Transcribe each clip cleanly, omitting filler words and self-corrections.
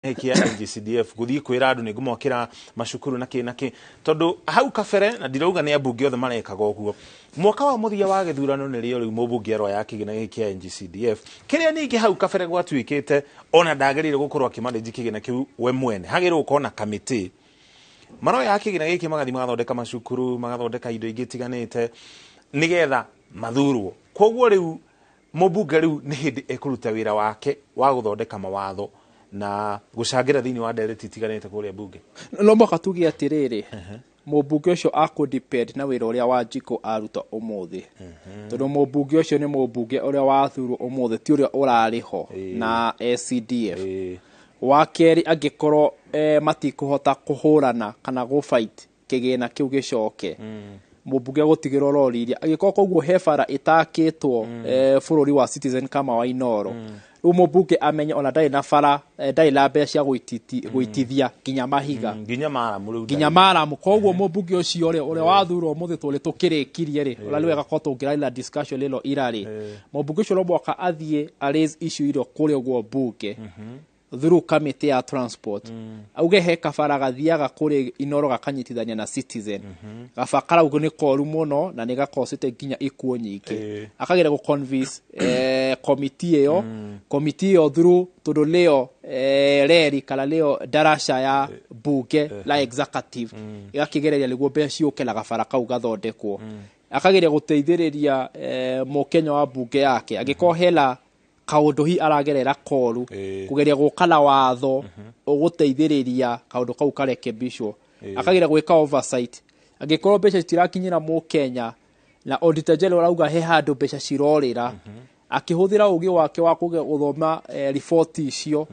Kĩa NGCDF gũthiĩ kwĩra andũ nĩ ngũmwakĩra macukuru na kĩ na kĩ, tondũ hau kabere, na ndirauga nĩ ambunge othe marekaga ũguo, mwaka wa mũthia wa gĩthurano nĩrĩo rĩu mũmbunge aroya kĩgĩna gĩkĩ kĩa NGCDF, kĩrĩa ningĩ hau kabere gwatuĩkĩte ona ndagĩrĩire gũkorwo akĩmanage kĩgĩna kĩu we mwene, hagĩrĩirwo gũkorwo na kamĩtĩ. Maroya kĩgĩna gĩkĩ magathiĩ magathondeka macukuru, magathondeka indo ingĩ itiganĩte nĩgetha mathurwo. Koguo rĩu mũmbunge rĩu nĩ hĩndĩ ekũruta wĩra wake wa gũthondeka mawatho na gũcangĩra thĩinĩ wa ndereti itiganĩte kũrĩa mbunge. No mũhaka tuge atĩrĩrĩ, mũmbunge ũcio akũ-depend na wĩra ũrĩa Wanjikũ aruta ũmũthĩ, tondũ mũmbunge ũcio nĩ mũmbunge ũrĩa wathurwo ũmũthĩ, ti ũrĩa ũrarĩ ho na CDF. Wa kerĩ, angĩkorwo matikũhota kũhũrana kana gũ-fight kĩgĩna kĩu gĩcoke, mũmbunge gũtigĩrwo rori iria angĩkorwo koguo he bara ĩtakĩtwo bũrũri wa Citizen kama wa Inoro, rĩu mũmbunge amenye ona ndarĩ na bara, ndarĩ na mbeca cia gũitithia nginya mahiga. Nginya maramu rĩu. Nginya maramu. Koguo mũmbunge ũcio rĩ, ũrĩa wathurwo ũmũthĩ tũrĩ tũkĩrĩkirie rĩ, ũrĩa nĩ wega korwo tũngĩrarĩ na discussion ĩno ira rĩ, mũmbunge ũcio no mũhaka athiĩ a raise issue ĩno kũrĩa ũguo mbunge through committee ya transport, auge he kabara gathiaga kũrĩ Inoro gakanyitithania na Citizen, gaba karau nĩ koru mũno na nĩ gakocete nginya ikuũ nyingĩ. Akageria gũ convince committee ĩyo, committee ĩyo through, tondũ nĩyo reri kana nĩyo ndaraca ya bunge la executive, ĩgakĩgereria nĩguo mbeca ciũke na gabara kau gathondekwo. Akageria gũteithĩrĩria mũkenya wa mbunge yake angĩkorwo hena kaũndũ hi aragerera koru, kũgeria gũka na watho ũgũteithĩrĩria kaũndũ kau karekebishwo. Akageria gwĩka oversight angĩkorwo mbeca citirakinyĩra mũkenya na Auditor General arauga he handũ mbeca cirorĩra, akĩhũthĩra ũgĩ wake wa gũthoma riboti icio,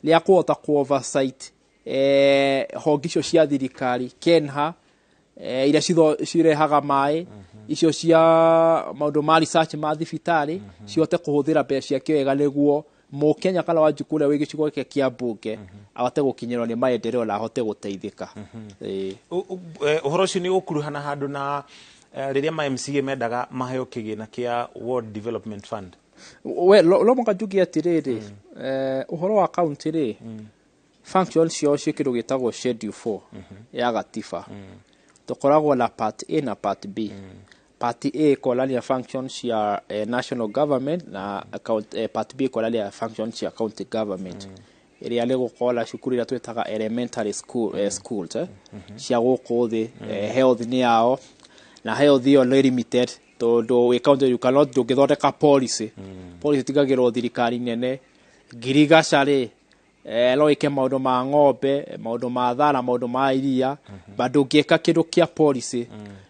nĩ akũhota ku oversight honge icio cia thirikari, KENHA, iria cirehaga maĩ, icio cia maũndũ ma research ma thibitarĩ, cihote kũhũthĩra mbeca ciake wega nĩguo mũkenya kana Wanjikũ ũrĩa wĩ gĩcigo gĩake kĩa mbunge ahote gũkinyĩrwo nĩ maendeleo na ahote gũteithĩka. Ũhoro ũcio nĩ ũkuruhana handũ na rĩrĩa ma MCA mendaga maheo kĩgĩna kĩa Ward Development Fund. We lo mũka njuge atĩrĩrĩ, ũhoro wa county rĩ, function ciao ciĩ kĩndũ gĩtagwo schedule 4 ya gatiba. Tũkoragwo na part A na part B. Part A ĩkonania function cia national government na part B ĩkonania function cia county government, ĩrĩa nĩ gũkorwo na cukuru iria twĩtaga elementary school, schools, cia gũkũ thĩ, health nĩ yao, na health ĩyo nĩ limited tondũ wĩ county you cannot, ndũngĩthondeka policy. Policy tigagĩrwo thirikari nene. Ngirigaca rĩ, no ĩke maũndũ ma ng'ombe, maũndũ ma thara, maũndũ ma iria, but ndũngĩka kĩndũ kĩa policy.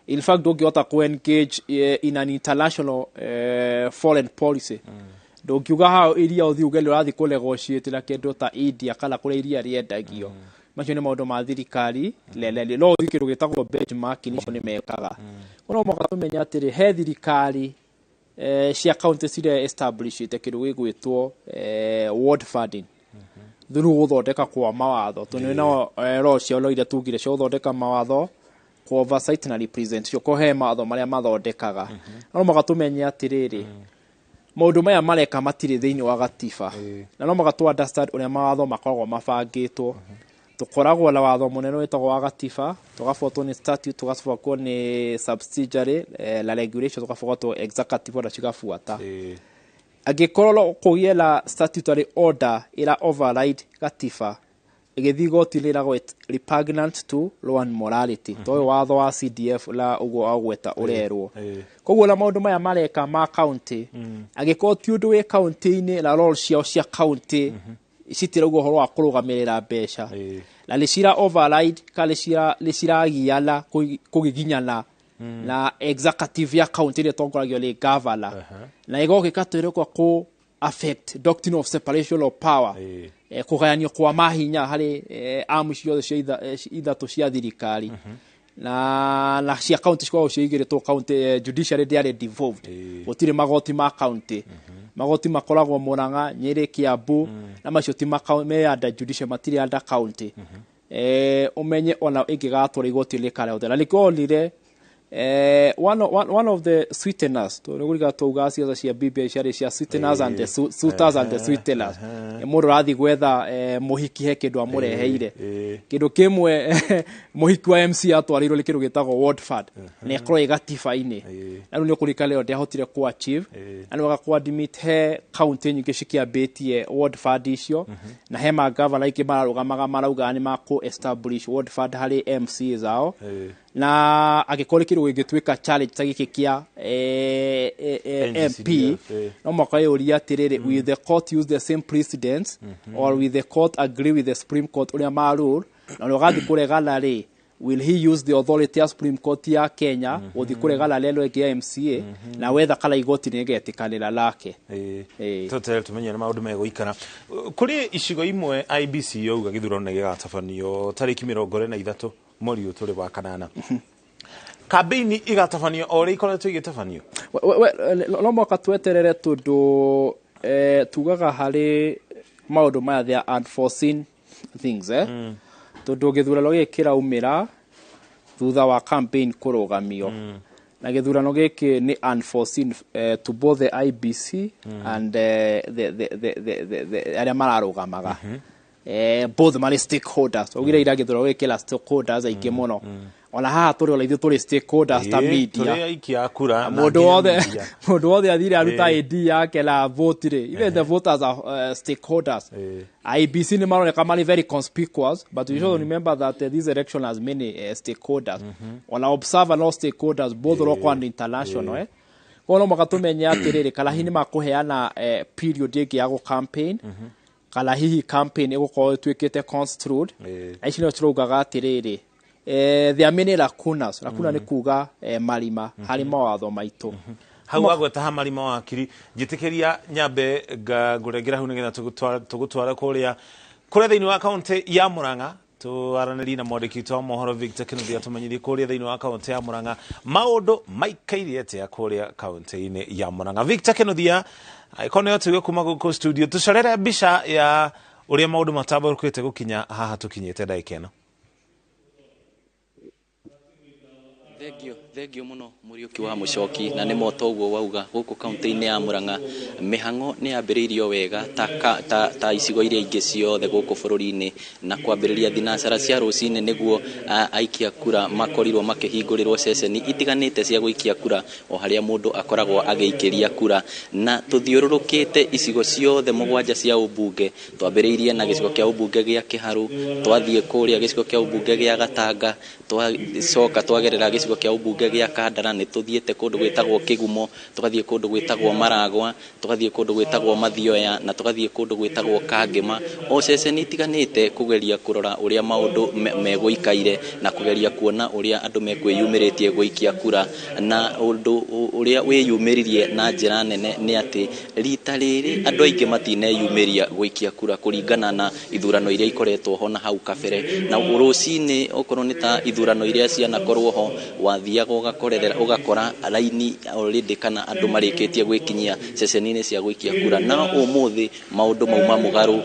In fact, ndũngĩhota ku engage in an international foreign policy. Ndũngiuga hau iria ũthiĩ uge nĩ ũrathiĩ kũ negotiate na kĩndũ ta India kana kũrĩa iria rĩendagio. Macio nĩ maũndũ ma thirikari nene. No ũthiĩ kĩndũ gĩtagwo benchmarking, icio nĩ mekaga. No mũhaka tũmenye atĩrĩ, he thirikari cia county ciria establishĩte kĩndũ gĩgwĩtwo ward funding through gũthondeka kwa mawatho, tondũ no law ciao no iria tugire cia gũthondeka mawatho, ku oversight na representation, ko he mawatho marĩa mathondekaga. No mũhaka tũmenye atĩrĩrĩ, maũndũ maya mareka matirĩ thĩinĩ wa gatiba, na no mũhaka tũ understand ũrĩa mawatho makoragwo mabangĩtwo. Tũkoragwo na watho mũnene wĩtagwo wa gatiba, tũgabuatwo nĩ statute, tũgabuatwo nĩ subsidiary na regulation, tũgabuatwo executive order cigabuata. Angĩkorwo no kũgĩe na statutory order ĩra override gatiba, ĩgĩthiĩ igoti-inĩ ĩragwo it's repugnant to law and morality, to ũyũ watho wa CDF la ũguo wagweta ũrerwo. Koguo na maũndũ maya mareka ma county, angĩkorwo ti ũndũ wĩ county-inĩ na role ciao cia county citirauga ũhoro wa kũrũgamĩrĩra mbeca, na nĩ cira override kana nĩ ciragiana kũgiginyana na executive ya county ĩrĩa ĩtongoragio nĩ governor, na ĩgoka ĩkatwĩrĩkwa kũ affect doctrine of separation of power, kũgayanio kwa mahinya harĩ arm ciothe cia ithatũ cia thirikari, na cia county cikoragwo cio igĩrĩ to county judiciary ndĩarĩ devolved. Gũtirĩ magoti ma county. Magoti makoragwo Murang'a, Nyĩrĩ, Kiambu, na macio ti me under judiciary, matirĩ under county. Ũmenye ona ĩngĩgatwara igoti rĩkarehwo, na nĩkĩo wonire One of the sweeteners, tondũ nĩ twaugaga ciaca cia BBI ciarĩ cia sweeteners and the suitors and the sweeteners. Mũndũ ũrathiĩ gwetha mũhiki, he kĩndũ amũreheire. Kĩndũ kĩmwe mũhiki wa MC atwarĩirwo nĩ kĩndũ gĩtagwo ward fund, na ĩkorwo ĩ gatiba-inĩ. Na rĩu nĩ ũkũririkana ĩyo ndĩahotire kũ achieve, na rĩu agakũ admit he kaunti nyingĩ cikĩambĩtie ward fund icio, na he magavana aingĩ mararũgamaga maraugaga nĩ makũ establish ward fund harĩ MCAs ao. Na angĩkorwo nĩ kĩndũ gĩngĩtuĩka challenge ta gĩkĩ kĩa MP, NGCDF, no mwaka yũria atĩrĩrĩ, will the court use the same precedents or will the court agree with the Supreme Court ũrĩa marule? Na ũrĩa ũgathiĩ kũregana rĩ, will he use the authority ya Supreme Court ya Kenya gũthiĩ kũregana na ĩno ĩngĩ ya MCA, na wetha kana igoti nĩ ĩgetĩkanĩra nake? Tũtere tũmenye nĩ maũndũ megũikara. Kũrĩ icigo imwe IEBC yauga gĩthurano nĩ gĩgatabanio tarĩki 23 mweri ũyũ tũrĩ wa kanana. Kambĩini igatabanio o ũrĩa ikoretwo igĩtabanio? No mwaka tweterere, tondũ tugaga harĩ maũndũ maya they are unforeseen things, eh? Tondũ gĩthurano gĩkĩ kĩraumĩra thutha wa campaign kũrũgamio, na gĩthurano gĩkĩ nĩ unforeseen to both the IEBC and the arĩa mararũgamaga, both marĩ stakeholders. Augire ira gĩthurano gĩkĩ kĩna stakeholders aingĩ mũno. Ona haha tũrĩ, ona ithuĩ tũrĩ stakeholders ta media. Tũrĩ aikia a kura na Mũndũ nginya wothe media. Mũndũ wothe athire aruta ID yake na vote rĩ, even the voters are stakeholders. IEBC nĩ maroneka marĩ very conspicuous, but we should remember that this election has many stakeholders. Ona observer no stakeholders, both local and international, eh. Koguo no mũhaka tũmenye atĩrĩrĩ, kana hihi nĩ makũheana period ĩngĩ ya gũ campaign, kana hihi campaign ĩgũkorwo ĩtuĩkĩte construed. Na ici nĩo tũraugaga atĩrĩrĩ, there are many lacunas. Lacuna nĩ kuga marima harĩ mawatho maitũ. Hau wagweta ha marima, wakiri, njĩtĩkĩria nyambe ngũrengera hau nĩgetha tũgũtwara kũrĩa thĩinĩ wa kaunti ya Murang'a, twaranĩrie na mwandĩki witũ wa mohoro Victor Kinuthia, tũmenyithie kũrĩa thĩinĩ wa kaunti ya Murang'a maũndũ maikaire atĩa kũrĩa kaunti-inĩ ya Murang'a. Victor Kinuthia, angĩkorwo nĩyo tũigue kuma gũkũ studio, tũcorere mbica ya ũrĩa maũndũ matambũrũkĩte gũkinya haha tũkinyĩte ndagĩka ĩno. Thengio, thengio muno, Mũriũki wa Mũcoki. Na nĩ moto ũguo wauga, gũkũ kaunti-inĩ ya Murang'a mĩhang'o nĩ yambĩrĩirio wega ta icigo iria ingĩ ciothe gũkũ bũrũri-inĩ, na kwambĩrĩria thinacara cia rũcinĩ nĩguo aikia kura makorirwo makĩhingũrĩrwo ceceni itiganĩte cia gũikia kura, o harĩa mũndũ akoragwo agĩikĩria kura. Na tũthiũrũrũkĩte icigo ciothe mũgwanja cia ũmbunge. Twambĩrĩirie na gĩcigo kĩa ũmbunge gĩa Kĩharũ, twathiĩ kũrĩa gĩcigo kĩa ũmbunge gĩa Gatanga, twacoka twagerera gĩcigo kĩa ũmbunge gĩa Kandara, nĩ tũthiĩte kũndũ gwĩtagwo Kĩgumo, tũgathiĩ kũndũ gwĩtagwo Maragwa, tũgathiĩ kũndũ gwĩtagwo Mathioya, na tũgathiĩ kũndũ gwĩtagwo Kangĩma, o ceceni itiganĩte kũgeria kũrora ũrĩa maũndũ megũikaire na kũgeria kuona ũrĩa andũ mekwĩyumĩrĩtie gũikia kura. Na ũndũ ũrĩa wĩyumĩririe na njĩra nene nĩ atĩ rita rĩrĩ andũ aingĩ matineyumĩria gũikia kura kũringana na ithurano iria ikoretwo ho na hau kabere. Na rũcinĩ, okorwo nĩ ta ithurano iria cianakorwo ho, wathiaga ũgakorerera ũgakora raini already kana andũ marĩkĩtie gwĩkinyia ceceni-inĩ cia gũikia kura. Na ũmũthĩ maũndũ mauma mũgarũ,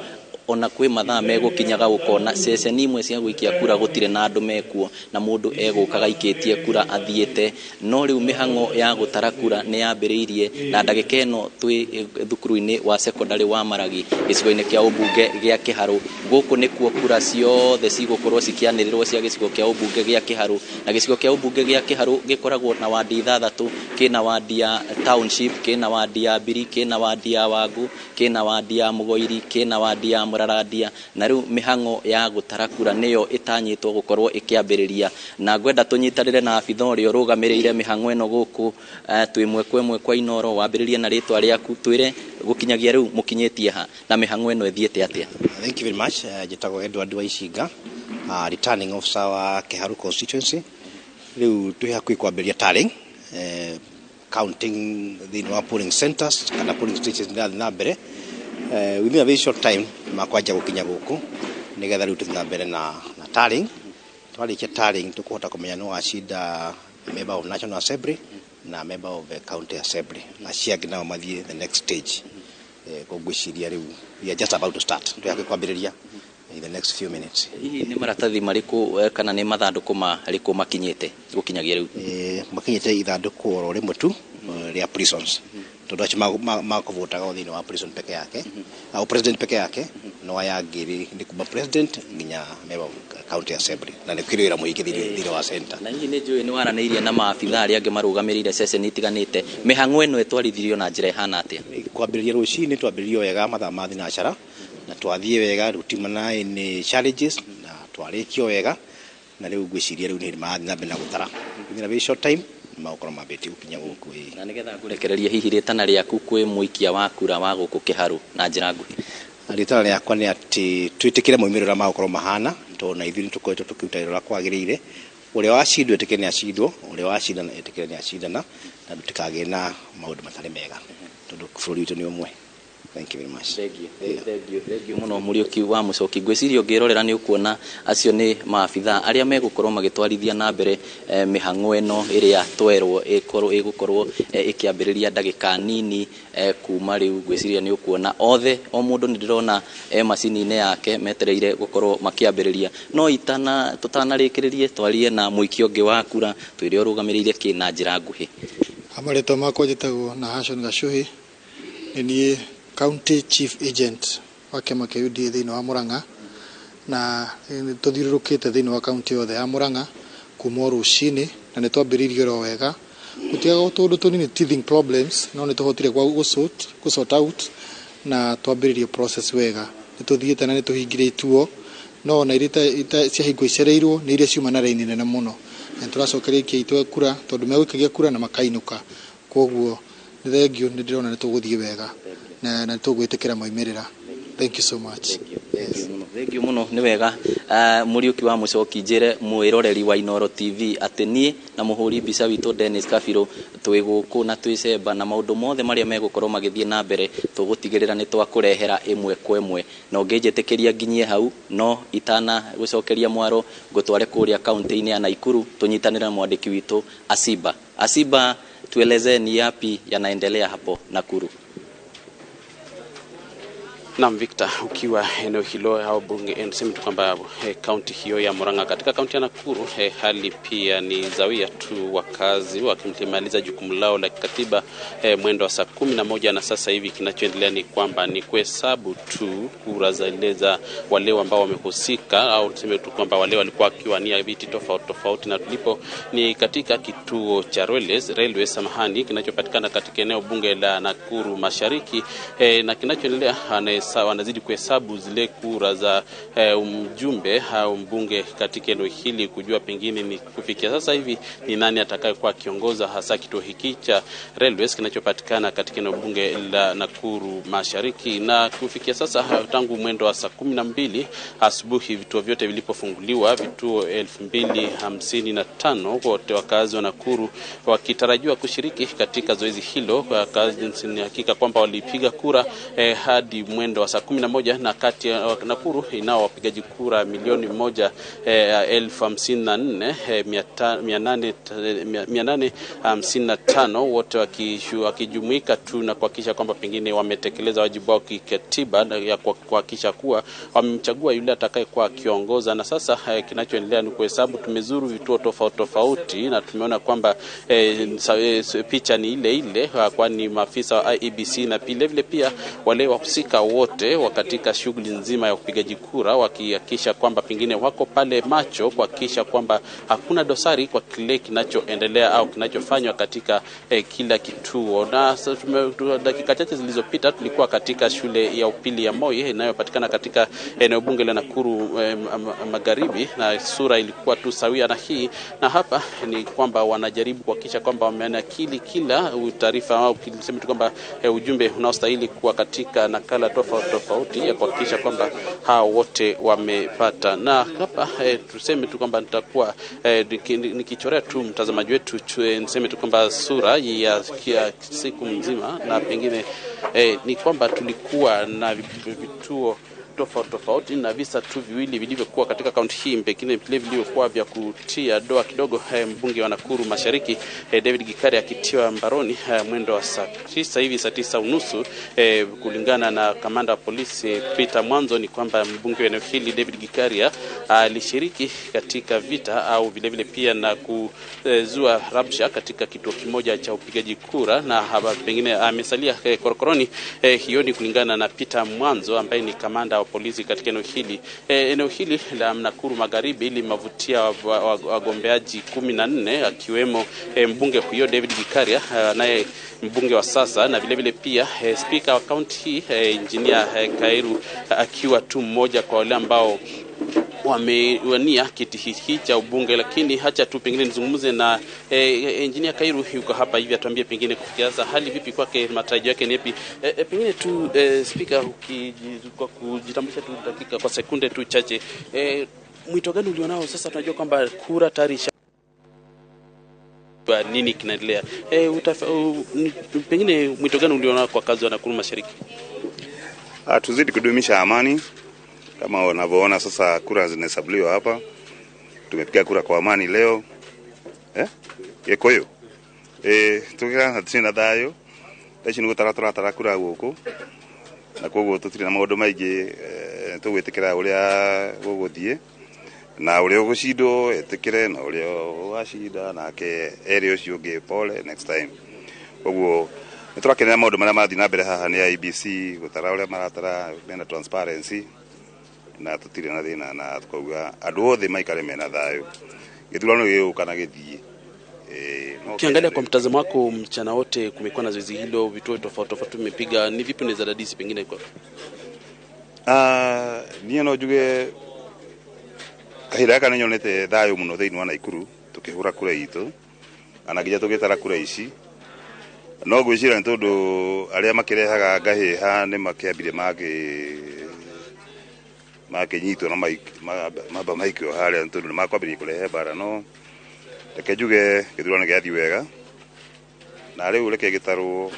ona kwĩ mathaa megũkinyaga ũkona ceceni imwe cia gũikia kura gũtirĩ na andũ mekuo, na mũndũ egũkaga aikĩtie kura athiĩte. No rĩu mĩhang'o ya gũtara kura nĩ yambĩrĩirie, na ndagĩka ĩno twĩ thukuru-inĩ wa secondary wa Maragi, gĩcigo-inĩ kĩa ũmbunge gĩa Kĩharũ. Gũkũ nĩkuo kura ciothe cigũkorwo cikĩanĩrĩrwo cia gĩcigo kĩa ũmbunge gĩa Kĩharũ. Na gĩcigo kĩa ũmbunge gĩa Kĩharũ gĩkoragwo na wandi ithathatũ: kĩna wandi ya township, kĩna wandi ya Mbiri, kĩna wandi ya Wangu, kĩna wandi ya Mũgoiri, kĩna wandi ya Mũrarandia. Na rĩu mĩhang'o ya gũtara kura nĩyo ĩtanyĩtwo gũkorwo ĩkĩambĩrĩria, na ngwenda tũnyitanĩre na abitha ũrĩa ũrũgamĩrĩire mĩhang'o ĩno gũkũ twĩ ĩmwe kwa ĩmwe kwa Inoro. Wambĩrĩrie na rĩtwa rĩaku, twĩre gũkinyagia rĩu mũkinyĩtie ha na mĩhang'o ĩno ĩthiĩte atĩa? Thank you very much. Njĩtagwo Edward Waicinga, returning officer wa Kiharu constituency. Rĩu twĩ hakuhĩ kwambĩrĩria tallying, counting thĩinĩ wa polling centers kana polling stations irathiĩ na mbere. Within a very short time makwanjia gũkinya gũkũ nĩgetha rĩu tũthiĩ na mbere na tallying. Twarĩkia tallying, tũkũhota kũmenya nũ wacinda member of National Assembly na member of the County Assembly, acio angĩ nao mathiĩ the next stage. Koguo ngwĩciria rĩu we are just about to start, twĩ hakuhĩ kwambĩrĩria. in the next few minutes. Hihi nĩ maratathi marĩkũ kana nĩ mathandũkũ marĩkũ makinyĩte gũkinyagia rĩu? Makinyĩte ithandũkũ oro rĩmwe tu rĩa prisons, tondũ acio makũvotaga o thĩinĩ wa prison peke yake au president peke yake, no aya angĩ nĩ kuma president nginya member of county assembly, na nĩ kũrĩ wĩra mũingĩ thĩinĩ wa center. Na hihi nĩ njũĩ nĩ waranĩirie na maabitha arĩa angĩ marũgamĩrĩire ceceni itiganĩte, mĩhang'o ĩno ĩtwarithirio na njĩra ĩhana atĩa? Kwambĩrĩria rũcinĩ twambĩrĩrio wega mathaa ma thinacara, na twathiĩ wega rĩu na any challenges, na twarĩkio wega, na rĩu ngwĩciria rĩu nĩ marathiĩ na mbere na gũtara. Within a very short time magũkorwo mambĩtie gũkinya gũkũ ĩĩ. Na nĩgetha ngũrekererie, hihi rĩtana rĩaku kwĩ mũikia wa kura wa gũkũ Kĩharũ na njĩra nguhĩ? Rĩtana rĩakwa nĩ atĩ twĩtĩkĩre moimĩrĩro ũrĩa magũkorwo mahana, tondũ na ithuĩ nĩ tũkoretwo tũkĩruta wĩra ũrĩa kwagĩrĩire. Ũrĩa wacindwo etĩkĩre nĩ acindwo, ũrĩa wacindana etĩkĩre nĩ acindana, na tũtikagĩe na maũndũ matarĩ mega, tondũ bũrũri witũ nĩ ũmwe. Thank you very much. Thank you mũno Mũriũki wa Mũcoki. Ngwĩciria ũngĩrorera nĩ ũkuona acio nĩ maabitha arĩa megũkorwo magĩtwarithia na mbere mĩhang'o ĩno ĩrĩa twerwo ĩgũkorwo ĩkĩambĩrĩria ndagĩka nini kuma rĩu. Ngwĩciria nĩ ũkuona othe, o mũndũ nĩ ndĩrona e macini-inĩ yake metereire gũkorwo makĩambĩrĩria. No itana tũtanarĩkĩrĩrie, twarie na mũikia ũngĩ wa kura, twĩre ũrũgamĩrĩire kĩ na njĩra nguhĩ. Marĩtwa makwa njĩtagwo Nahashon Gacuhi, nĩ niĩ County Chief Agent wa kĩama kĩa UDA thĩinĩ wa Murang'a, na nĩ tũthiũrũrũkĩte thĩinĩ wa kaunti yothe ya Murang'a kuma o rũcinĩ, na nĩ twambĩrĩirie oro wega. Gũtiagaga tũũndũ tũnini, teething problems, no nĩ tũhotire gũ sort out na twambĩrĩrie process wega. Nĩ tũthiĩte na nĩ tũhingire ituo, no ona iria ciahingwo icereirwo nĩ iria ciuma na raini nene mũno, na nĩ tũracokeria aikia aitũ a kura tondũ megũikagia kura na makainũka. Koguo nĩ thengiũ, nĩ ndĩrona nĩ tũgũthiĩ wega na nĩ tũgwĩtĩkĩra moimĩrĩra. Thank you so much. Thank you mũno. Nĩ wega, Mũriũki wa Mũcoki, njĩre mwĩroreri wa Inoro TV atĩ niĩ na mũhũri mbica witũ Dennis Kabirũ twĩ gũkũ na twĩ cemba, na maũndũ mothe marĩa megũkorwo magĩthiĩ na mbere tũgũtigĩrĩra nĩ twakũrehera ĩmwe kwa ĩmwe. Na ũngĩnjĩtĩkĩria nginyie hau, no itana gũcokeria mwaro ngũtware kũrĩa kaunti-inĩ ya Naikuru tũnyitanĩre na mwandĩki witũ Asiba. Asiba, tueleze ni yapi yanaendelea hapo Nakuru. Naam, Victor, ukiwa eneo hilo au bunge, niseme tu kwamba kaunti hiyo ya Murang'a, katika kaunti ya Nakuru, hali pia ni zawia tu, wakazi wakimaliza jukumu lao la kikatiba mwendo wa saa 11, na sasa hivi kinachoendelea ni kwamba ni kuhesabu tu kura zile za wale ambao wamehusika, au tuseme tu kwamba wale walikuwa wakiwania viti tofauti tofauti, na tulipo ni katika kituo cha Railways, samahani, kinachopatikana katika eneo bunge la Nakuru Mashariki, na kinachoendelea wanazidi kuhesabu zile kura za mjumbe au mbunge katika eneo hili, kujua pengine ni kufikia sasa hivi ni nani atakayekuwa akiongoza hasa kituo hiki cha Railways kinachopatikana katika eneo bunge la Nakuru Mashariki. Na kufikia sasa, tangu mwendo wa saa 12 asubuhi vituo vyote vilipofunguliwa, vituo 2055, wote wakazi wa Nakuru wakitarajiwa kushiriki katika zoezi hilo. Kwa kazi ni hakika kwamba walipiga kura hadi mwendo wa saa 11, na kati ya Nakuru inao wapigaji kura 1,054,855 wote wakijumuika tu na kuhakikisha kwamba pengine wametekeleza wajibu wao kikatiba ya kuhakikisha kuwa wamemchagua yule atakayekuwa akiongoza. Na sasa kinachoendelea ni kuhesabu. Tumezuru vituo tofauti tofauti na tumeona kwamba picha ni ile ile, kwani maafisa wa IEBC na vile vile pia wale wahusika wote wa katika shughuli nzima ya upigaji kura wakihakikisha kwamba pengine wako pale macho kuhakikisha kwamba hakuna dosari kwa kile kinachoendelea au kinachofanywa katika kila kituo. Na dakika chache zilizopita tulikuwa katika shule ya upili ya Moi inayopatikana katika eneo bunge la Nakuru Magharibi, na sura ilikuwa tu sawia na hii, na hapa ni kwamba wanajaribu kuhakikisha kwamba wamenakili kila taarifa au tuseme tu kwamba ujumbe unaostahili kuwa katika nakala tofauti tofauti ya kuhakikisha kwamba hao wote wamepata. Na hapa tuseme tu kwamba nitakuwa nikichorea tu mtazamaji wetu, niseme tu kwamba sura ya siku mzima, na pengine ni kwamba tulikuwa na vituo tofauti tofauti na visa tu viwili vilivyokuwa katika kaunti hii, pengine vile vilivyokuwa vya kutia doa kidogo. Mbunge wa Nakuru Mashariki David Gikaria akitiwa mbaroni mwendo wa saa 9 hivi, saa 9:30, kulingana na kamanda wa polisi Peter Mwanzo ni kwamba mbunge wa eneo hili David Gikaria alishiriki katika vita au vilevile pia na kuzua rabsha katika kituo kimoja cha upigaji kura, na hapa pengine amesalia korokoroni. Hiyo ni kulingana na Peter Mwanzo ambaye ni kamanda wa polisi katika eneo hili. Eneo hili la Nakuru Magharibi limevutia wagombeaji 14 akiwemo mbunge huyo David Gikaria, naye mbunge wa sasa, na vilevile pia spika wa kaunti hii Engineer Kairu akiwa tu mmoja kwa wale ambao wamewania kiti hiki cha ubunge. Lakini hacha tu pengine nizungumze na Engineer Kairu, yuko hapa hivi, atuambie pengine kufikia sasa hali vipi kwake, matarajio yake ni yapi? Pengine tu spika, kwa kujitambulisha tu dakika kwa sekunde tu chache, mwito gani ulionao sasa? Tunajua kwamba kura tayari nini kinaendelea, pengine mwito gani ulionao kwa kazi wa Nakuru Mashariki? Tuzidi kudumisha amani. Kama unavyoona sasa kura zinahesabuliwa hapa. Tumepiga kura kwa amani leo. Gikuyu. Tugira tiri na thayo. Thaa nĩ gũtara tũratara kura gũkũ. Na koguo tũtirĩ na maũndũ maingĩ, tũgwĩtĩkĩra ũrĩa gũgũthiĩ. Na ũrĩa ũgũcindwo etĩkĩre, na ũrĩa ũgacinda nake ere ũcio ũngĩ pole next time. Koguo nĩ tũrakenera maũndũ marĩa marathiĩ na mbere haha nĩ IEBC gũtara ũrĩa maratara mena transparency, na tutire na thina, na tukauga andu othe maikare mena thayo. Githurano gĩgũka na gĩthiĩ. Ukiangalia kwa mtazamo wako, mchana wote kumekuwa na zoezi hilo, vituo tofauti tofauti tumepiga, ni vipi unaweza dadisi pengine kwa? Niĩ no njuge kahinda gaka nĩnyonete thayũ mũno thĩinĩ wa Nakuru tukĩhũra kura itũ, ana nginya tũgĩtara kura ici. No ngwĩciria nĩ tondũ arĩa makĩrehaga ngahĩha nĩ makĩambire makĩnyitwo na mamba maikio harĩa, tondũ nĩ makwambĩrĩria kũrehe mbara. No reke njuge gĩthurano gĩathiĩ wega, na rĩu reke gĩtarwo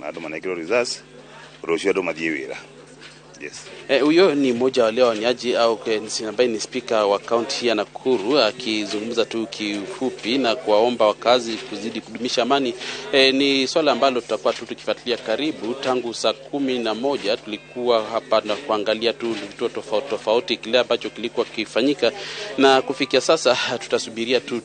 na andũ manengerwo results, rũciũ andũ mathiĩ wĩra. Yes. Huyo ni mmoja wa wale waniaji au ambaye ni spika wa kaunti ya Nakuru akizungumza tu kifupi na kuwaomba wakazi kuzidi kudumisha amani. Ni swala ambalo tutakuwa tu tukifuatilia karibu. Tangu saa 11 tulikuwa hapa na kuangalia tu vituo tofauti tofauti kile ambacho kilikuwa kifanyika, na kufikia sasa tutasubiria tu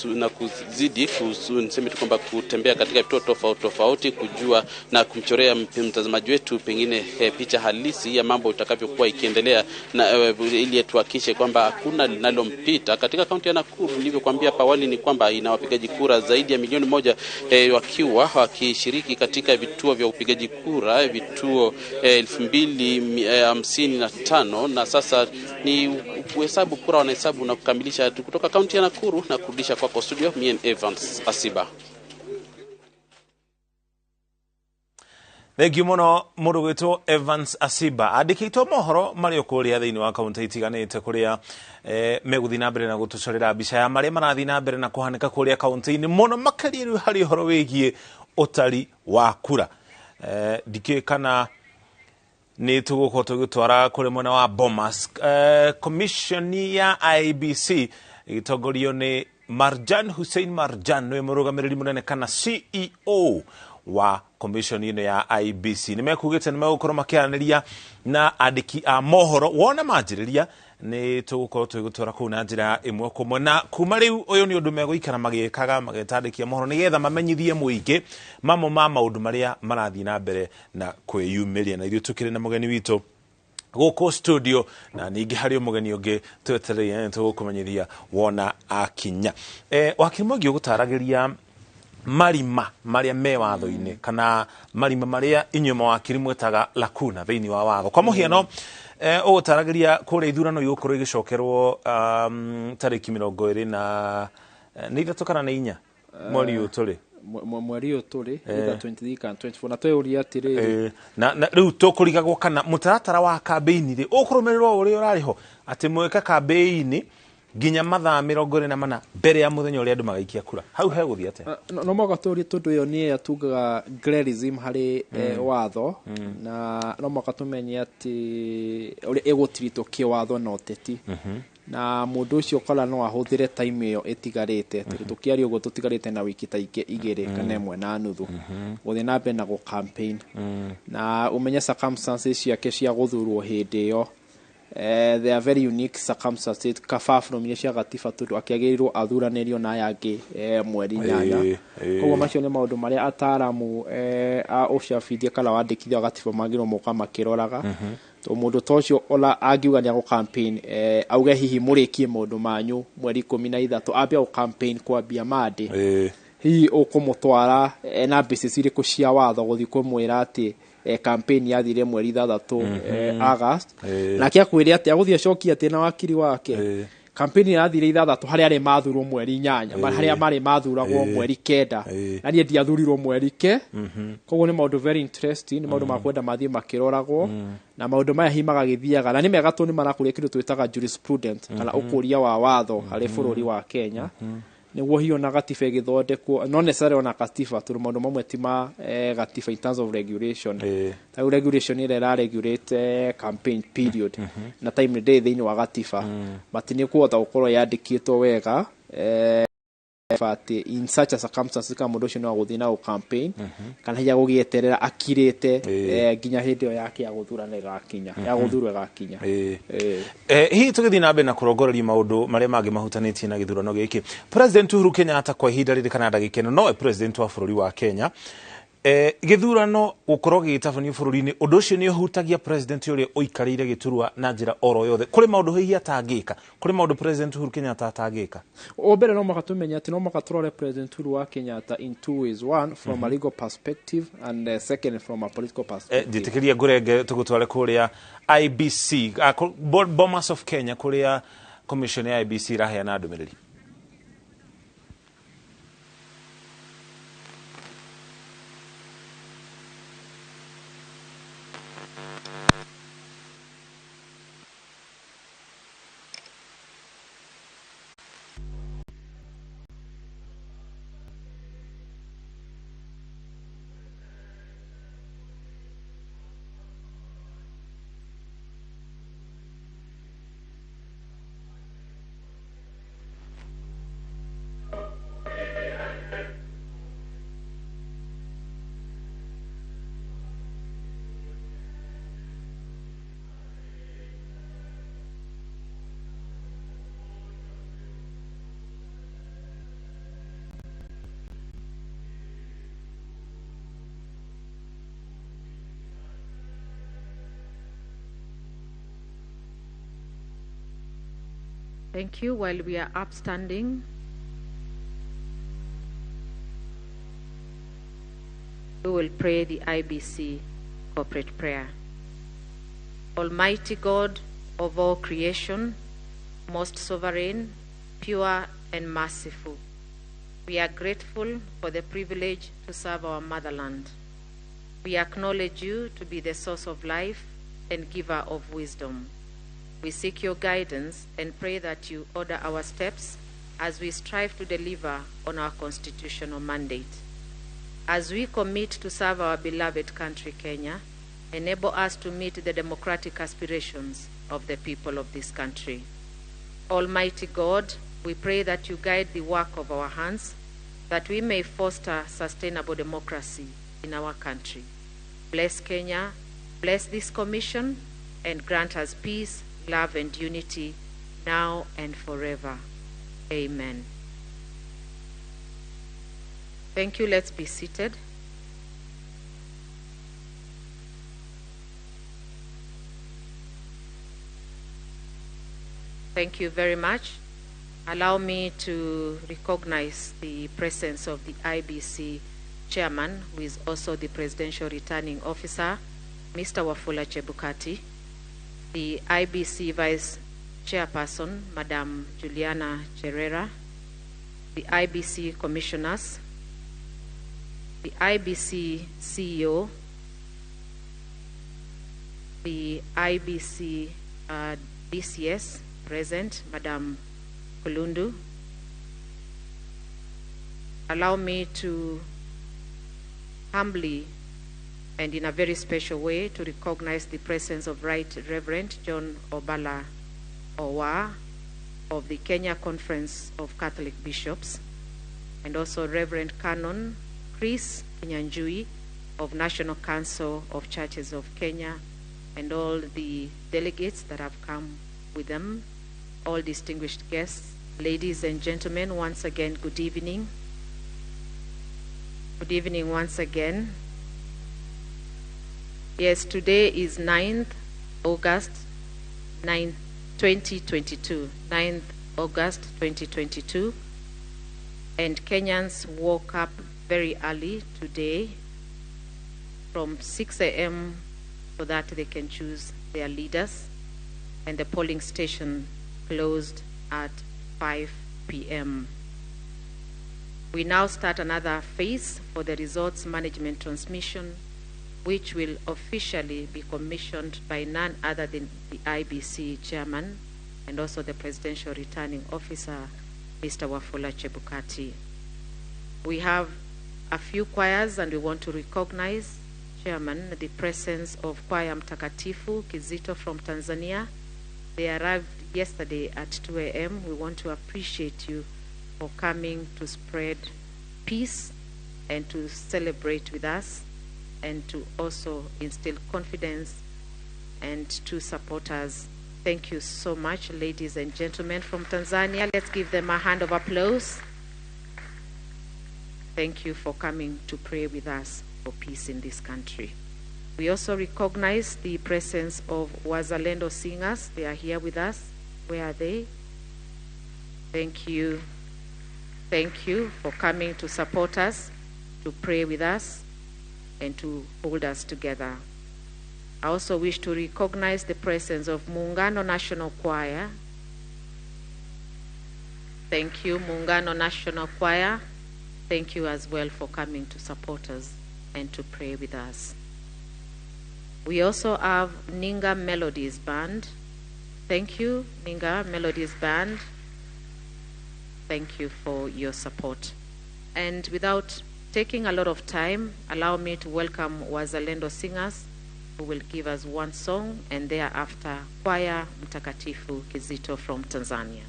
na kuzidi niseme tu kwamba kutembea katika vituo tofauti tofauti kujua na kumchorea mtazamaji wetu pengine picha halisi ya mambo itakavyokuwa ikiendelea, na ili tuhakikishe kwamba hakuna linalompita katika kaunti ya Nakuru. Nilivyokuambia hapo awali ni kwamba ina wapigaji kura zaidi ya 1,000,000 wakiwa wakishiriki katika vituo vya upigaji kura, vituo 2055, na sasa ni kuhesabu kura, wanahesabu na kukamilisha kutoka kaunti ya Nakuru na kurudisha kwako studio. Mien Evans Asiba. Thank you muno mũndũ gwĩtwo Evans Asiba andĩkĩtwo mohoro marĩ o kũrĩa thĩinĩ wa kaunti itiganĩte kũrĩa megũthiĩ na mbere na gũtũcorera mbica ya marĩa marathiĩ na mbere na kũhanĩka kũrĩa kaunti-inĩ, mũno makĩria rĩu harĩ ũhoro wĩgiĩ ũtari wa kura. Ndikĩũĩ kana nĩ tũgũkorwo tũgĩtwara kũrĩ mwena wa Bomas. Commission ya IEBC ĩgĩtongorio nĩ Marjan Hussein Marjan, nĩwe mũrũgamĩrĩri mũnene kana CEO wa commission ĩno ya IEBC. Nĩ mekugĩte nĩ megũkorwo makĩaranĩria na andĩki a mohoro. Wona manjĩrĩria nĩ tũgũkorwo tũgĩgũtwara kũu na njĩra ĩmwe kwa ĩmwe, na kuma rĩu ũyũ nĩ ũndũ megũikara magĩkaga mageta andĩki a mohoro nĩgetha mamenyithie mũingĩ mamwe ma maũndũ marĩa marathiĩ na mbere na kwĩyumĩria. Na ithuĩ tũkĩrĩ na mũgeni witũ gũkũ studio, na ningĩ harĩ mũgeni ũngĩ twetereire tũgũkũmenyithia wona akinya. Wakiri Mwangi ũgũtaragĩria marima marĩa me watho-inĩ kana marima marĩa inyuĩ mawakiri mwĩtaga lacuna thĩinĩ wa watho. Kwa mũhiano, ũgũtaragĩria kũrĩa ithurano igũkorwo igĩcokerwo tarĩki 23 kana nĩ 4 mweri ũyũ tũrĩ, mweri ũyũ tũrĩ, either 23 kana 24, na twĩũria atĩrĩrĩ, na rĩu tũkũrigagwo kana mũtaratara wa kambĩini rĩ ũkũrũmĩrĩrwo ũrĩa ũrarĩ ho, atĩ mwĩka kambĩini Nginya mathaa 24 mbere ya muthenya uria andu magaikia kura. Hau hegũthiĩ atĩa? No mũhaka tũrie tondũ ĩyo nĩ ĩrĩa tugaga glerism harĩ watho, na no mũhaka tũmenye atĩ ũrĩa ĩgũtiritwo kĩwatho na ũteti, na mũndũ ũcio ũkora no ahũthĩre time ĩyo ĩtigarĩte, tondũ tũkĩaria ũguo tũtigarĩte na wiki ta ingĩ 2 kana 1.5 gũthiĩ na mbere na gũ campaign, na ũmenye circumstances ciake cia gũthurwo hĩndĩ ĩyo. They are very unique circumstances far from iria cia gatiba, tondũ akĩagĩrĩirwo athuranĩrio na aya angĩ mweri 8. Koguo macio nĩ maũndũ marĩa ataaramu a ũcabithia kana wandĩkithia wa gatiba magĩrĩirwo moka makĩroraga, tondũ mũndũ ta ũcio ona angiuga nĩ agũ campaign, auge hihi mũrĩkie maũndũ manyu mweri 13, ambia gũ campaign kwambia Monday, hihi ũkũmũtwara na basis irĩkũ cia watho gũthiĩ kũmwĩra atĩ campaign yathire mweri 6 August? Nake akwĩre atĩ agũthiĩ acokie atĩ na wakiri wake campaign yathire 6 harĩa arĩ mathurwo mweri 8, harĩa marĩ mathuragwo mweri 9, na niĩ ndiathurirwo mweri ke. Koguo nĩ maũndũ very interesting, nĩ maũndũ makwenda mathiĩ makĩroragwo, na maũndũ maya hihi magagĩthiaga na nĩ mega tondũ nĩ marakũria kĩndũ twĩtaga jurisprudence kana ũkũria wa watho harĩ bũrũri wa Kenya, nĩguo hihi ona gatiba ĩgĩthondekwo, not necessarily ona gatiba, tondũ maũndũ mamwe ti ma gatiba in terms of regulation. Ta rĩu regulation ĩrĩa ĩra regulate campaign period na time ndĩrĩ thĩinĩ wa gatiba, but nĩ kũhota gũkorwo yandĩkĩtwo wega atĩ in such a circumstances kana mũndũ ũcio no agũthiĩ na gũ campaign kana hihi agũgĩeterera akirĩte nginya hĩndĩ ĩyo yake ya gũthurana ĩgakinya, ya gũthurwo ĩgakinya. Hihi tũgĩthiĩ na mbere na kũrongoreria maũndũ marĩa mangĩ mahutanĩtie na gĩthurano gĩkĩ, President Uhuru Kenyatta kwa ihinda rĩrĩ kana ndagĩka ĩno nowe president wa bũrũri wa Kenya. Gĩthurano gũkorwo gĩgĩtabanio bũrũri-inĩ, ũndũ ũcio nĩ ũhutagia president ũrĩa ũikarĩire gĩturwa na njĩra oro yothe? Kũrĩ maũndũ hihi atangĩka? Kũrĩ maũndũ President Uhuru Kenyatta atangĩka? O mbere no mũhaka tũmenye atĩ no mũhaka tũrore President Uhuru wa Kenyatta in two ways: one, from a legal perspective, and second, from a political perspective. Njĩtĩkĩria ngũrenge tũgũtware kũrĩa IBC, Bomas of Kenya, kũrĩa commission ya IBC ĩraheana ndũmĩrĩri. Thank you. While we are upstanding, we will pray the IBC corporate prayer. Almighty God of all creation, most sovereign, pure, and merciful, we are grateful for the privilege to serve our motherland. We acknowledge you to be the source of life and giver of wisdom. We seek your guidance and pray that you order our steps as we strive to deliver on our constitutional mandate. As we commit to serve our beloved country, Kenya, enable us to meet the democratic aspirations of the people of this country. Almighty God, we pray that you guide the work of our hands, that we may foster sustainable democracy in our country. Bless Kenya, bless this commission, and grant us peace, love, and unity now and forever. Amen. Thank you. Let's be seated. Thank you very much. Allow me to recognize the presence of the IBC chairman, who is also the presidential returning officer, Mr. Wafula Chebukati, the IBC vice chairperson, Madam Juliana Cherera, the IBC commissioners, the IBC CEO, the IBC DCS present, Madam Kulundu. Allow me to humbly and in a very special way to recognize the presence of Right Reverend John Obala Owa of the Kenya Conference of Catholic Bishops, and also Reverend Canon Chris Kinyanjui of National Council of Churches of Kenya, and all the delegates that have come with them, all distinguished guests, ladies and gentlemen, once again, good evening. Good evening once again. Yes, today is 9th August 2022. 9th August 2022. And Kenyans woke up very early today from 6 a.m. so that they can choose their leaders. And the polling station closed at 5 p.m. We now start another phase for the results management transmission, which will officially be commissioned by none other than the IBC chairman and also the presidential returning officer, Mr. Wafula Chebukati. We have a few choirs, and we want to recognize, Chairman, the presence of Choir Mtakatifu Kizito from Tanzania. They arrived yesterday at 2 a.m. We want to appreciate you for coming to spread peace and to celebrate with us, and to also instill confidence and to support us. Thank you so much, ladies and gentlemen from Tanzania. Let's give them a hand of applause. Thank you for coming to pray with us for peace in this country. We also recognize the presence of Wazalendo singers. They are here with us. Where are they? Thank you. Thank you for coming to support us, to pray with us, and to hold us together. I also wish to recognize the presence of Muungano National Choir. Thank you, Muungano National Choir. Thank you as well for coming to support us and to pray with us. We also have Ninga Melodies Band. Thank you, Ninga Melodies Band. Thank you for your support. And without taking a lot of time, allow me to welcome Wazalendo singers who will give us one song, and thereafter Choir Mtakatifu Kizito from Tanzania.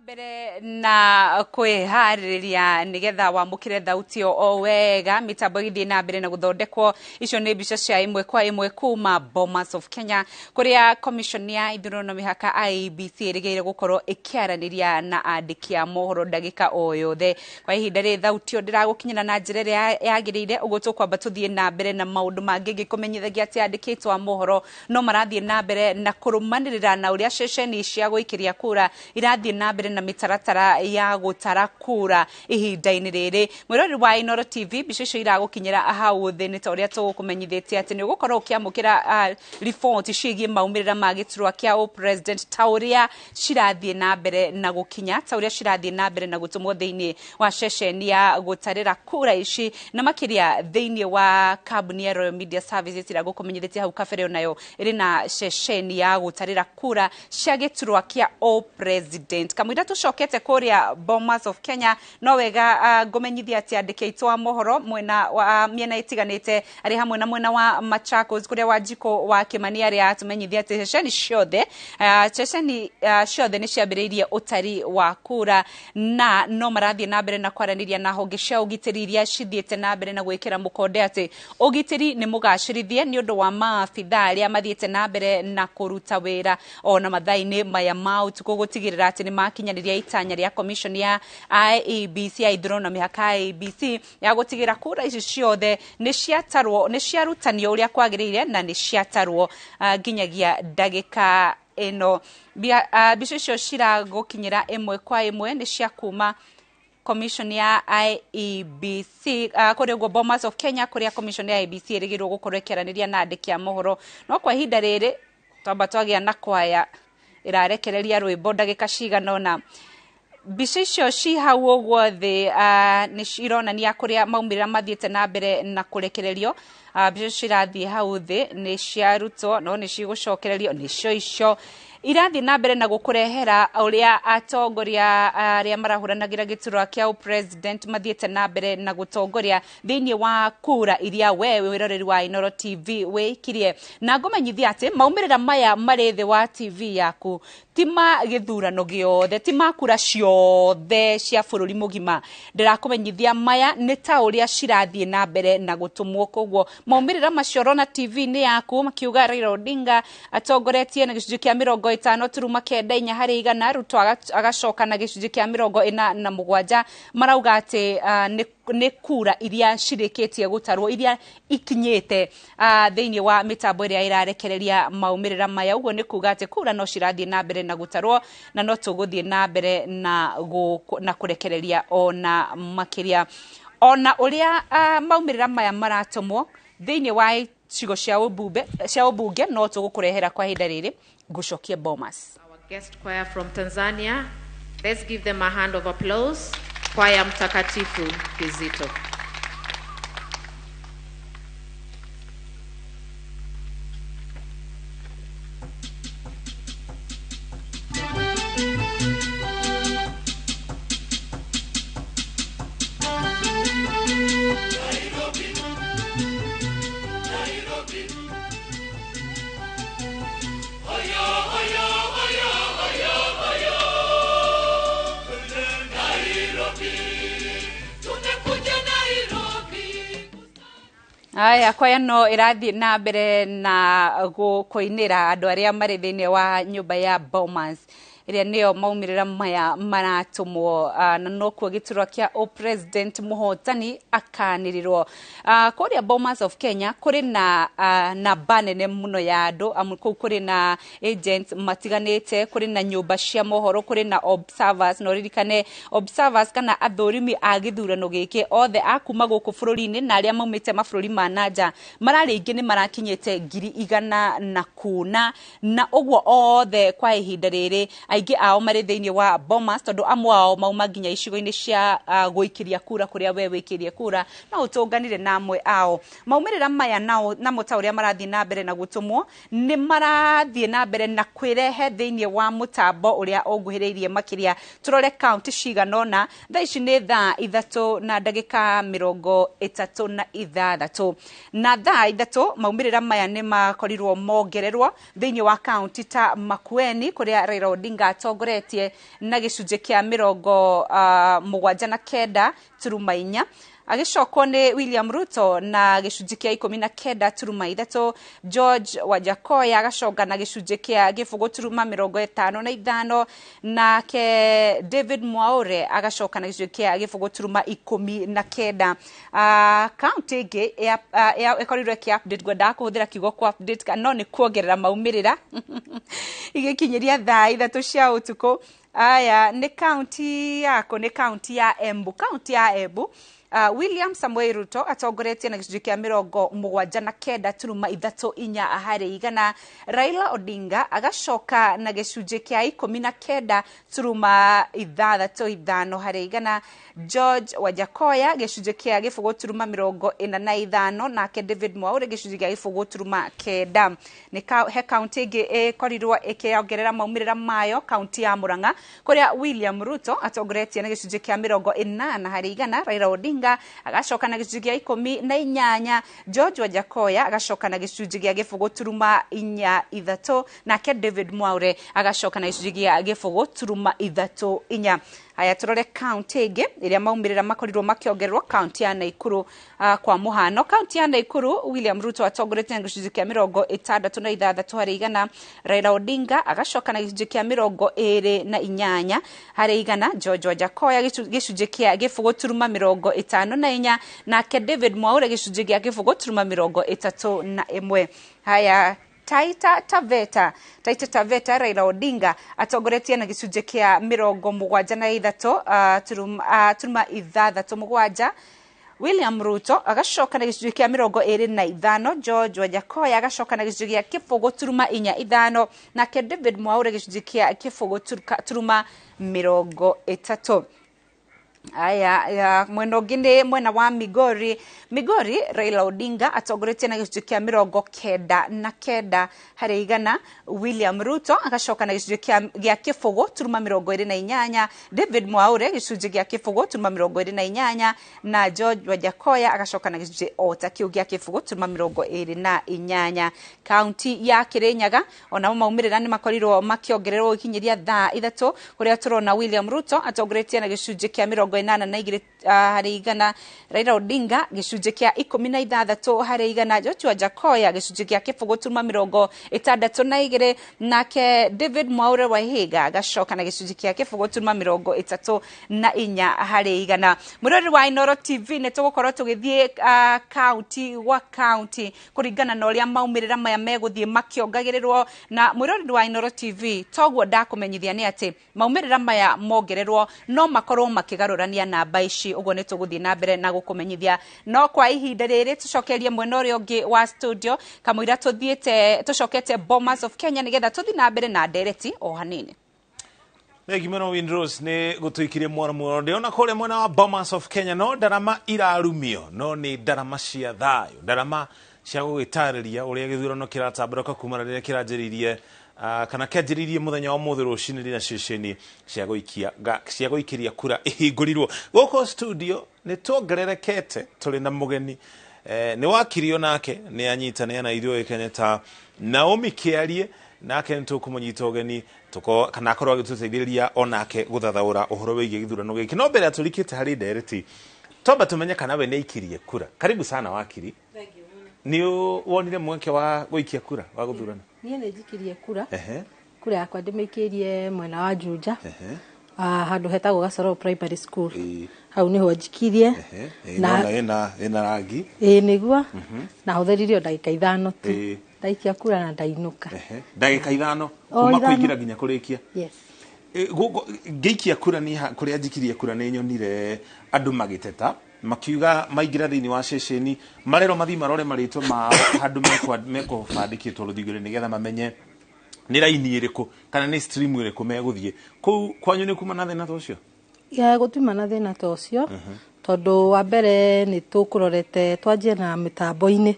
Mbere na kwĩharĩrĩria nĩgetha wamũkĩre thauti o wega mĩtambo ĩgĩthiĩ na mbere na gũthondekwo. Icio nĩ mbica cia ĩmwe kwa ĩmwe kuma Bomas of Kenya, kũrĩa commission ya ithurano na mĩhaka IEBC ĩrĩgĩrĩire gũkorwo ĩkĩaranĩria na andĩki a mohoro ndagĩka o yothe. Kwa ihinda rĩrĩ thauti ĩyo ndĩragũkinyĩra na njĩra ĩrĩa yagĩrĩire, ũguo tũkwamba tũthiĩ na mbere na maũndũ mangĩ ngĩkũmenyithagia atĩ andĩkĩtwo a mohoro no marathiĩ na mbere na kũrũmanĩrĩra na ũrĩa ceceni cia gũikĩria kura irathiĩ na mbere na mĩtaratara ya gũtara kura ihinda-inĩ rĩrĩ. Mwĩroreri wa Inooro TV, mbica icio iragũkinyĩra hau thĩ nĩ ta ũrĩa tũgũkũmenyithĩtie atĩ nĩ ũgũkorwo ũkĩamũkĩra riboti ciĩgiĩ maumĩrĩra ma gĩturwa kĩa ũ-president ta ũrĩa cirathiĩ na mbere na gũkinya, ta ũrĩa cirathiĩ na mbere na gũtũmwo thĩinĩ wa ceceni ya gũtarĩra kura ici, na makĩria thĩinĩ wa kambuni ya Royal Media Services ĩrĩa ngũkũmenyithĩtie hau kabere, onayo ĩrĩ na ceceni ya gũtarĩra kura cia gĩturwa kĩa ũ-president. Kamũira tũcokete kũrĩa Bomas of Kenya, no wega ngũmenyithia atĩ andĩki aitũ a mohoro mwena wa mĩena ĩtiganĩte arĩ hamwe na mwena wa Machakos kũrĩa Wanjikũ wa Kĩmani arĩa atũmenyithia atĩ ceceni ciothe nĩ ciambĩrĩirie ũtari wa kura, na no marathiĩ na mbere na kwaranĩria na honge cia ũgitĩri iria cithiĩte na mbere na gwĩkĩra mũkonde atĩ ũgitĩri nĩ mũgacĩrithie nĩ ũndũ wa maabitha arĩa mathiĩte na mbere na kũruta wĩra ona mathaa-inĩ maya ma ũtukũ gũtigĩrĩra atĩ nĩ makinyanĩria itanya rĩa commission ya IEBC ya ithurano na mĩhaka IEBC ya gũtigĩrĩra kura ici ciothe nĩ ciatarwo, nĩ ciarutanio ũrĩa kwagĩrĩire na nĩ ciatarwo nginyagia ndagĩka ĩno. Mbica icio ciragũkinyĩra ĩmwe kwa ĩmwe nĩ cia kuma commission ya IEBC kũrĩa ũguo Bomas of Kenya, kũrĩa commission ya IEBC ĩrĩgĩrĩirwo gũkorwo ĩkĩaranĩria na andĩki a mohoro. No kwa ihinda rĩrĩ twamba twagĩa na kwaya ĩrarekereria rwĩmbo ndagĩka cigana ũna. Mbica icio ci hau ũguo thĩ nĩ ironania kũrĩa maumĩrĩra mathiĩte na mbere na kũrekererio. Mbica icio cirathiĩ hau thĩ nĩ ciarutwo, no nĩ cigũcokererio, nĩcio icio irathiĩ na mbere na gũkũrehera ũrĩa atongoria arĩa marahũranagĩra gĩturwa kĩa ũ-president mathiĩte na mbere na gũtongoria thĩinĩ wa kura iria we wĩroreri wa Inooro TV wĩikirie. Na ngũmenyithia atĩ maumĩrĩra maya marĩ thĩ wa TV yaku ti ma gĩthurano gĩothe, ti ma kura ciothe cia bũrũri mũgima. Ndĩrakũmenyithia maya nĩ ta ũrĩa cirathiĩ na mbere na gũtũmwo, koguo maumĩrĩra macio ũrona TV-inĩ yaku makiuga Raila Odinga atongoretie na gĩcunjĩ kĩa 50.94 harĩ igana, Ruto agacoka na gĩcunjĩ kĩa 47. Marauga atĩ nĩ kura iria cirĩkĩtie gũtarwo, iria ikinyĩte thĩinĩ wa mĩtambo ĩrĩa ĩrarekereria maumĩrĩra maya. Ũguo nĩ kuga atĩ kura no cirathiĩ na mbere na gũtarwo na no tũgũthiĩ na mbere na kũrekereria ona makĩria ona ũrĩa maumĩrĩra maya maratũmwo thĩinĩ wa icigo cia ũmbunge no tũgũkũrehera. Kwa ihinda rĩrĩ ngũcokie Bomas. Our guest choir from Tanzania, let's give them a hand of applause. Kwaya Mtakatifu Kizito. Aya, kwaya no ĩrathiĩ na mbere na kũinĩra andũ arĩa marĩ thĩinĩ wa nyũmba ya Bomas ĩrĩa nĩyo maumĩrĩra maya maratũmwo, na nokuo gĩturwa kĩa ũ-president mũhotani akanĩrĩrwo. Kũrĩa Bomas of Kenya kũrĩ na namba nene mũno ya andũ, amu kũu kũrĩ na agents matiganĩte, kũrĩ na nyũmba cia mohoro, kũrĩ na observers, na ũririkane observers kana athũrimi a gĩthurano gĩkĩ othe a kuma gũkũ bũrũri-inĩ na arĩa maumĩte mabũrũri ma na nja mararĩ aingĩ, nĩ marakinyĩte 100,000 na kuna, na ũguo othe kwa ihinda rĩrĩ aingĩ ao marĩ thĩinĩ wa Bomas, tondũ amwe ao mauma nginya icigo-inĩ cia gũikĩria kura kũrĩa we wĩikĩrie kura no ũtũnganire na amwe ao. Maumĩrĩra maya nao namo ta ũrĩa marathiĩ na mbere na gũtũmwo nĩ marathiĩ na mbere na kwĩrehe thĩinĩ wa mũtambo ũrĩa ũnguhĩrĩirie makĩria. Tũrore kaunti cigana ũna. Thaa ici nĩ thaa 3 na ndagĩka 36, na thaa 3 maumĩrĩra maya nĩ makorirwo mongererwo thĩinĩ wa kaunti ta Makueni, kũrĩa Raila Odinga atongoretie na gĩcunjĩ kĩa 79.4, agĩcokwo nĩ William Ruto na gĩcunjĩ kĩa 19.3, George Wajackoyah agacoka na gĩcunjĩ kĩa 0.55, nake David Mwaure agacoka na gĩcunjĩ kĩa 0.19. Kaunti ĩngĩ ĩkorirwo ĩkĩ update, ngwendaga kũhũthĩra kiugo ku update no nĩ kuongerera maumĩrĩra igĩkinyĩria thaa 3 cia ũtukũ. Aya, nĩ kaunti yako, nĩ kaunti ya Embu. Kaunti ya Embu, William Samoei Ruto atongoretie na gĩcunjĩ kĩa 79.34 harĩ igana. Raila Odinga agacoka na gĩcunjĩ kĩa 19.65 harĩ igana. George Wajakoya gĩcunjĩ kĩa 0.45, nake David Mwaure gĩcunjĩ kĩa 0.9. Nĩ he kaunti ĩngĩ ĩkorirwo ĩkĩongerera maumĩrĩra mayo, kaunti ya Murang'a, kũrĩa William Ruto atongoretie na gĩcunjĩ kĩa 80 harĩ igana. Raila Odinga agacoka na gĩcunjĩ kĩa 18, George Wajakoya agacoka na gĩcunjĩ gĩa 0.43, nake David Mwaure agacoka na gĩcunjĩ gĩa 0.34. Haya, turore kaunti ĩngĩ ĩrĩa maumĩrĩra makorirwo makĩongererwo, kaunti ya Naikuru. Kwa mũhano, kaunti ya Naikuru, William Ruto atongoretie na gĩcunjĩ kĩa 66 harĩ igana. Raila Odinga agacoka na gĩcunjĩ kĩa 28 harĩ igana. George Wajakoya gĩcunjĩ kĩa 0.54, nake David Mwaure gĩcunjĩ kĩa 0.31. Haya, Taita Taveta, Taita Taveta, Raila Odinga atongoretie na gĩcunjĩ kĩa 73.67. William Ruto agacoka na gĩcunjĩ kĩa 25, George Wajakoya agacoka na gĩcunjĩ gĩa 0.45, nake David Mwaure gĩcunjĩ kĩa 0.30. Aya, mwena ũngĩ nĩ mwena wa Migori. Migori, Raila Odinga atongoretie na gĩcunjĩ kĩa 99 harĩ igana. William Ruto agacoka na gĩcunjĩ gĩa 0.28, David Mwaure gĩcunjĩ gĩa 0.28, na George Wajakoya agacoka na gĩcunjĩ o ta kĩu gĩa 0.28. Kaunti ya Kirinyaga onamo maumĩrĩra nĩ makorirwo makĩongererwo gũkinyĩria thaa 3, kũrĩa tũrona William Ruto atongoretie na gĩcunjĩ kĩa 82 harĩ igana, Raila Odinga gĩcunjĩ kĩa 16 harĩ igana, George Wajakoya gĩcunjĩ kĩa 0.62, nake David Mwaure Waihiga agacoka na gĩcunjĩ kĩa 0.34 harĩ igana. Mũrori wa Inooro TV, nĩ tũgũkorwo tũgĩthiĩ kaunti gwa kaunti kũringana na ũrĩa maumĩrĩra maya megũthiĩ makĩongagĩrĩrwo. Na mwĩroreri wa Inooro TV, toguo ndakũmenyithia nĩ atĩ maumĩrĩra maya mongererwo no makorwo makĩgarũrania namba ici, ũguo nĩ tũgũthiĩ na mbere na gũkũmenyithia. No kwa ihinda rĩrĩ tũcokerie mwena ũrĩa ũngĩ wa studio kamũira tũthiĩte tũcokete Bomas of Kenya nĩgetha tũthiĩ na mbere na ndereti o hanini. Thengi mũno Windrose nĩ gũtũikirie mwaro mũno. Ndĩrona kũrĩa mwena wa Bomas of Kenya no ndarama irarumio, no nĩ ndarama cia thayũ, ndarama cia gũgĩtarĩria ũrĩa gĩthurano kĩratambũrũka kuma rĩrĩa kĩranjĩrĩirie, kana kĩanjĩrĩirie mũthenya wa ũmũthĩ rũcinĩ rĩrĩa ceceni cia gũikĩria kura ihingũrirwo. Gũkũ studio nĩ tuongererekete, tũrĩ na mũgeni, nĩ wakirio nake nĩ anyitanĩra na ithuĩ ũĩkaine ta Naomi Kĩarie, nake nĩ tũkũmũnyita ũgeni kana akorwo agĩtũteithĩrĩria onake gũthathaũra ũhoro wĩgiĩ gĩthurano gĩkĩ. No mbere ya tũrikĩte harĩ ndereti, twamba tũmenye kana we nĩ aikirie kura. Karibu sana wakiri. Nĩ wonire mweke wa gũikia kura wa gũthurana? Niĩ nĩ njikirie kura. Kura yakwa ndĩmĩikĩrie mwena wa Juja, handũ hetagwo Gacoro Primary School. Hau nĩho njikirie. Na ĩna rangi. Ĩĩ nĩguo. Na hũthĩrire o ndagĩka 5 tu. Ndaikia kura na ndainũka. Ndagĩka 5 kuma kũingĩra nginya kũrĩkia? Yes. Ngĩikia kura nĩ kũrĩa njikirie kura nĩ nyonire andũ magĩteta makiuga maingĩra thĩinĩ wa ceceni marerwo mathiĩ marore marĩtwa mao handũ mekũbandĩkĩtwo rũthingo-inĩ nĩgetha mamenye nĩ raini ĩrĩkũ kana nĩ stream ĩrĩkũ megũthiĩ. Kũu kwanyu nĩ kuma na thĩna ta ũcio? Gũtiuma na thĩna ta ũcio, tondũ wa mbere nĩ tũkũrorete twanjie na mĩtambo-inĩ,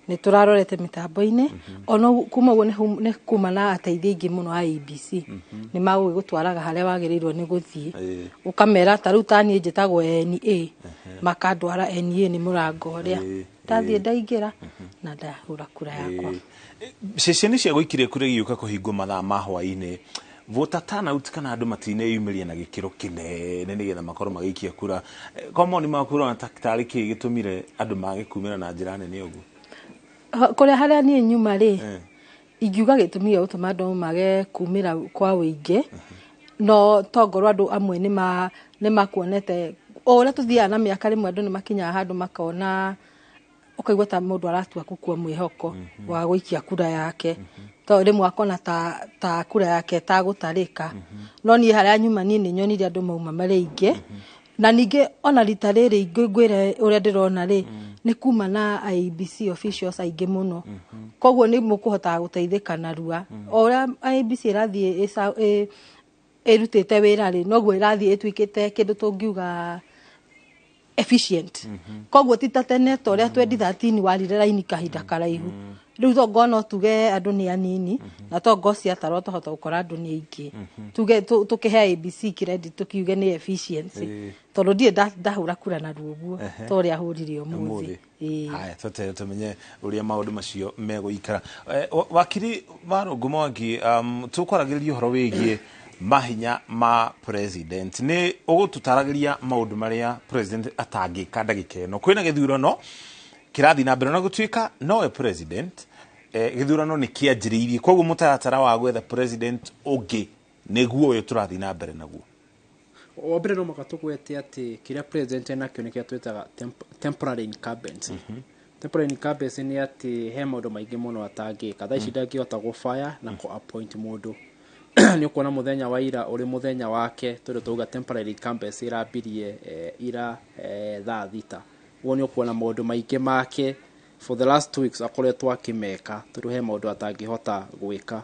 nĩ tũrarorete mĩtambo-inĩ ona kuma ũguo nĩ kuma na ateithia aingĩ mũno a ABC, nĩ magũgĩgũtwaraga harĩa wagĩrĩirwo nĩ gũthiĩ, ũkamera ta rĩu ta niĩ njĩtagwo NA, makandwara NA nĩ mũrango ũrĩa ndathiĩ ndaingĩra na ndahũra kura yakwa. Ceceni cia gũikĩria kura igĩũka kũhingwo mathaa ma hwaĩ-inĩ, voter turnout kana andũ matineyumĩria na gĩkĩro kĩnene nĩgetha makorwo magĩikia kura. Kwa mawoni maku ũrona tarĩ kĩĩ gĩtũmire andũ mage kumĩra na njĩra nene ũguo? Kũrĩa harĩa niĩ nyuma rĩ, ingiuga gĩtũmi gĩa gũtũma andũ mage kumĩra kwa wĩingĩ, no tongorwo andũ amwe nĩ makuonete o ũrĩa tũthiaga na mĩaka, rĩmwe andũ nĩ makinyaga handũ makona Ũkaigua ta mũndũ aratua gũkua mwĩhoko wa gũikia kura yake, tondũ rĩmwe akona ta kura yake tagũtarĩka. No niĩ harĩa nyuma, niĩ nĩ nyonire andũ mauma marĩ aingĩ. Na ningĩ ona rita rĩrĩ ngwĩre ũrĩa ndĩrona rĩ, nĩ kuma na IEBC officials aingĩ mũno, koguo nĩ mũkũhotaga gũteithĩka narua. O ũrĩa IEBC ĩrathiĩ ĩrutĩte wĩra rĩ, noguo ĩrathiĩ ĩtuĩkĩte kĩndũ tũngiuga efficient. Koguo ti ta tene, ta ũrĩa 2013 warire raini kahinda karaihu. Rĩu tongo no tuge andũ nĩ anini, na tongo ciatarwo tũhota gũkora andũ nĩ aingĩ. Tuge tũkĩhe IEBC credit, tũkiuge nĩ efficiency, tondũ ndirĩ ndahũra kura na ruo ũguo ta ũrĩa hũrire ũmũthĩ. Ĩĩ. Haya, tweterere tumenye ũrĩa maũndũ macio megũikara. Wakiri Warũngũ Mwangi, tũkwaragĩrĩria ũhoro wĩgiĩ mahinya ma president. Nĩ ũgũtũtaragĩria maũndũ marĩa president atangĩka ndagĩka ĩno kwĩna gĩthurano kĩrathiĩ na mbere, na gũtuĩka nowe president, gĩthurano nĩ kĩanjĩrĩirie, koguo mũtaratara wa gwetha president ũngĩ nĩguo ũyũ tũrathiĩ na mbere naguo. Wa mbere, no mũhaka tũgwete atĩ kĩrĩa president enakĩo nĩkĩo twĩtaga temporary incumbency. Temporary incumbency nĩ atĩ he maũndũ maingĩ mũno atangĩka thaa ici. Ndangĩhota gũbaya na kũ appoint mũndũ. Nĩ ũkuona mũthenya wa ira ũrĩ mũthenya wake, tondũ tauga temporary incumbency ĩrambirie ira thaa 6. Ũguo nĩ ũkuona maũndũ maingĩ make for the last 2 weeks akoretwo akĩmeka, tondũ he maũndũ atangĩhota gwĩka.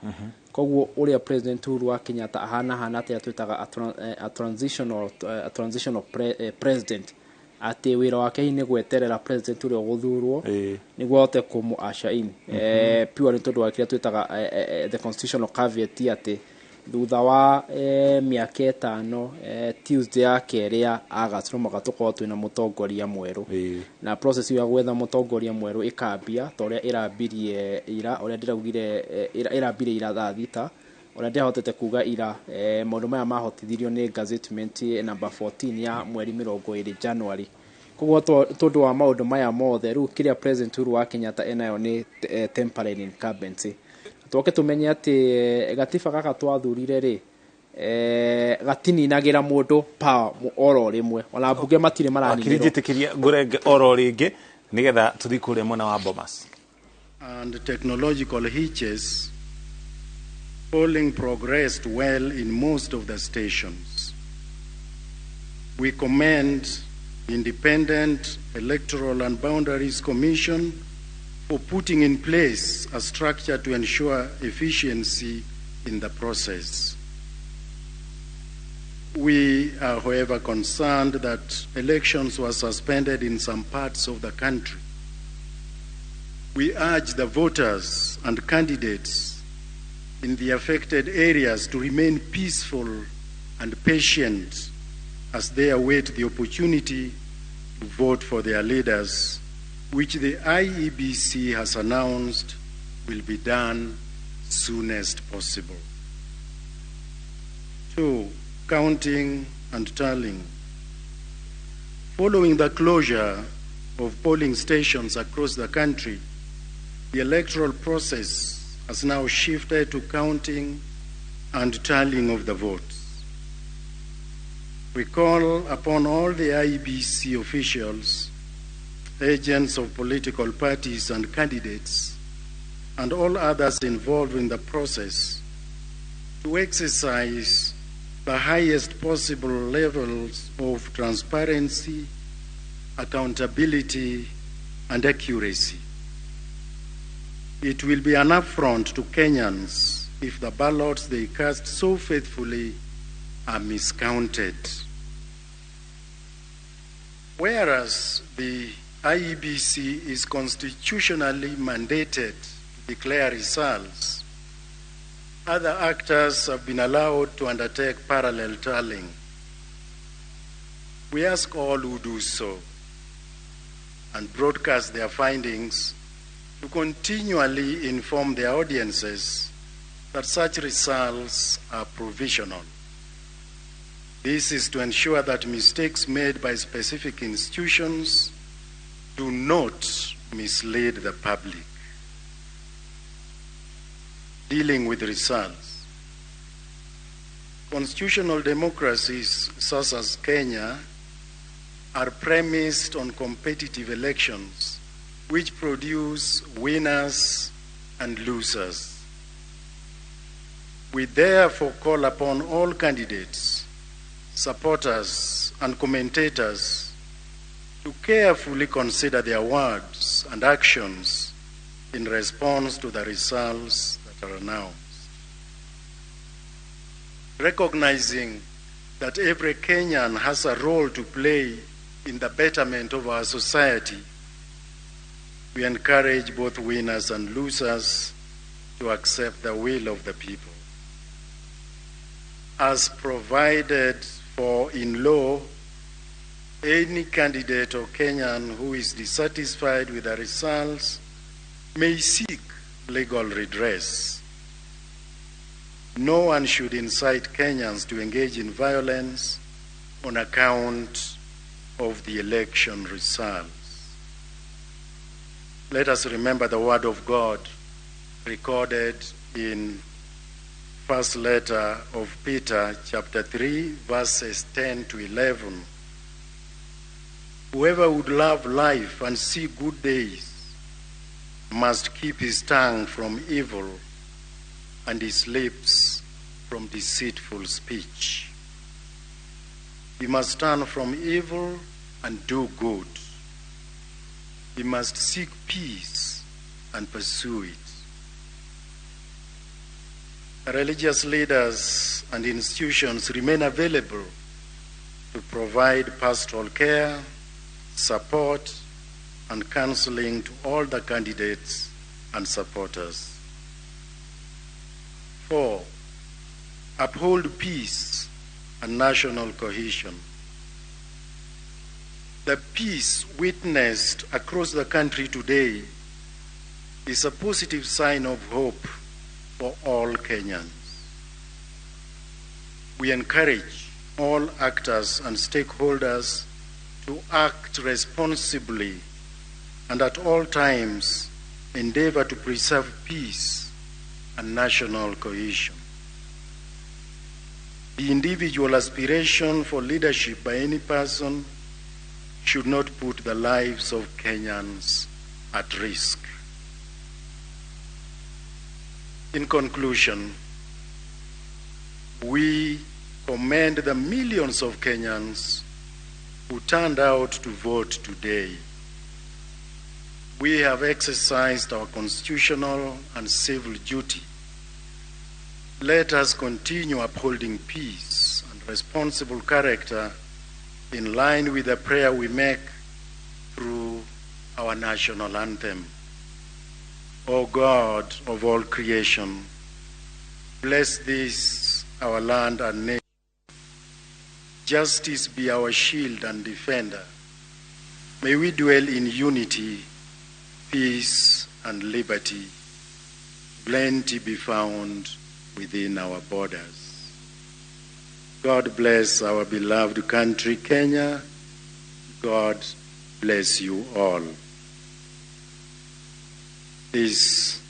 Koguo ũrĩa President Uhuru wa Kenyatta ahana hana atĩa, twĩtaga a transitional president, atĩ wĩra wake hihi nĩ gweterera president ũrĩa ũgũthurwo nĩguo ahote kũmũ usher in, pure nĩ tondũ wa kĩrĩa twĩtaga the constitutional caveat, atĩ thutha wa mĩaka 5, Tuesday ya kerĩ ya August, no mũhaka tũkorwo twĩna mũtongoria mwerũ. Na process ya gwetha mũtongoria mwerũ ĩkambia ta ũrĩa ĩrambirie ira, ũrĩa ndĩraugire, ĩrambirie ira thaa 6. Ũrĩa ndĩrahotete kuga ira, maũndũ maya mahotithirio nĩ gazettement number 14 ya mweri 20 January. Koguo tondũ wa maũndũ maya mothe, rĩu kĩrĩa President Uhuru wa Kenyatta enayo nĩ temporary incumbency. Twoke tũmenye atĩ gatiba gaka twathurire rĩ, gatininagĩra mũndũ power oro rĩmwe, ona mbunge matirĩ Wakiri, maraninĩrwo. Njĩtĩkĩria ngũrenge oro rĩngĩ nĩgetha tũthiĩ kũrĩa mwena wa Bomas. And technological hitches, polling progressed well in most of the stations. We commend the Independent Electoral and Boundaries Commission for putting in place a structure to ensure efficiency in the process. We are, however, concerned that elections were suspended in some parts of the country. We urge the voters and candidates in the affected areas to remain peaceful and patient as they await the opportunity to vote for their leaders, which the IEBC has announced will be done soonest possible. 2, counting and tallying. Following the closure of polling stations across the country, the electoral process has now shifted to counting and tallying of the votes. We call upon all the IEBC officials, agents of political parties and candidates, and all others involved in the process to exercise the highest possible levels of transparency, accountability, and accuracy. It will be an affront to Kenyans if the ballots they cast so faithfully are miscounted. Whereas the IEBC is constitutionally mandated to declare results, other actors have been allowed to undertake parallel tallying. We ask all who do so and broadcast their findings to continually inform their audiences that such results are provisional. This is to ensure that mistakes made by specific institutions do not mislead the public. Dealing with results. Constitutional democracies such as Kenya are premised on competitive elections which produce winners and losers. We therefore call upon all candidates, supporters, and commentators to carefully consider their words and actions in response to the results that are announced. Recognizing that every Kenyan has a role to play in the betterment of our society, we encourage both winners and losers to accept the will of the people. As provided for in law, any candidate or Kenyan who is dissatisfied with the results may seek legal redress. No one should incite Kenyans to engage in violence on account of the election results. Let us remember the word of God recorded in First letter of Peter, chapter 3, verses 10 to 11. Whoever would love life and see good days must keep his tongue from evil and his lips from deceitful speech. He must turn from evil and do good. He must seek peace and pursue it. Religious leaders and institutions remain available to provide pastoral care, support, and counseling to all the candidates and supporters. 4, uphold peace and national cohesion. The peace witnessed across the country today is a positive sign of hope for all Kenyans. We encourage all actors and stakeholders to act responsibly and at all times endeavor to preserve peace and national cohesion. The individual aspiration for leadership by any person should not put the lives of Kenyans at risk. In conclusion, we commend the millions of Kenyans who turned out to vote today. We have exercised our constitutional and civil duty. Let us continue upholding peace and responsible character in line with the prayer we make through our national anthem. O God of all creation, bless this, our land and nation. Justice be our shield and defender. May we dwell in unity, peace, and liberty. Plenty be found within our borders. God bless our beloved country, Kenya. God bless you all. This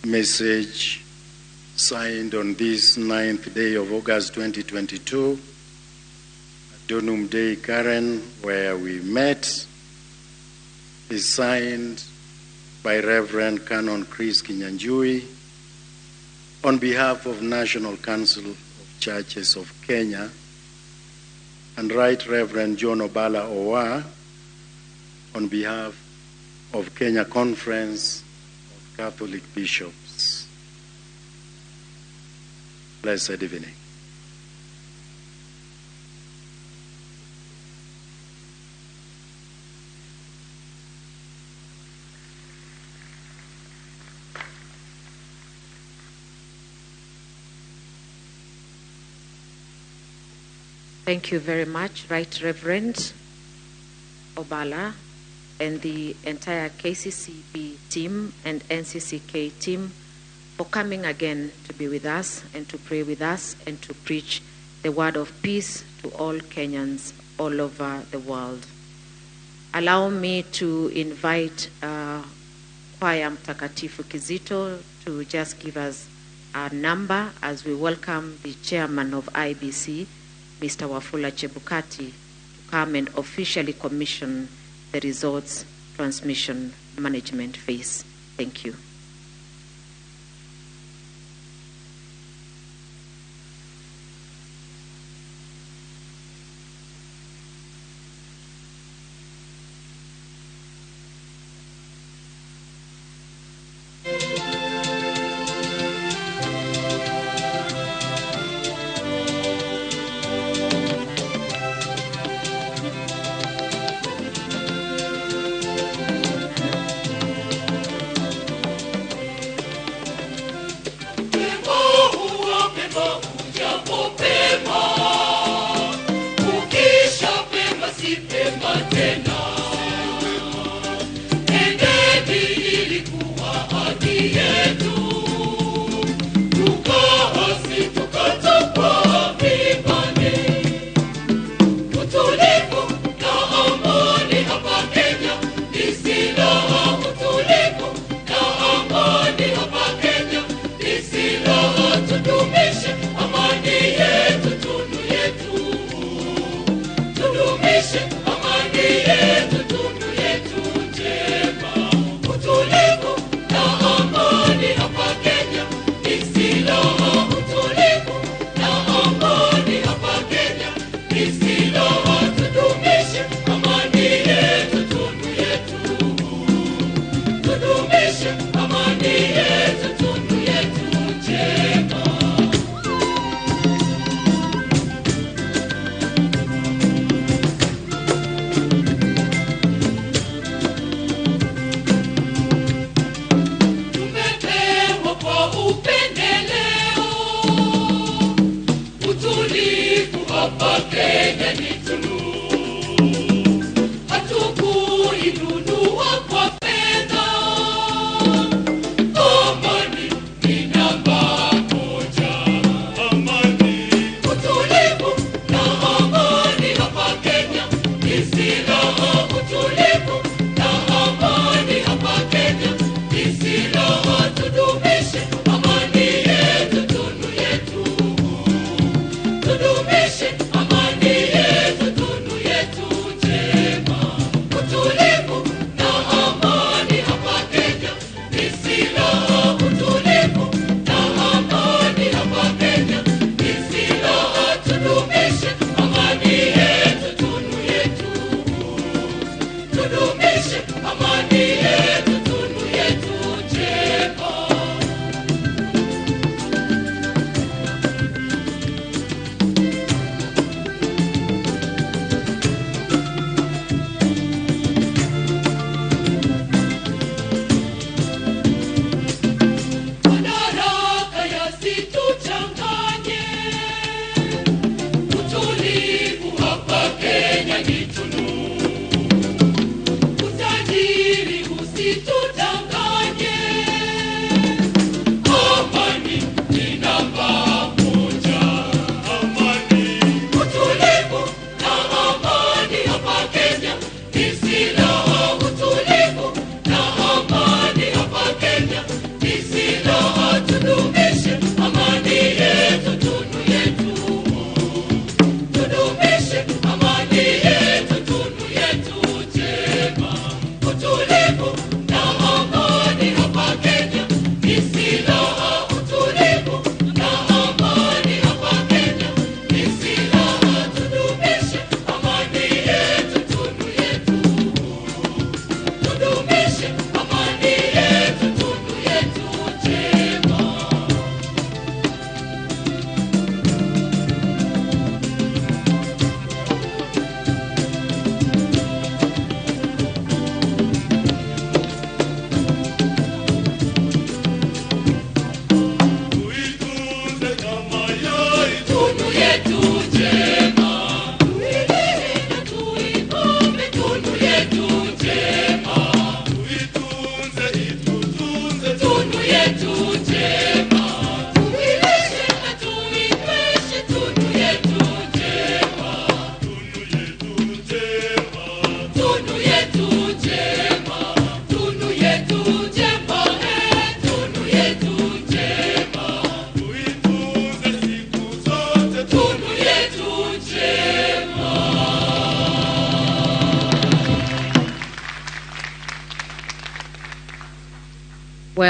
message signed on this 9th day of August 2022, at Donum Dei Karen, where we met, is signed by Reverend Canon Chris Kinyanjui on behalf of National Council of Churches of Kenya and Right Reverend John Obala Owa on behalf of Kenya Conference of Catholic Bishops. Blessed evening. Thank you very much, Right Reverend Obala and the entire KCCB team and NCCK team for coming again to be with us and to pray with us and to preach the word of peace to all Kenyans all over the world. Allow me to invite Kwaya Mtakatifu Kizito to just give us a number as we welcome the chairman of IBC, Mr. Wafula Chebukati, to come and officially commission the results transmission management phase. Thank you. Tudumishe amani.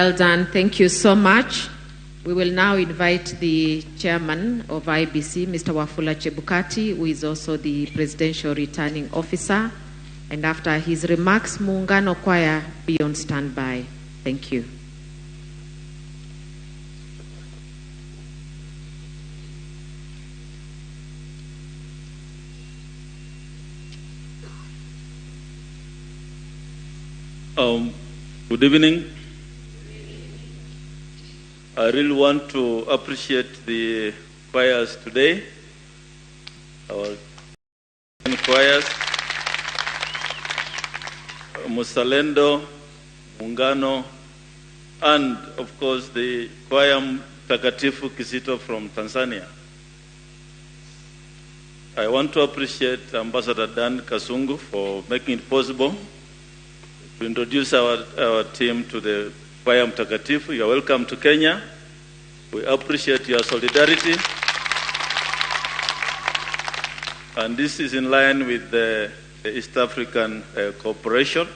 Well done. Thank you so much. We will now invite the chairman of IEBC, Mr. Wafula Chebukati, who is also the presidential returning officer. And after his remarks, Muungano Choir be on standby. Thank you. Good evening. I really want to appreciate the choirs today, our choirs, Musalendo, Muungano, and of course the choir Mtakatifu Kisito from Tanzania. I want to appreciate Ambassador Dan Kasungu for making it possible to introduce our team to the Choir Mtakatifu. You are welcome to Kenya. We appreciate your solidarity. And this is in line with the East African cooperation.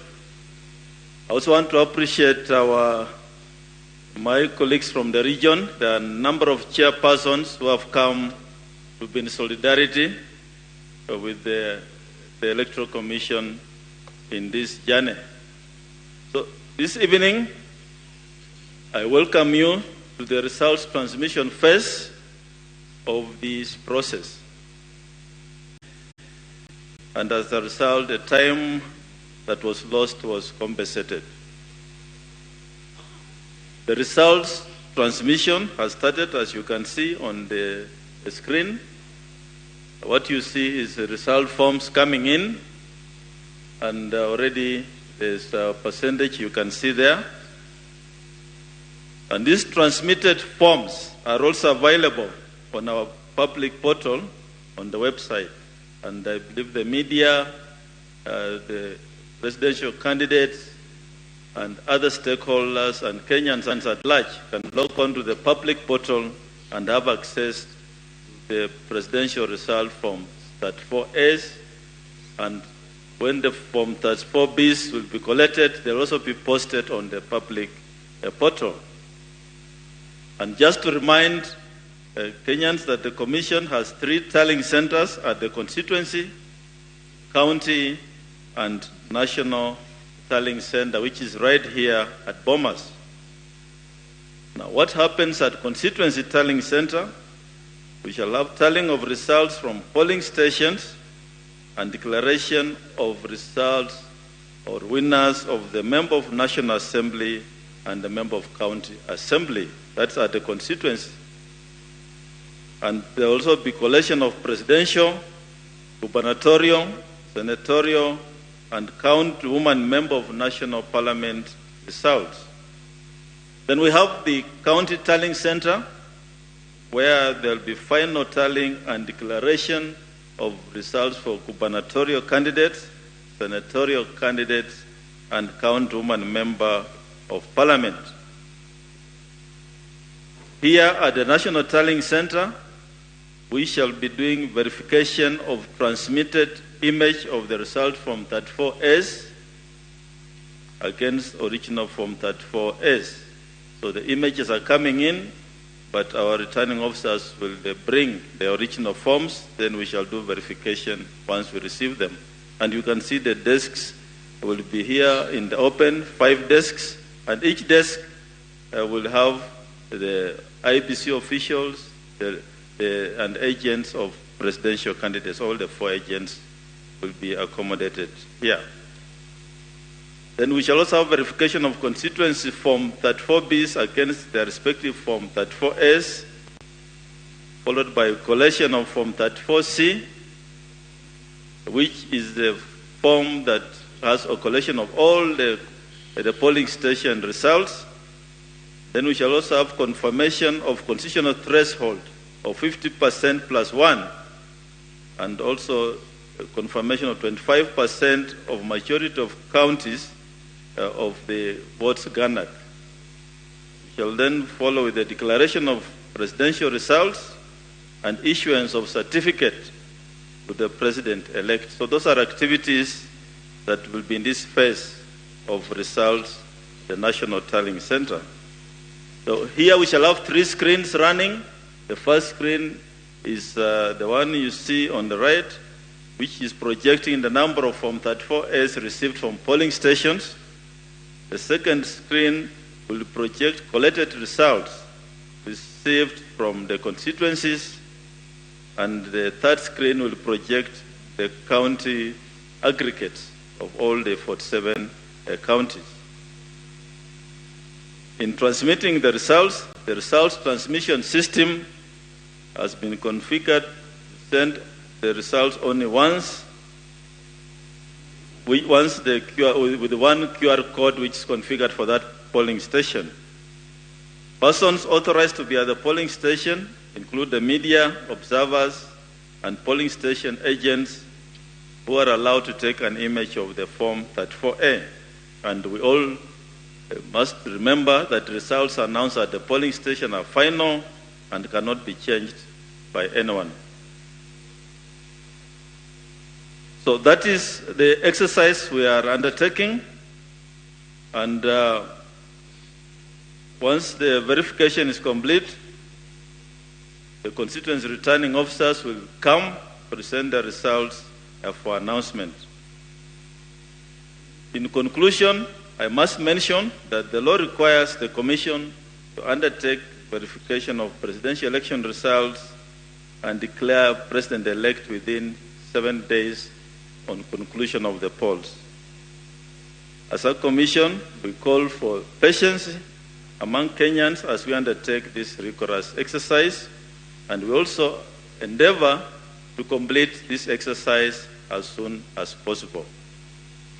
I also want to appreciate my colleagues from the region. There are a number of chairpersons who have come to be in solidarity with the Electoral Commission in this journey. So this evening, I welcome you to the results transmission phase of this process. And as a result, the time that was lost was compensated. The results transmission has started, as you can see on the screen. What you see is the result forms coming in, and already there's a percentage you can see there. And these transmitted forms are also available on our public portal on the website. And I believe the media, the presidential candidates, and other stakeholders and Kenyans at large can log on to the public portal and have access to the presidential result form 34S. And when the form 34Bs will be collected, they'll also be posted on the public portal. And just to remind Kenyans that the Commission has 3 tallying centers at the constituency, county, and national tallying center, which is right here at Bomas. Now, what happens at constituency tallying center? We shall have tallying of results from polling stations and declaration of results or winners of the member of National Assembly and the member of County Assembly. That's at the constituency. And there will also be collation of presidential, gubernatorial, senatorial, and county woman member of National Parliament results. Then we have the county tallying center, where there will be final tallying and declaration of results for gubernatorial candidates, senatorial candidates, and county woman member of Parliament. Here at the National Tallying Center, we shall be doing verification of transmitted image of the result from 34S against original form 34S. So the images are coming in, but our returning officers will bring the original forms, then we shall do verification once we receive them. And you can see the desks will be here in the open, 5 desks, and each desk will have the IEBC officials and agents of presidential candidates. All the 4 agents will be accommodated here. Then we shall also have verification of constituency form 34Bs against their respective form 34S, followed by collation of form 34C, which is the form that has a collation of all the polling station results. Then we shall also have confirmation of constitutional threshold of 50% plus 1, and also confirmation of 25% of majority of counties of the votes garnered. We shall then follow with the declaration of presidential results and issuance of certificate to the president-elect. So those are activities that will be in this phase of results, the National Tallying Center. So here we shall have three screens running. The first screen is the one you see on the right, which is projecting the number of Form 34As received from polling stations. The second screen will project collated results received from the constituencies, and the third screen will project the county aggregates of all the 47 counties. In transmitting the results transmission system has been configured to send the results only once, with one QR code which is configured for that polling station. Persons authorized to be at the polling station include the media, observers, and polling station agents who are allowed to take an image of the Form 34A. And we all must remember that results announced at the polling station are final and cannot be changed by anyone. So that is the exercise we are undertaking. And once the verification is complete, the constituency returning officers will come present the results for announcement. In conclusion, I must mention that the law requires the Commission to undertake verification of presidential election results and declare president-elect within 7 days on conclusion of the polls. As a Commission, we call for patience among Kenyans as we undertake this rigorous exercise, and we also endeavor to complete this exercise as soon as possible.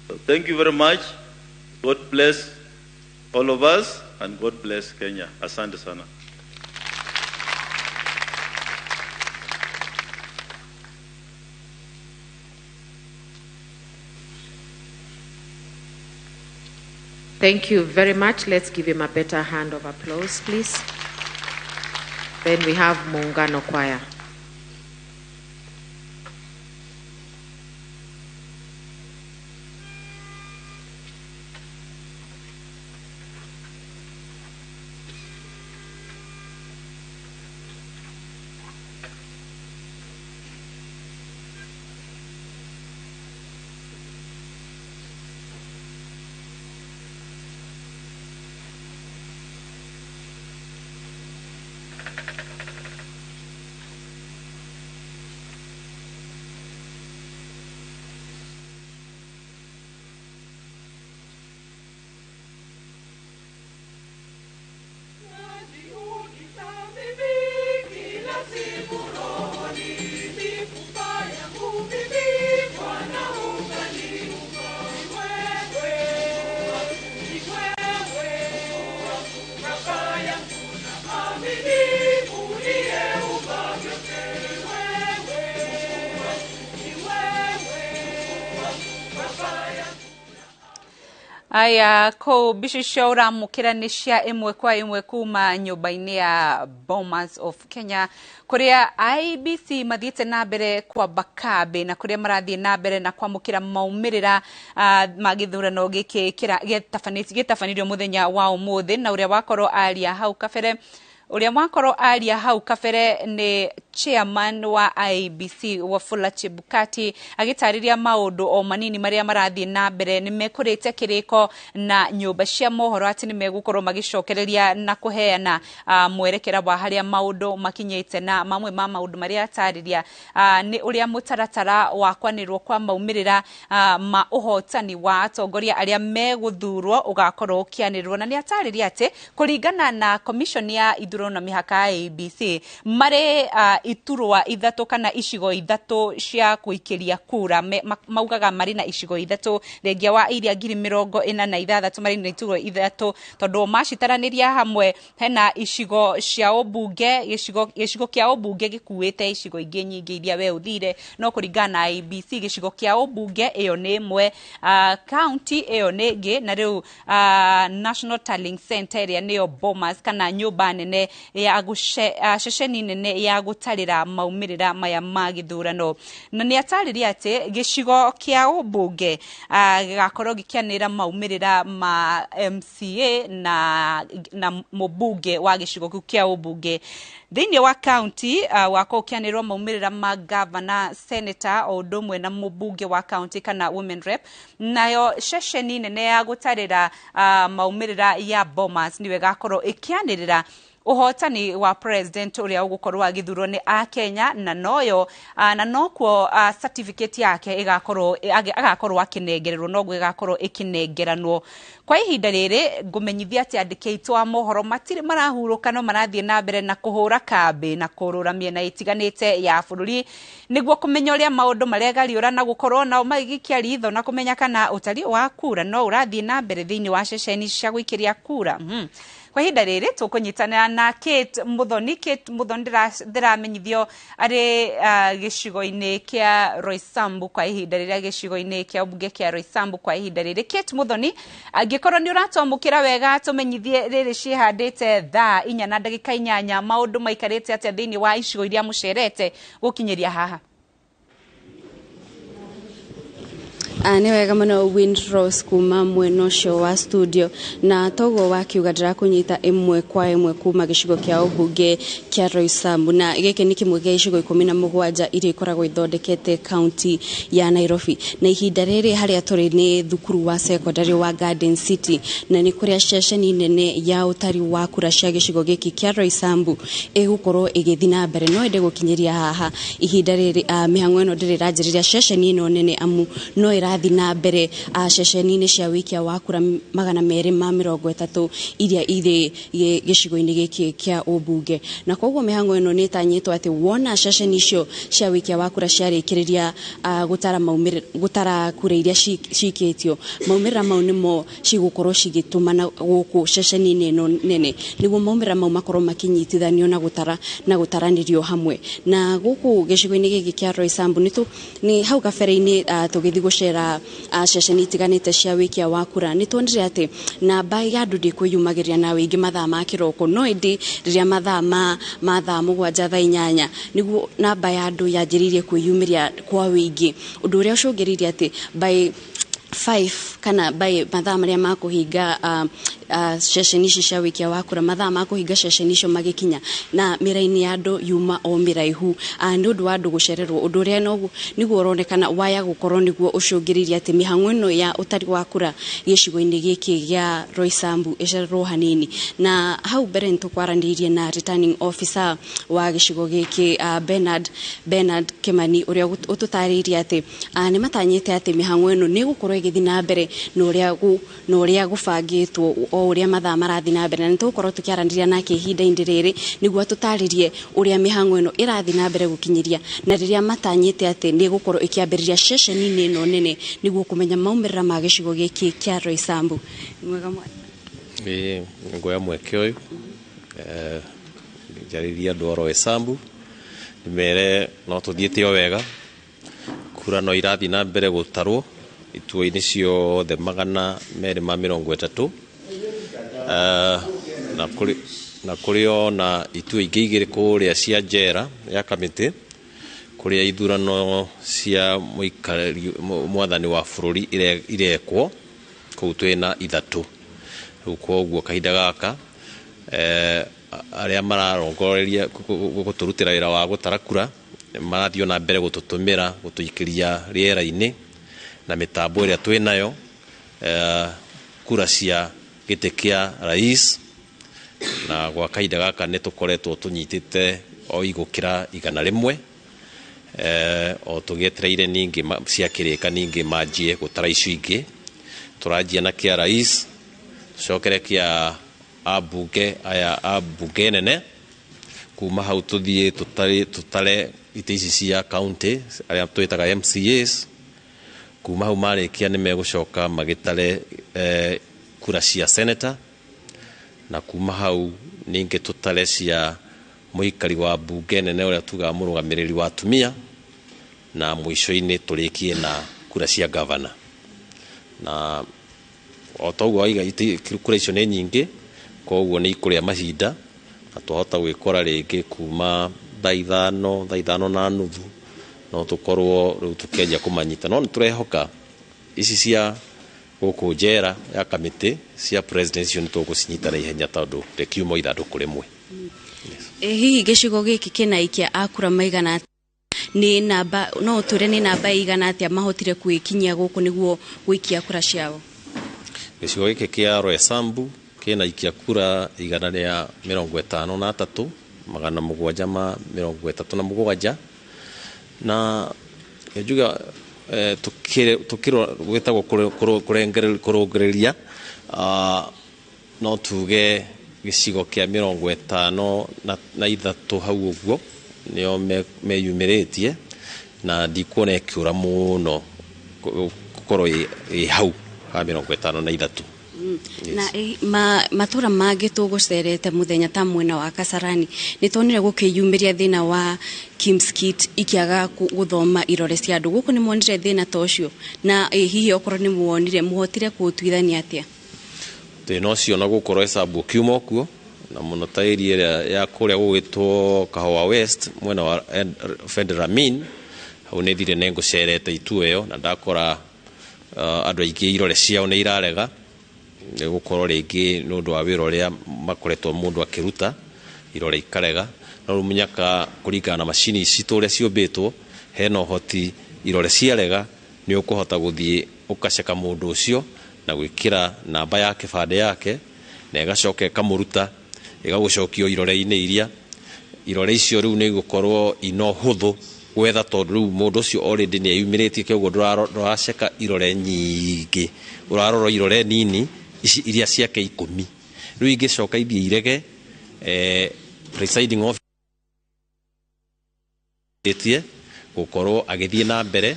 So thank you very much. God bless all of us, and God bless Kenya. Asante sana. Thank you very much. Let's give him a better hand of applause, please. Then we have Muungano Choir. Aya ko mbica icio ũramũkĩra nĩ cia ĩmwe kwa ĩmwe kuma nyũmba-inĩ ya Bomas of Kenya kũrĩa IEBC mathiĩte na mbere kwamba kambĩ na kũrĩa marathiĩ na mbere na kwamũkĩra maumĩrĩra ma gĩthurano gĩkĩ gĩtabanirio mũthenya wa ũmũthĩ na ũrĩa wakorwo aria hau kabere nĩ chairman wa IEBC Wafula Chebukati agĩtarĩria maũndũ o manini marĩa marathiĩ na mbere nĩ mekũrĩte kĩrĩko na nyũmba cia mohoro atĩ nĩ megũkorwo magĩcokereria na kũheana mwerekera wa harĩa maũndũ makinyĩte na mamwe ma maũndũ marĩa atarĩria nĩ ũrĩa mũtaratara wa kwanĩrwo kwa maumĩrĩra ma ũhotani wa atongoria arĩa megũthurwo ũgakorwo ũkĩanĩrĩrwo na nĩ atarĩria atĩ kũringana na commission ya ithurano na mĩhaka ya IEBC marĩ iturwa ithatũ kana icigo ithatũ cia kuikiria kura maugaga marĩ na icigo ithatũ thengia wa iria 46,000 marĩ na iturwa ithatũ tondũ macitaranĩria hamwe hena icigo cia ũmbunge gĩcigo kĩa ũmbunge gĩkuĩte icigo ingĩ nyingĩ iria we ũthire no kũringana na IEBC gĩcigo kĩa ũmbunge ĩyo nĩ ĩmwe county ĩyo nĩ ĩngĩ na rĩu National Tallying Center ĩrĩa nĩyo Bomas kana nyũmba nene ya ceceni nene ya gũtarĩria gũtarĩra maumĩrĩra maya ma gĩthurano na nĩ atarĩria atĩ gĩcigo kĩa ũmbunge gĩgakorwo gĩkĩanĩrĩra maumĩrĩra ma MCA na mũmbunge wa gĩcigo kĩu kĩa ũmbunge. Thĩinĩ wa county wakorwo ũkĩanĩrĩrwo maumĩrĩra ma governor, senator o ũndũ ũmwe na mũmbunge wa county kana women rep. Nayo ceceni nene ya gũtarĩra maumĩrĩra ya Bomas nĩwe ĩgakorwo ĩkĩanĩrĩra ũhotani wa president ũrĩa ũgũkorwo agĩthurwo nĩ akenya na noyo na nokuo certificate yake ĩgakorwo agakorwo akĩnengererwo noguo ĩgakorwo ĩkĩnengeranwo. Kwa ihinda rĩrĩ ngũmenyithia atĩ andĩki aitũ a mohoro matirĩ marahurũka no marathiĩ na mbere na kũhũra kambĩ na kũrũra mĩena ĩtiganĩte ya bũrũri nĩguo kũmenya ũrĩa maũndũ maregariũra na gũkorwo nao magĩikia ritho na kũmenya kana ũtari wa kura no ũrathiĩ na mbere thĩinĩ wa ceceni cia gũikĩria kura. Kwa ihinda rĩrĩ tũkũnyitanĩra na Kate Muthoni. Kate Muthoni ndĩramenyithio arĩ gĩcigo-inĩ kĩa Roysambu kwa ihinda rĩrĩa gĩcigo-inĩ kĩa ũmbunge kĩa Roysambu kwa ihinda rĩrĩ. Kate Muthoni, angĩkorwo nĩ ũratwamũkĩra wega tũmenyithie rĩrĩ ciĩhandĩte thaa 4:08 maũndũ maikarĩte atĩa thĩinĩ wa icigo iria mũcerete gũkinyĩria haha? Nĩ wega mũno Windrose kuma mwena ũcio wa studio na toguo wakiuga ndĩrakũnyita ĩmwe kwa ĩmwe kuma gĩcigo kĩa ũmbunge kĩa Roysambu na gĩkĩ nĩ kĩmwe gĩa icigo 17 iria ikoragwo ithondekete kaunti ya Nairobi. Na ihinda rĩrĩ harĩa tũrĩ nĩ thukuru wa secondary wa Garden City na nĩ kũrĩa ceceni nene ya ũtari wa kura cia gĩcigo gĩkĩ kĩa Roysambu ĩgũkorwo ĩgĩthiĩ na mbere. No ĩndĩ gũkinyĩria haha ihinda rĩrĩ mĩhang'o ĩno ndĩrĩ ĩranjĩrĩria ceceni ĩno nene amu no ĩrathiĩ na mbere ceceni-inĩ cia wĩikia wa kura 230 iria irĩ gĩcigo-inĩ gĩkĩ kĩa ũmbunge. Na koguo mĩhang'o ĩno nĩ ĩtanyĩtwo atĩ wona ceceni icio cia wĩikia wa kura ciarĩkĩrĩria gũtara maumĩrĩra gũtara kura iria cikĩtio maumĩrĩra mau nĩmo cigũkorwo cigĩtũmana gũkũ ceceni-inĩ ĩno nene nĩguo maumĩrĩra mau makorwo makĩnyitithanio na gũtara na gũtaranĩrio hamwe. Na gũkũ gĩcigo-inĩ gĩkĩ kĩa Roysambu nĩ hau kabere-inĩ tũgĩthiĩ gũcera ceceni itiganĩte cia wĩikia wa kura nĩ tuonire atĩ namba ya andũ ndĩkwĩyumagĩria na wĩingĩ mathaa ma kĩroko no ĩndĩ rĩrĩa mathaa ma thaa 7 thaa 8 nĩguo namba ya andũ yanjĩrĩirie kwĩyumĩria kwa wĩingĩ ũndũ ũrĩa ũcũngĩrĩirie atĩ by 5 kana by mathaa marĩa ma kũhinga ceceni ici cia wĩikia wa kura mathaa ma kũhinga ceceni icio magĩkinya na mĩraini ya andũ yuma o mĩraihu nĩ ũndũ wa andũ gũcererwo ũndũ ũrĩa nĩguo ũronekana waya gũkorwo nĩguo ũcũngĩrĩirie atĩ mĩhang'o ĩno ya ũtari wa kura gĩcigo-inĩ gĩkĩ gĩa Roysambu ĩcererwo hanini. Na hau mbere nĩtũkwaranĩirie na returning officer wa gĩcigo gĩkĩ Bernard Kimani ũrĩa ũtũtarĩirie atĩ nĩ matanyĩte atĩ mĩhang'o ĩno nĩ ĩgũkorwo ĩgĩthiĩ na mbere na ũrĩa gũbangĩtwo o ũrĩa mathaa marathiĩ na mbere. Na nĩtũgũkorwo tũkĩaranĩria nake ihinda-inĩ rĩrĩ nĩguo atũtarĩrie ũrĩa mĩhang'o ĩno ĩrathiĩ na mbere gũkinyĩria na rĩrĩa matanyĩte atĩ nĩ ĩgũkorwo ĩkĩambĩrĩria ceceni-inĩ ĩno nene nĩguo kũmenya maumĩrĩra ma gĩcigo gĩkĩ kĩa Roysambu. Mwega mwana. Ĩĩ nguoya mweke ũyũ njarĩrie andũ a Roysambu ndĩmere no tũthiĩte o wega kura no irathiĩ na mbere gũtarwo ituo-inĩ ciothe 230 na kũrĩ ona ituo ingĩ igĩrĩ kũrĩa cia njera ya kamĩtĩ kũrĩa ithurano cia mũikarĩri mwathani wa bũrũri irekwo kũu twĩna 3. Rĩu koguo kahinda gaka arĩa mararongoreria gũtũrutĩra wĩra wa gũtara kura marathiĩ na mbere gũtũtũmĩra gũtũikĩria rĩera-inĩ na mĩtambo ĩrĩa twĩnayo kura cia gĩtĩ kĩa rais na gwa kahinda gaka nĩ tũkoretwo tũnyitĩte o igũkĩra 100 o tũgĩetereire ningĩ ciakĩrĩka ningĩ manjie gũtara icio ingĩ. Tũranjia na kĩa rais tũcokere kĩa ambunge aya ambunge nene kuma hau tũthiĩ tũtare itĩ ici cia county arĩa twĩtaga MCAs kuma hau marĩkia nĩ megũcoka magĩtare kura cia senator na kuma hau ningĩ tũtare cia mũikari wa mbunge nene ũrĩa tugaga mũrũgamĩrĩri wa atumia na mũico-inĩ tũrĩkie na kura cia governor. Na o toguo waiga kura icio nĩ nyingĩ koguo nĩ ikũrĩa mahinda na twahota gwĩkora rĩngĩ kuma thaa 5, thaa 5:30 no tũkorwo rĩu tũkĩanjia kũmanyita. No nĩ tũrehoka ici cia gũkũ njera ya kamĩtĩ cia president icio nĩ tũgũcinyita na ihenya tondũ rĩkiuma ithandũkũ rĩmwe. Hihi gĩcigo gĩkĩ kĩna aikia a kura maigana nĩ namba, no ũtwĩre nĩ namba igana atĩa mahotire kwĩkinyia gũkũ nĩguo gũikia kura ciao? Gĩcigo gĩkĩ kĩa Roysambu kĩna aikia kura 153 737, na njuga tukirora gwĩtagwo kũrũngĩrĩria, no tuge gĩcigo kĩa 53 hau ũguo nĩo meyumĩrĩtie, na ndikuona ĩkĩũra mũno gũkorwo ĩ hau ha 53. Na matũra mangĩ tũgũcerete mũthenya ta mwena wa Kasarani nĩ tuonire gũkĩyumĩria thĩna wa Kimskit ikĩaga gũthoma irore cia andũ. Gũkũ nĩ muonire thĩna ta ũcio, na hihi okorwo nĩ muonire mũhotire kũũtuithania atĩa? Thĩna ũcio na gũkũ Roysambu ũkiuma okuo, na mũno ta area ĩrĩa ya kũrĩa gũgwĩtwo Kahawa West mwena wa Federamin, hau nĩ thire nĩ ngũcerete itu ĩyo na ndakora andũ aingĩ irore ciao nĩ irarega nĩ gũkorwo rĩngĩ nĩ ũndũ wa wĩra ũrĩa makoretwo mũndũ akĩruta irore ikarega. No rĩu mũnyaka kũringana na macini ici ũrĩa ciũmbĩtwo, hena ũhoti irore ciarega nĩ ũkũhota gũthiĩ ũkaceka mũndũ ũcio na gwĩkĩra namba ya kĩbandĩ yake, na ĩgacoka ĩkamũruta ĩgagũcokio irore-inĩ iria irore icio rĩu nĩ igũkorwo ina ũhũthũ gwetha, tondũ rĩu mũndũ ũcio already nĩ eyumĩrĩtie, kĩoguo ndũraceka irore nyingĩ, ũrarora irore nini ici iria ciake 10. Rĩu ingĩcoka ithiĩ irege presiding officer gũkorwo agĩthiĩ na mbere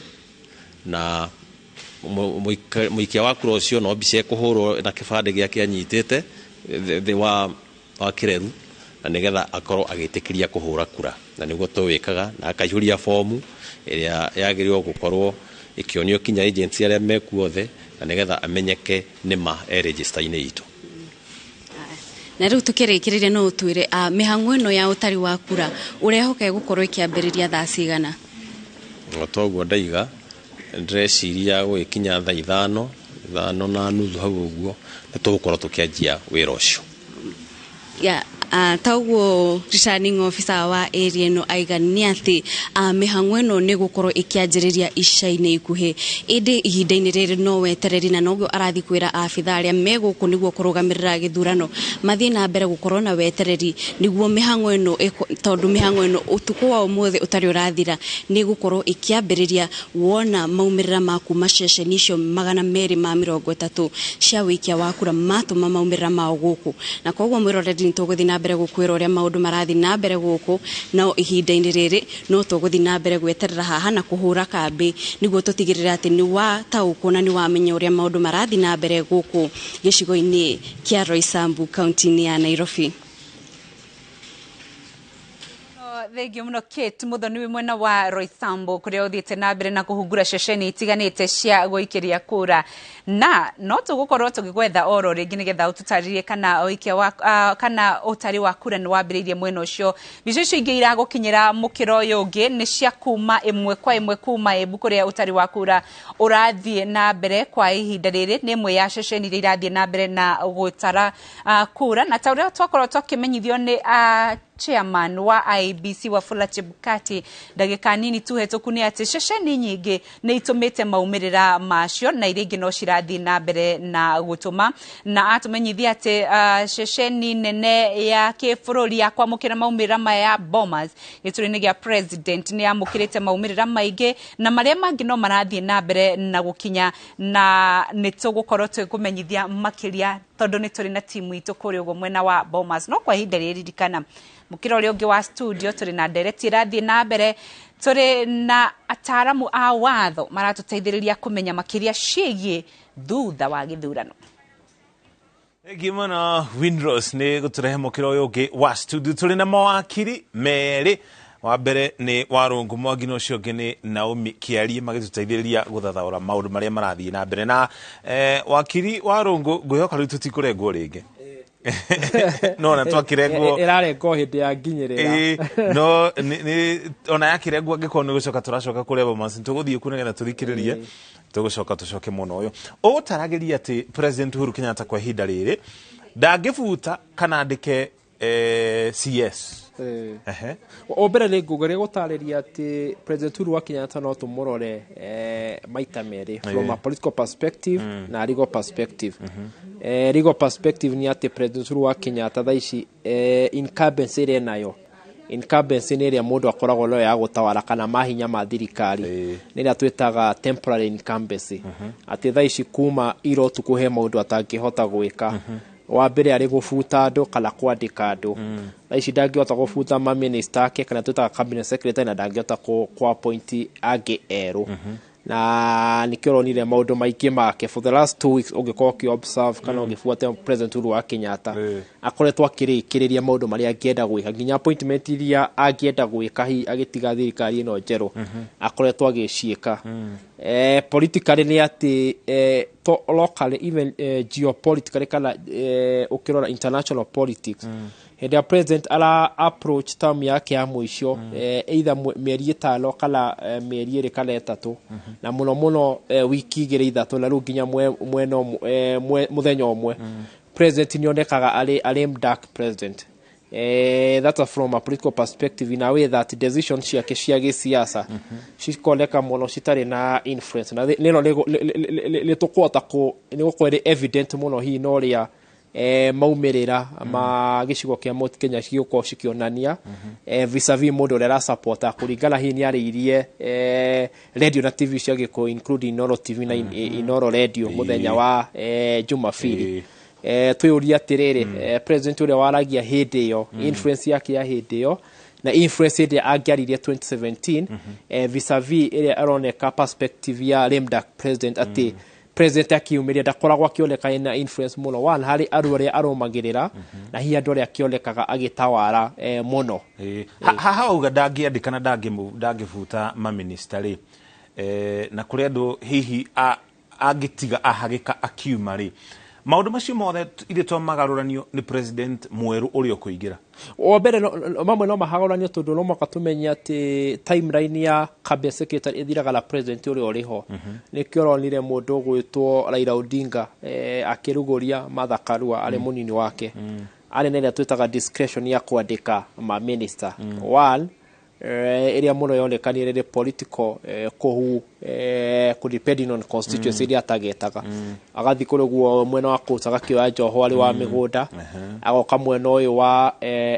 na mũikia wa kura ũcio, no mbica ĩkũhũrwo na kĩbandĩ gĩake anyitĩte thĩ wa kĩreru, na nĩgetha akorwo agĩtĩkĩria kũhũra kura, na nĩguo tũwĩkaga, na akaihũria fomu ĩrĩa yagĩrĩirwo gũkorwo ĩkĩonio kinya agents arĩa mekuo othe, na nĩgetha amenyeke nĩma e register-inĩ itũ. Na rĩu tũkĩrĩkĩrĩria no ũtwĩre mĩhang'o ĩno ya ũtari wa kura ũrehoka ĩgũkorwo ĩkĩambĩrĩria thaa cigana? O toguo ndaiga, ndĩreciria gũgĩkinya thaa 5, 5:30 hau ũguo nĩ tũgũkorwo tũkĩanjia wĩra ũcio. Ya ta ũguo returning officer wa area ĩno aiga nĩ atĩ mĩhang'o ĩno nĩ gũkorwo ĩkĩanjĩrĩria ica-inĩ ikuhĩ, ĩndĩ ihinda-inĩ rĩrĩ no wetereri, na noguo arathiĩ kwĩra abithaa arĩa me gũkũ nĩguo kũrũgamĩrĩra gĩthurano mathiĩ na mbere gũkorwo na wetereri nĩguo mĩhang'o ĩno, tondũ mĩhang'o ĩno ũtukũ wa ũmũthĩ ũtarĩ ũrathira nĩ gũkorwo ĩkĩambĩrĩria wona maumĩrĩra ma kuma ceceni icio 230 cia wĩikia wa kura matũma maumĩrĩra mao gũkũ. Na koguo mwĩroreri nĩ tũgũthiĩ na mbere gũkwĩra ũrĩa maũndũ marathiĩ na mbere gũkũ, no ihinda-inĩ rĩrĩ no tũgũthiĩ na mbere gweterera haha na kũhũra kambĩ nĩguo tũtigĩrĩre atĩ nĩ wataũkwo na nĩ wamenya ũrĩa maũndũ marathiĩ na mbere gũkũ gĩcigo-inĩ kĩa Roysambu kaunti-inĩ ya Nairobi. Thengio muno Kate Muthoni wi mwena wa Roysambu kuria uthiite na mbere na kuhungura ceceni itiganite cia guikiria kura, na no tugukorwo tugigwetha oro ringi nigetha ututaririe kana uikia wa kana utari wa kura ni wambiriirie mwena ucio. Mbica icio ingi iragukinyira mukiro uyu ungi ni cia kuma imwe kwa imwe kuma Embu kuria utari wa kura urathie na mbere kwa ihinda riri. Ni imwe ya ceceni iria irathie na mbere na gutara kura, na ta uria twakorwo twakimenyithio ni chairman wa IEBC Wafula Chebukati ndagika nini tu hetũku nĩ atĩ ceceni nyingĩ nĩ itũmĩte maumĩrĩra macio na iria ingĩ no cirathiĩ na mbere na gũtũma, na atũmenyithia atĩ ceceni nene ya kĩbũrũri ya kwamũkĩra maumĩrĩra maya ya Bomas gĩturwa-inĩ gĩa president nĩ yamũkĩrĩte maumĩrĩra maingĩ, na marĩa mangĩ no marathiĩ na mbere na gũkinya, na nĩ tũgũkorwo tũkũmenyithia makĩria tondũ nĩ tũrĩ na timu itũ kũrĩa ũguo mwena wa Bomas. No kwa ihinda rĩrĩ ririkana mukira ũrĩa ũngĩ wa studio tũrĩ na ndereti ĩrathiĩ na mbere, tũrĩ na ataaramu a watho maratũteithĩrĩria kũmenya makĩria ciĩgiĩ thutha wa gĩthurano. Thengiũ mũno Windrose nĩ gũtũrehe mũkĩra ũyũ ũngĩ wa studio. Tũrĩ na mawakiri merĩ, wa mbere nĩ Warũngũ Mwangi na ũcio ũngĩ nĩ Naomi Kĩarie, magĩtũteithĩrĩria gũthathaũra maũndũ marĩa marathiĩ na mbere. Na wakiri Warũngũ, ngwĩhoka rĩu tũtikũrengwo rĩngĩ. No na twakĩrengwo. Ĩrarengwo hĩndĩ ya nginyĩrĩra. Ĩĩ, no nĩ ona yakĩrengwo, angĩkorwo nĩ gũcoka tũracoka kũrĩa Bomas, tũgũthiĩ kuo nĩgetha tũthikĩrĩrie, tũgũcoka tũcoke mwena ũyũ. Ũgũtaragĩria atĩ President Uhuru Kenyatta kwa ihinda rĩrĩ ndangĩbuta kana andĩke CS. Ehe. O mbere nĩ ngũgeria gũtarĩria atĩ President Uhuru wa Kenyatta no tũmũrore maita merĩ, from a political perspective na legal perspective. Legal perspective nĩ atĩ President Uhuru wa Kenyatta thaa ici, incumbency ĩrĩa enayo, incumbency nĩ ĩrĩa mũndũ akoragwo nayo ya gũtawara kana mahinya ma thirikari, nĩ ĩrĩa twĩtaga temporary incumbency, atĩ thaa ici kuma ira ũtukũ he maũndũ atangĩhota gwĩka. Wa mbere arĩ gũbuta andũ kana kwandĩka andũ. Thaa ici ndangĩhota gũbuta maminista ake kana twĩtaga cabinet secretary, na ndangĩhota kũ appoint angĩ erũ, na nĩkĩo ũronire maũndũ maingĩ make for the last 2 weeks. Ũngĩkorwo ũkĩ observe kana ũgĩbuata President Uhuru wa Kenyatta, akoretwo akĩrĩkĩrĩria maũndũ marĩa angĩenda gwĩka, nginya appointment iria angĩenda gwĩka hihi agĩtiga thirikari ĩno njerũ, akoretwo agĩciĩka. Politically nĩ atĩ locally, even geopolitically, kana ũkĩrora international politics, hĩndĩ ĩrĩa president ara approach term yake ya mũico, either mĩeri 5 kana mĩeri 2 kana 3, na mũno mũno wiki 2 3, na rĩu nginya mwena mũthenya ũmwe, president nĩ onekaga arĩ dark president. That's from a political perspective, in a way that decision ciake cia gĩsiasa cikoneka mũno citarĩ na influence, na nĩno nĩ tũkũhota nĩ gũkorwo ĩrĩ evident mũno hihi na ũrĩa maumĩrĩra ma gĩcigo kĩa Mount Kenya cigũkorwo cikĩonania vis-a-vis mũndũ ũrĩa arasapota, kũringana hihi nĩ arĩirie radio na TV cia Gĩkũyũ, including Inooro TV na Inooro Radio mũthenya wa Jumapili. Twĩyũrie atĩrĩrĩ, president ũrĩa waragia hĩndĩ ĩyo, influence yake ya hĩndĩ ĩyo na influence ĩrĩa angĩaririe 2017, vis-a-vis ĩrĩa aroneka perspective ya lame duck president, atĩ president akiumĩria ndakoragwo akĩoneka ena influence mũno, one harĩ andũ arĩa arũmagĩrĩra na hihi andũ arĩa akĩonekaga agĩtawara mũno. Haha wauga ndangĩandĩka na ndangĩbuta maminista rĩ, na kũrĩ andũ hihi angĩtiga ahagĩka akiuma rĩ, maũndũ macio mothe ithuĩ twamagarũranio nĩ president mwerũ ũrĩa ũkũingĩra? Wa mbere mamwe no mahagũranio, tondũ no mũhaka tũmenye atĩ timeline ya cabinet secretary ĩthiraga na president ũrĩa ũrĩ ho. Nĩkĩo ũronire mũndũ ũgwĩtwo Raila Odinga akĩrugũria Martha Karua arĩ mũnini wake, arĩ na ĩrĩa twĩtaga discretion ya kwandĩka ma minister. One ĩrĩa mũno yonekanire nĩ political kũhu depending on constituency iria atagetaga, agathiĩ kũrĩ guo mwena wa Coast agakĩoya Joho arĩ wa mĩgũnda, agoka mwena ũyũ wa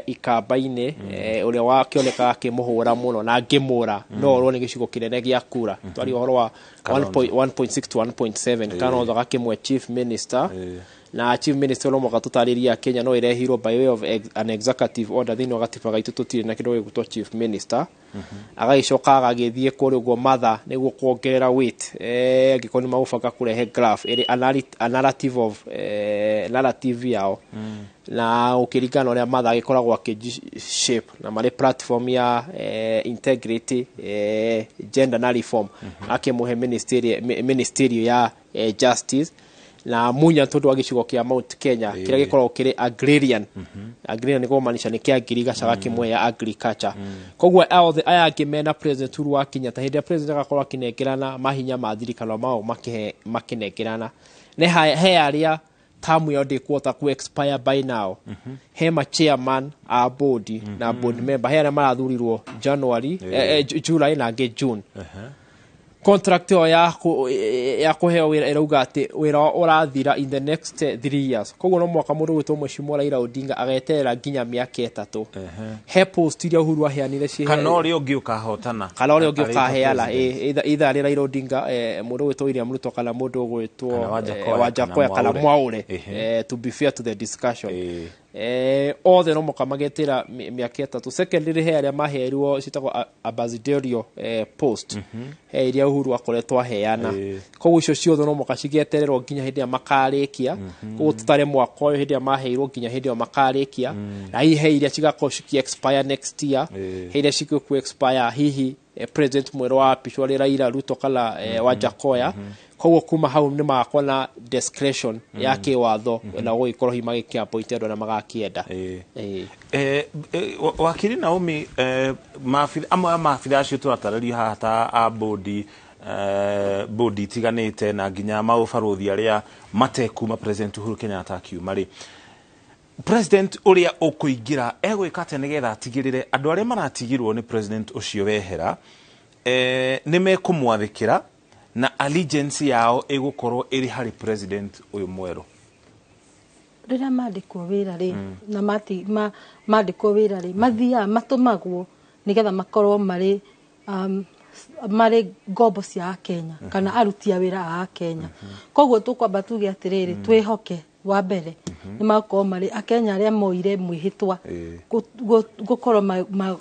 Ikamba-inĩ, ũrĩa wakĩonekaga akĩmũhũra mũno na ngĩmũra no orwo nĩ gĩcigo kĩnene gĩa kura, twaria ũhoro wa 1.6 to 1.7, Kalonzo agakĩmwe chief minister. Na chief minister no mũhaka tũtarĩrie Kenya no ĩrehirwo by way of an executive order. Thĩinĩ wa gatiba gaitũ tũtirĩ na kĩndũ gĩgwĩtwo chief minister. Agagĩcoka agagĩthiĩ kũrĩ ũguo Martha nĩguo kuongerera weight, angĩkorwo nĩ magũbanga kũrehe graph ĩrĩ a narrative of narrative yao, na ũkĩringana na ũrĩa Martha agĩkoragwo akĩ shape na marĩ platform ya integrity, gender na reform, akĩmũhe ministerial ya justice, na Munya tondũ wa gĩcigo kĩa Mount Kenya kĩrĩa gĩkoragwo kĩrĩ agrarian. Agrarian nĩ kũmaanisha nĩ kĩa ngirigaca, gakĩmwe ya agriculture. Koguo aya othe aya angĩ mena President Uhuru wa Kenyatta, hĩndĩ ĩrĩa president agakorwo akĩnengerana mahinya ma thirikari mao makĩnengerana, nĩ he arĩa tamu yao ndĩkuhota ku expire by now. He ma chairman a board na board member, he arĩa marathurirwo January, July na angĩ June. Contract ĩyo ya kũheo wĩra ĩrauga atĩ wĩra ũrathira in the next 3 years. Koguo no mwaka mũndũ gwĩtwo Mheshimiwa Raila Odinga ageterera nginya mĩaka 3. He post iria Uhuru aheanire ciĩ Kana ũrĩa ũngĩ ũkahotana. Kana ũrĩa ũngĩ Arĩtwo ũkaheana president. Either arĩ Raila Odinga, mũndũ ũgwĩtwo William Ruto, kana mũndũ ũgwĩtwo Kana Wajackoyah, Wajackoyah kana kana Mwaure. Mwaure. To be fair to the discussion, othe no mũka magetĩra mĩaka 3. Secondly, he arĩa maheirwo ciĩtagwo ambassadorial post, he iria Uhuru akoretwo aheana. Koguo icio ciothe no mũka cigetererwo nginya hĩndĩ ĩrĩa makarĩkia. Koguo tũtare mwaka ũyũ hĩndĩ ĩrĩa maheirwo nginya hĩndĩ ĩyo makarĩkia, na hihi he iria cigakorwo ciki expire next year, he iria cigũkũ expire hihi. President mwerũ wa apishwo arĩ Raila, Ruto kana Wajackoyah. Koguo kuma hau nĩ magakorwo na discretion ya kĩwatho na gũgĩkorwo hihi magĩkĩ appoint andũ arĩa magakĩenda. Wakiri Naomi, amwe a maabitha acio tũratarĩrio haha ta a bodi, bodi itiganĩte na nginya maũbarũthi arĩa matekuma President Uhuru Kenyatta akiuma rĩ, president ũrĩa ũkũingĩra egwĩka atĩa nĩgetha atigĩrĩre andũ arĩa maratigirwo nĩ president ũcio wehera nĩ mekũmwathĩkĩra na allegiance yao ĩgũkorwo ĩrĩ harĩ president ũyũ mwerũ? Rĩrĩa mandĩkwo wĩra rĩ, na mandĩkwo wĩra rĩ, mathiaga matũmagwo nĩgetha makorwo marĩ ngombo cia Akenya kana aruti a wĩra a Akenya. Koguo tũkwamba tuge atĩrĩrĩ, twĩhoke wa mbere nĩ magũkorwo marĩ Akenya arĩa moire mwĩhĩtwa gũkorwo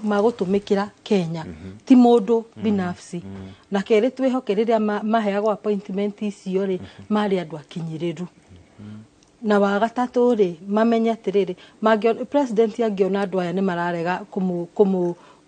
magũtũmĩkĩra Kenya, ti mũndũ binafsi. Na kerĩ, twĩhoke rĩrĩa maheagwo appointment icio rĩ, marĩ andũ akinyĩrĩru. Na wa gatatũ rĩ, mamenye atĩrĩrĩ, president angĩona andũ aya nĩ mararega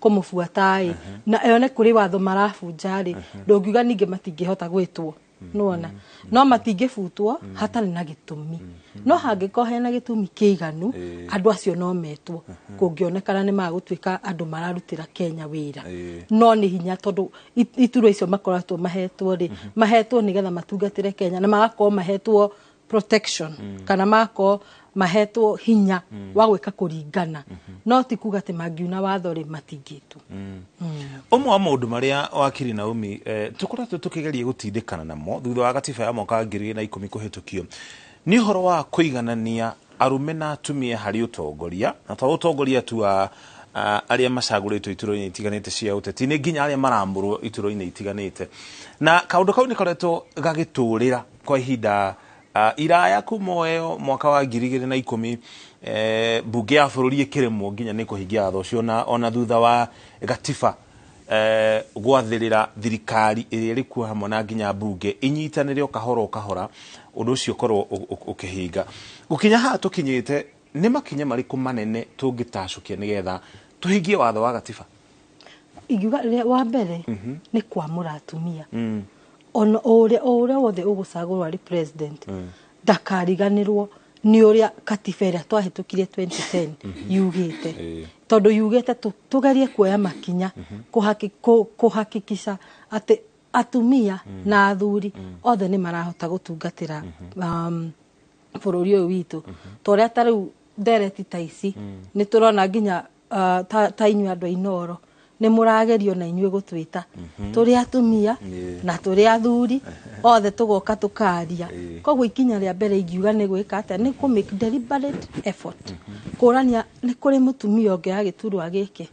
kũmũbuata ĩ, na yone kũrĩ watho marabunja rĩ, ndũngiuga ningĩ matingĩhota gwĩtwo. Nĩwona no matingĩbutwo hatarĩ na gĩtũmi, no hangĩkorwo hena gĩtũmi kĩiganu, andũ acio no metwo kũngĩonekana nĩ magũtuĩka andũ mararutĩra Kenya wĩra. No nĩ hinya tondũ iturwa icio makoretwo mahetwo rĩ, mahetwo nĩgetha matungatĩre Kenya na magakorwo mahetwo protection kana magakorwo mahetwo hinya wa gwĩka kũringana, no ti kuga atĩ mangiuna watho rĩ, matingĩtwo. Ũmwe wa maũndũ marĩa, wakiri Naomi, tũkoretwo tũkĩgeria gũtindĩkana namo thutha wa gatiba ya mwaka wa 2010 kũhĩtũkio nĩ ũhoro wa kũiganania arũme na atumia harĩ ũtongoria, na to ũtongoria tu wa arĩa macagũrĩtwo iturwa-inĩ itiganĩte cia ũteti, nĩ nginya arĩa maramũrwo iturwa-inĩ itiganĩte. Na kaũndũ kau nĩ koretwo gagĩtũrĩra kwa ihinda iraya kuma ĩyo mwaka wa 2010, mbunge ya bũrũri ĩkĩremwo nginya nĩ kũhingia watho ũcio, ona thutha wa gatiba gwathĩrĩra thirikari ĩrĩa ĩrĩ kuo hamwe na nginya mbunge inyitanĩre o kahora o kahora ũndũ ũcio ũkorwo ũkĩhinga. Gũkinya haha tũkinyĩte, nĩ makinya marĩkũ manene tũngĩtacũkia nĩgetha tũhingie watho wa gatiba? Ingiuga wa mbere nĩ kwamũra atumia. Ona o ũrĩa wothe ũgũcagũrwo arĩ president ndakariganĩrwo nĩ ũrĩa katiba ĩrĩa twahĩtũkirie 2010 yugĩte, tondũ yugĩte tũgerie kuoya makinya kũhakikisha atĩ atumia na athuri othe nĩ marahota gũtungatĩra bũrũri ũyũ witũ. Ta ũrĩa ta rĩu ndereti ta ici nĩ tũrona nginya ta inyuĩ andũ a Inoro nĩ mũragerio na inyuĩ gũtwĩta tũrĩ atumia na tũrĩ athuri othe tũgoka tũkaria. Koguo ikinya rĩa mbere ingiuga nĩ gwĩka atĩa? Nĩ kũ make deliberate effort kũrania nĩ kũrĩ mũtumia ũngĩ ya gĩturwa gĩkĩ,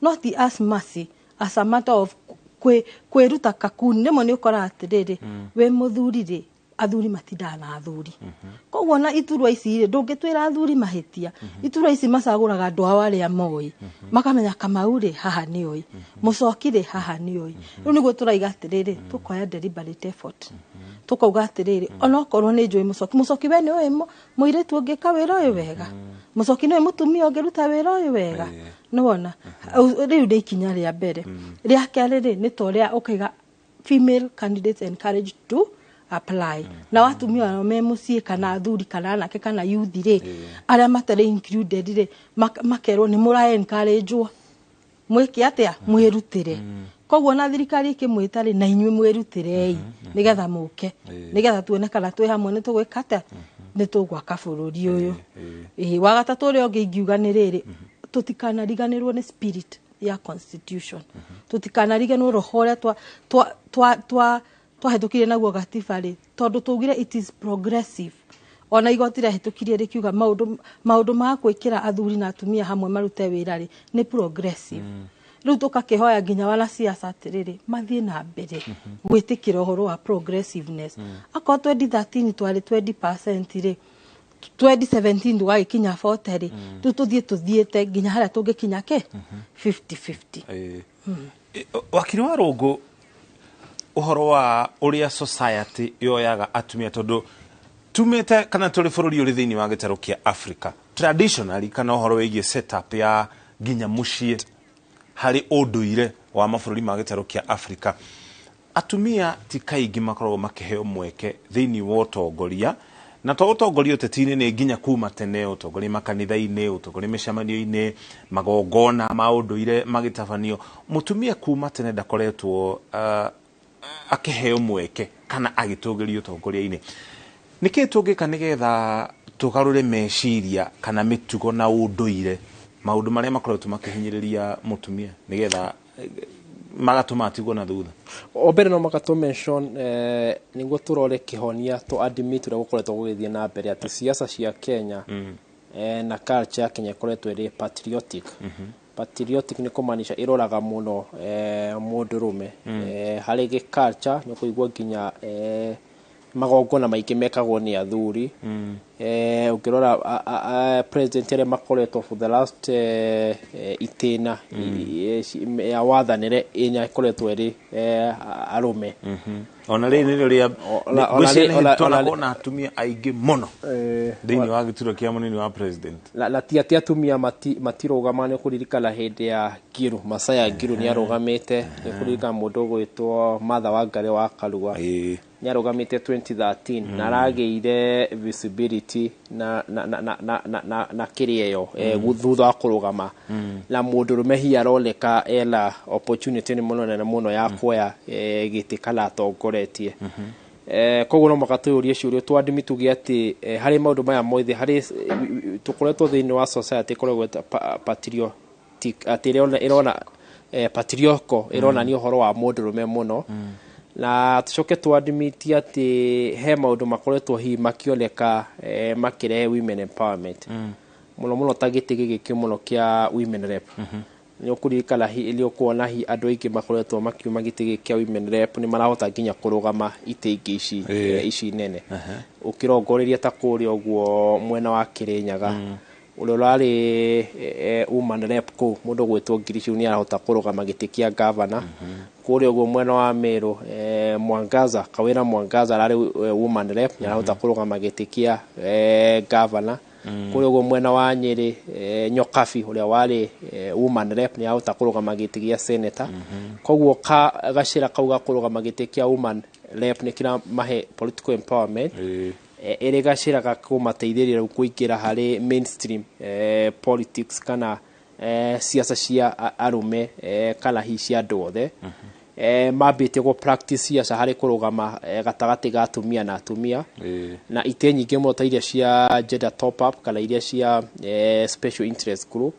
no ti as mercy, as a matter of kwĩruta kakuni. Rĩmwe nĩ ũkoraga atĩrĩrĩ, wĩ mũthuri rĩ, athuri matindaga na athuri. Koguo na iturwa ici rĩ, ndũngĩtwĩra athuri mahĩtia. Iturwa ici macagũraga andũ ao arĩa moĩ, makamenya Kamau rĩ, haha nĩ oĩ, Mũcoki rĩ, haha nĩ oĩ. Rĩu nĩguo tũraiga atĩrĩrĩ, tũkoya deliberate effort, tũkauga atĩrĩrĩ, onokorwo nĩ njũĩ Mũcoki, Mũcoki we nĩ ũĩ mũirĩtu ũngĩka wĩra ũyũ wega, Mũcoki nĩ ũĩ mũtumia ũngĩruta wĩra ũyũ wega. Nĩwona rĩu nĩ ikinya rĩa mbere. Rĩa kerĩ rĩ, nĩ ta ũrĩa ũkaiga female candidates encouraged to apply, na atumia nao me mũciĩ kana athuri kana anake kana youth rĩ, arĩa matarĩ included rĩ, makerwo nĩ mũra encourage mwĩke atĩa? Mwĩrutĩre. Koguo na thirikari ĩkĩmwĩta rĩ, na inyuĩ mwĩrutĩrei nĩgetha mũke, nĩgetha tuone kana twĩ hamwe nĩ tũgwĩka atĩa, nĩ tũgwaka bũrũri ũyũ. Ĩĩ, wa gatatũ ũrĩa ũngĩ ingiuga nĩ rĩrĩ, tũtikanariganĩrwo nĩ spirit ya constitution, tũtikanariganĩrwo roho ũrĩa twa twahĩtũkirie naguo gatiba rĩ, tondũ twaugire it is progressive. Ona igoti rĩahĩtũkirie rĩkiuga maũndũ ma gwĩkĩra athuri na atumia hamwe marute wĩra rĩ, nĩ progressive. Rĩu tũkakĩhoya nginya wanasiasa atĩrĩrĩ, mathiĩ na mbere gwĩtĩkĩra ũhoro wa progressiveness. Akorwo 2013 twarĩ 20% rĩ, 2017 tũgagĩkinya 40 rĩ, rĩu tũthiĩ tũthiĩte nginya harĩa tũngĩkinya kĩ 50-50. Wakiri wa Rũngũ, ũhoro wa ũrĩa society yoyaga atumia, tondũ tumĩte kana tũrĩ bũrũri ũrĩ thĩinĩ wa gĩtarũ kĩa Africa, traditionally kana ũhoro wĩgiĩ setup ya nginya mũciĩ harĩ ũndũire Wa mabũrũri ma gĩtarũ kĩa Afrika. Atumia ti kaingĩ makoragwo makĩheo mweke thĩinĩ wa ũtongoria, na to ũtongoria ũteti-inĩ, nĩ nginya kuma tene ũtongoria makanitha-inĩ, ũtongoria mĩcemanio-inĩ, magongona ma ũndũire magĩtabanio, mũtumia kuma tene ndakoretwo akĩheo mweke kana agĩtũgĩrio ũtongoria-inĩ. Nĩkĩ tũngĩka nĩgetha tũgarũre meciria kana mĩtugo na ũndũire, maũndũ marĩa makoretwo makĩhinyĩrĩria mũtumia nĩgetha magatũma atigwo na thutha? O mbere no maka tũ mention nĩguo tũrore kĩhonia, tũ admit ũrĩa gũkoretwo gũgĩthiĩ na mbere atĩ siasa cia Kenya na culture ya Kenya ĩkoretwo ĩrĩ patriotic. Patriotic nĩ kũmaanisha ĩroraga mũno mũndũrũme. Harĩ gĩ culture nĩ ũkũigua nginya magongona maingĩ mekagwo nĩ athuri. Ũngĩrora president arĩa makoretwo for the last itĩna ya wathanĩre ĩnya ĩkoretwo ĩrĩ arũme. Ona rĩrĩ nĩrĩo rĩa ngwĩciria nĩ twanakona na atumia aingĩ mũno thĩinĩ wa gĩturwa kĩa mũnini wa president. Na ti atĩ atumia matirũgama. Nĩ kũririkana hĩndĩ ya Ngiru, Masaya Ngiru nĩ arũgamĩte. Nĩ kũririkana mũndũ ũgwĩtwo Martha Wangari wa Karua nĩ arũgamĩte 2013 na aragĩire visibility na kĩrĩa ĩyo thutha wa kũrũgama na mũndũrũme hihi aroneka ena opportunity nĩ mũno nene mũno ya kuoya gĩtĩ kana atongoretie. Koguo no mũhaka twĩyũrie ciũria, twadimi tuge atĩ harĩ maũndũ maya mothe harĩ tũkoretwo thĩinĩ wa society ĩkoragwo ĩta patriotic, atĩ ĩrona patriarchal, ĩronania ũhoro wa mũndũrũme mũno, na tucoke twadimiti atĩ he maũndũ makoretwo hihi makĩoneka makĩrehe women empowerment mũno mũno, ta gĩtĩ gĩkĩ mũno kĩa women rep. Nĩ ũkũririkana nĩ ũkuona hi andũ aingĩ makoretwo makiuma gĩtĩ gĩkĩ kĩa women rep nĩ marahota nginya kũrũgama itĩ ingĩ ici ici nene. Ũkĩrongoreria ta kũrĩa ũguo mwena wa Kĩrĩnyaga, ũrĩa ũrarĩ woman rep kũu, mũndũ ũgwĩtwo Ngiricu, nĩ arahota kũrũgama gĩtĩ kĩa gavana. Kũrĩa ũguo mwena wa Meru, Mwangaza, Kawĩra Mwangaza ararĩ woman rep, nĩ arahota kũrũgama gĩtĩ kĩa gavana. Kũrĩa ũguo mwena wa Nyĩrĩ, Nyokabi ũrĩa warĩ woman rep nĩ arahota kũrũgama gĩtĩ gĩa senator. Koguo gacĩra kau ga kũrũgama gĩtĩ kĩa woman rep nĩ kĩramahe political empowerment, ĩrĩ gacĩra ga kũmateithĩrĩria rĩu kũingĩra harĩ mainstream politics kana siasa cia arũme kana hihi cia andũ othe. Mambĩtie gũ practice siasa harĩ kũrũgama gatagatĩ ga atumia na atumia na itĩ nyingĩ mũno ta iria cia gender top up kana iria cia special interest group.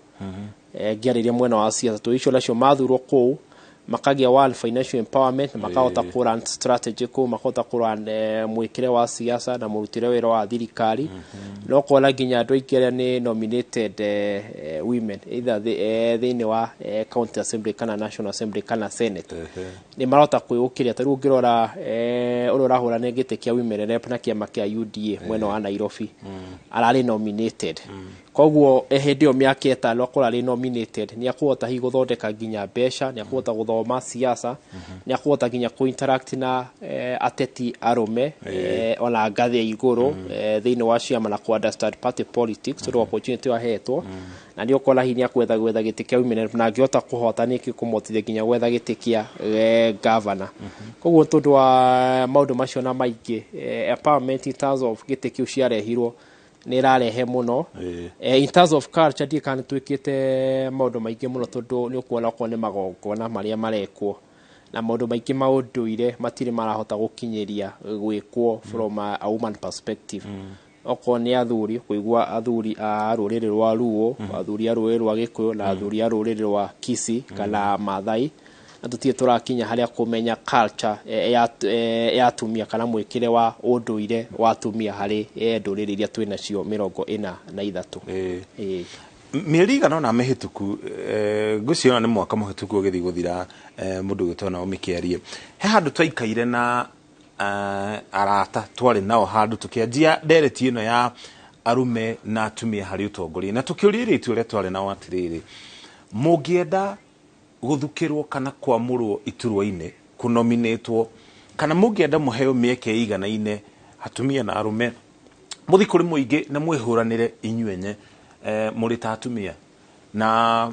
Ngĩarĩria mwena wa siasa tũ icio nacio mathurwo kũu makagĩa one financial empowerment na makahota kũ run strategy kũu, makahota kũ run mwĩkĩre wa siasa na mũrutĩre wĩra wa thirikari. No kona nginya andũ aingĩ arĩa nĩ nominated women either thĩinĩ wa county assembly kana national assembly kana senate nĩ marahota kwĩũkĩria. Ta rĩu ũngĩrora ũrĩa ũrahũra nĩ gĩtĩ kĩa women rep na kĩama kĩa UDA mwena wa Nairobi ararĩ nominated. Koguo hĩndĩ ĩyo mĩaka 5 akorwo arĩ nominated, nĩ akũhota hihi gũthondeka nginya mbeca, nĩ akũhota gũthoma siasa, nĩ akũhota nginya kũ-interact na ateti arũme ona ngathĩ ya igũrũ thĩinĩ wa ciama na kũ understand party politics, tondũ opportunity ĩyo ahetwo. Na nĩ ũkora hihi nĩ akwetha gwetha gĩtĩ kĩa women rep na angĩhota kũhota nĩ kũmũhotithia nginya gwetha gĩtĩ kĩa governor. Koguo tondũ wa maũndũ macio na maingĩ, empowerment in terms of gĩtĩ kĩu ciarehirwo nĩ ĩrarehe mũno. In terms of culture, ndiĩ kana nĩ twĩkĩte maũndũ maingĩ mũno, tondũ nĩ ũkuona okorwo nĩ magongona marĩa marekwo na maũndũ maingĩ ma ũndũire matirĩ marahota gũkinyĩria gwĩkwo from a woman perspective. Okorwo nĩ athuri, kũigua athuri a rũrĩrĩ rwa Luo, athuri a rũrĩrĩ rwa Gĩkũyũ na athuri a rũrĩrĩ rwa Kisii kana Maathai, na tũtirĩ tũrakinya harĩa kũmenya culture ya atumia kana mwĩkĩre wa ũndũire wa atumia harĩ ndũrĩrĩ iria twĩ nacio 43. Mĩeri igana ũna mĩhĩtũku, ngwĩciria ona nĩ mwaka mũhĩtũku ũgĩthiĩ gũthira, mũndũ ũgĩtwo Naomi Kĩarie, he handũ twaikaire na arata twarĩ nao handũ tũkĩanjia ndereti ĩno ya arume na atumia harĩ ũtongoria, na tũkĩũria airĩtu arĩa twarĩ nao atĩrĩrĩ, mũngĩenda gũthukĩrwo kana kwamũrwo iturwa-inĩ, kũnominĩtwo, kana mũngĩenda mũheo mĩeke ĩiganaine atumia na arume, mũthiĩ kũrĩ mũingĩ na mwĩhũranĩre inyuĩ ene mũrĩ ta atumia? Na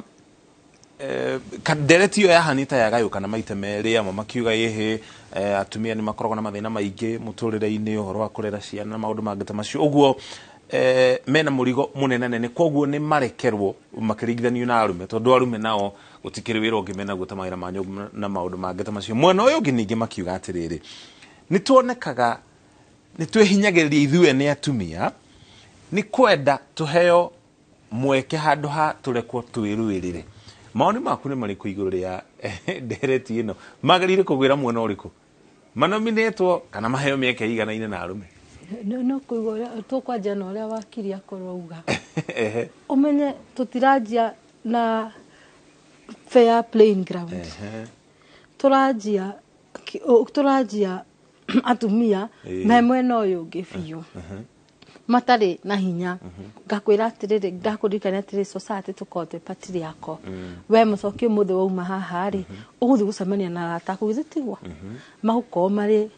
Ndereti ĩyo yahanĩte yagayũkana maita merĩ, amwe makiuga ĩhĩ, atumia nĩ makoragwo na mathĩna maingĩ mũtũrĩre-inĩ, ũhoro wa kũrera ciana na maũndũ mangĩ ta macio, ũguo mena mũrigo mũnene nene, koguo nĩ marekerwo makĩringithanio na arume, tondũ arume nao gũtikĩrĩ wĩra ũngĩ menaguo ta mawĩra ma nyũmba na maũndũ mangĩ ta macio. Mwena ũyũ ũngĩ ningĩ makiuga atĩrĩrĩ, nĩ tuonekaga nĩ twĩhinyagĩrĩria ithuĩ nĩ atumia nĩ kwenda tũheo mweke handũ ha tũrekwo twĩrũĩrĩre. Maoni maku nĩ marĩkũ igũrũ rĩa ndereti ĩno? Magĩrĩire kũgwĩra mwena ũrĩkũ, manominĩtwo kana maheo mĩeke ĩiganaine na arũme? No kũigua ũrĩa tũkwanjia na ũrĩa wakiri akorwo auga. Ũmenye tũtiranjia na fair playing ground. Tũranjia atumia me mwena ũyũ ũngĩ biũ, matarĩ na hinya. Ngakwĩra atĩrĩrĩ, ndakũririkania atĩrĩrĩ, society tũkoragwo twĩ patriarchal. We mũcoki ũmũthĩ wauma haha rĩ, ũgũthiĩ gũcemania na arata aku, githĩ tiguo? Magũkorwo marĩ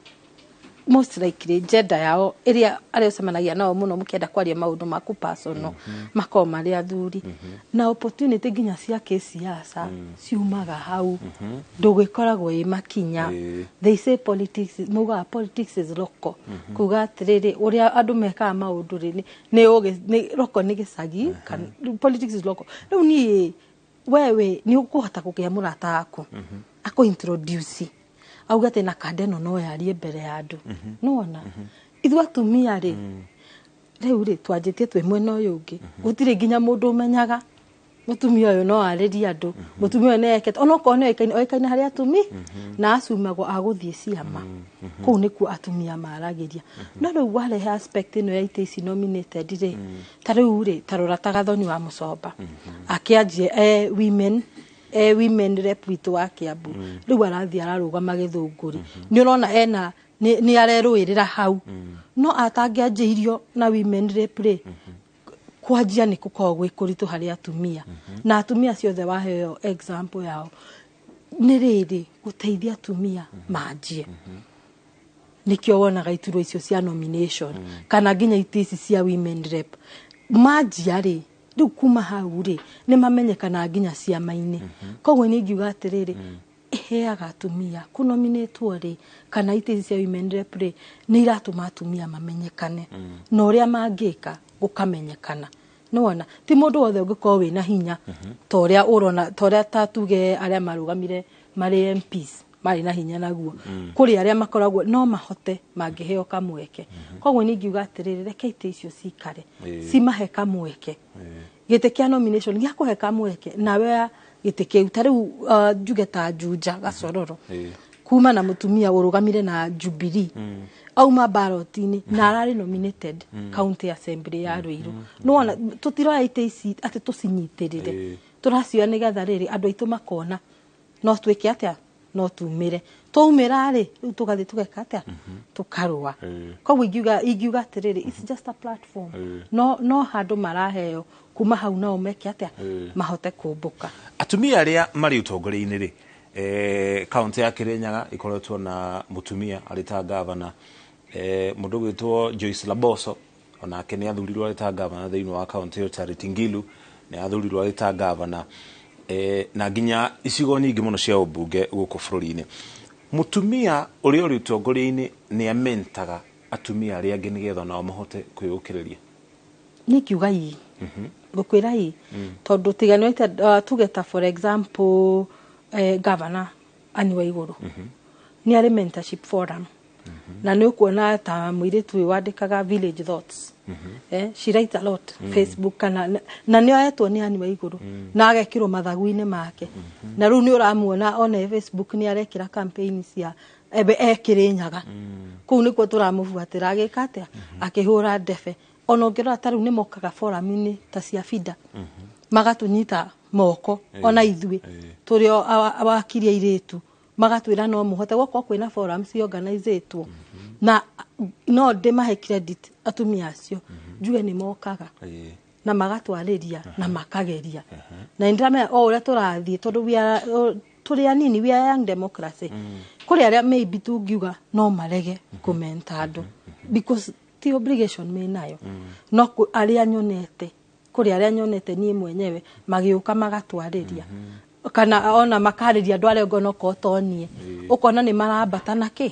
most likely gender yao ĩrĩa arĩa ũcemanagia nao mũno mũkĩenda kwaria maũndũ maku personal, makorwo marĩ athuri. Na opportunity nginya cia kĩsiasa ciumaga hau, ndũgĩkoragwo ĩ makinya. They say politics, maugaga politics is local, kuga atĩrĩrĩ, ũrĩa andũ mekaga maũndũ rĩ, nĩ ũgĩ nĩ local, nĩ gĩcagi politics is local. Rĩu niĩ wewe nĩ ũkũhota kũgĩa mũrata waku akũ introduce, auge atĩ na kanda ĩno no yarie mbere ya andũ. Nĩwona ithuĩ atumia rĩ, rĩu rĩ twanjĩtie twĩ mwena ũyũ ũngĩ, gũtirĩ nginya mũndũ ũmenyaga mũtumia ũyũ no arĩrie andũ, mũtumia ũyũ nĩ ekete, onokorwo nĩ oĩkaine, oĩkaine harĩ atumi na acumagwo agũthiĩ ciama, kũu nĩkuo atumia maragĩria. No rĩu warehe aspect ĩno ya itĩ ici nominated rĩ, ta rĩu rĩ, ta rora ta Gathoni wa Mũcomba akĩanjia e women rep witũ wa Kiambu, rĩu arathiĩ ararũgama Gĩthũngũri, nĩ ũrona ena nĩ arerũĩrĩra hau. No atangĩanjĩirio na women rep rĩ, kwanjia nĩ gũkoragwo gwĩ kũritũ harĩ atumia. Na atumia ciothe waheo example yao nĩ rĩrĩ, gũteithia atumia manjie, nĩkĩo wonaga iturwa icio cia nomination kana nginya itĩ ici cia women rep manjia rĩ, rĩu kuma hau rĩ, nĩ mamenyekana nginya ciama-inĩ. Koguo nĩ ingiuga atĩrĩrĩ, ĩheaga atumia kũnominĩtwo rĩ, kana itĩ ici cia women rep rĩ, nĩ iratũma atumia mamenyekane na ũrĩa mangĩka gũkamenyekana. Nĩwona ti mũndũ wothe ũngĩkorwo wĩna hinya ta ũrĩa ũrona, ta ũrĩa ta tuge arĩa marũgamire marĩ MPs marĩ na hinya naguo. Kũrĩ arĩa makoragwo no mahote mangĩheo kamweke. Koguo nĩ ingiuga atĩrĩrĩ, reke itĩ icio cikare, cimahe kamweke. Gĩtĩ kĩa nomination gĩakũhe kamweke nawe gĩtĩ kĩu, ta rĩu njuge ta Juja Gacororo, kuma na mũtumia ũrũgamire na Jubilee, auma ballot-inĩ na ararĩ nominated county assembly ya Ruiru. Nĩwona tũtiroya itĩ ici atĩ tũcinyitĩrĩre, tũracioya nĩgetha rĩrĩ andũ aitũ makona no twĩke atĩa, no tumĩre, twaumĩra rĩ, rĩu tũgathiĩ tũgeka atĩa, tũkarũa. Koguo ingiuga atĩrĩrĩ, it's just a platform, no handũ maraheo, kuma hau nao meke atĩa, mahote kũmbũka. Atumia arĩa marĩ ũtongoria-inĩ rĩ, kaunti ya Kirinyaga ikoretwo na mũtumia arĩ ta gavana, mũndũ gwĩtwo Joyce Laboso, onake nĩ athurirwo arĩ ta gavana thĩinĩ wa kaunti ĩyo. Charity Ngilu nĩ athurirwo arĩ ta gavana, na nginya icigo nyingĩ mũno cia ũmbunge gũkũ bũrũri-inĩ. Mũtumia ũrĩa ũrĩ ũtongoria-inĩ nĩ amentaga atumia arĩa angĩ nĩgetha nao mahote kwĩyũkĩrĩria? Niĩ ngiuga ii, ngũkwĩra ii, tondũ tiga nĩ tuge ta for example, governor Anne Waigũrũ nĩ arĩ mentorship forum, na nĩ ũkuona ta mũirĩtu ũyũ wandĩkaga Village Thoughts, she writes a lot Facebook, kana na nĩ oetwo nĩ Anne Waigũrũ na agekĩrwo mathagu-inĩ make, na rĩu nĩ ũramuona ona Facebook nĩ arekĩra campaign cia ebe e Kĩrĩnyaga kũu, nĩkuo tũramũbuatĩra agĩka atĩa, akĩhũra ndebe. Ona ũngĩrora ta rĩu nĩ mokaga forum-inĩ ta cia FIDA, magatũnyita moko, ona ithuĩ tũrĩ o awakiri airĩtu, magatwĩra no mũhote gwakorwo kwĩna forum ciorganizĩtwo, na no ndĩmahe credit atumia acio, njuge nĩ mokaga na magatwarĩria na makageria, na nĩ ndĩramenya o ũrĩa tũrathiĩ, tondũ we are, tũrĩ anini, we are young democracy, kũrĩ arĩa maybe tungiuga no marege kũmenta andũ because ti obligation menayo, no arĩa nyonete, kũrĩ arĩa nyonete niĩ mwenyewe magĩũka magatwarĩria. Kana ona makarĩria andũ arĩa ũngĩ onokorwo to niĩ, ũkona nĩ marambata na kĩ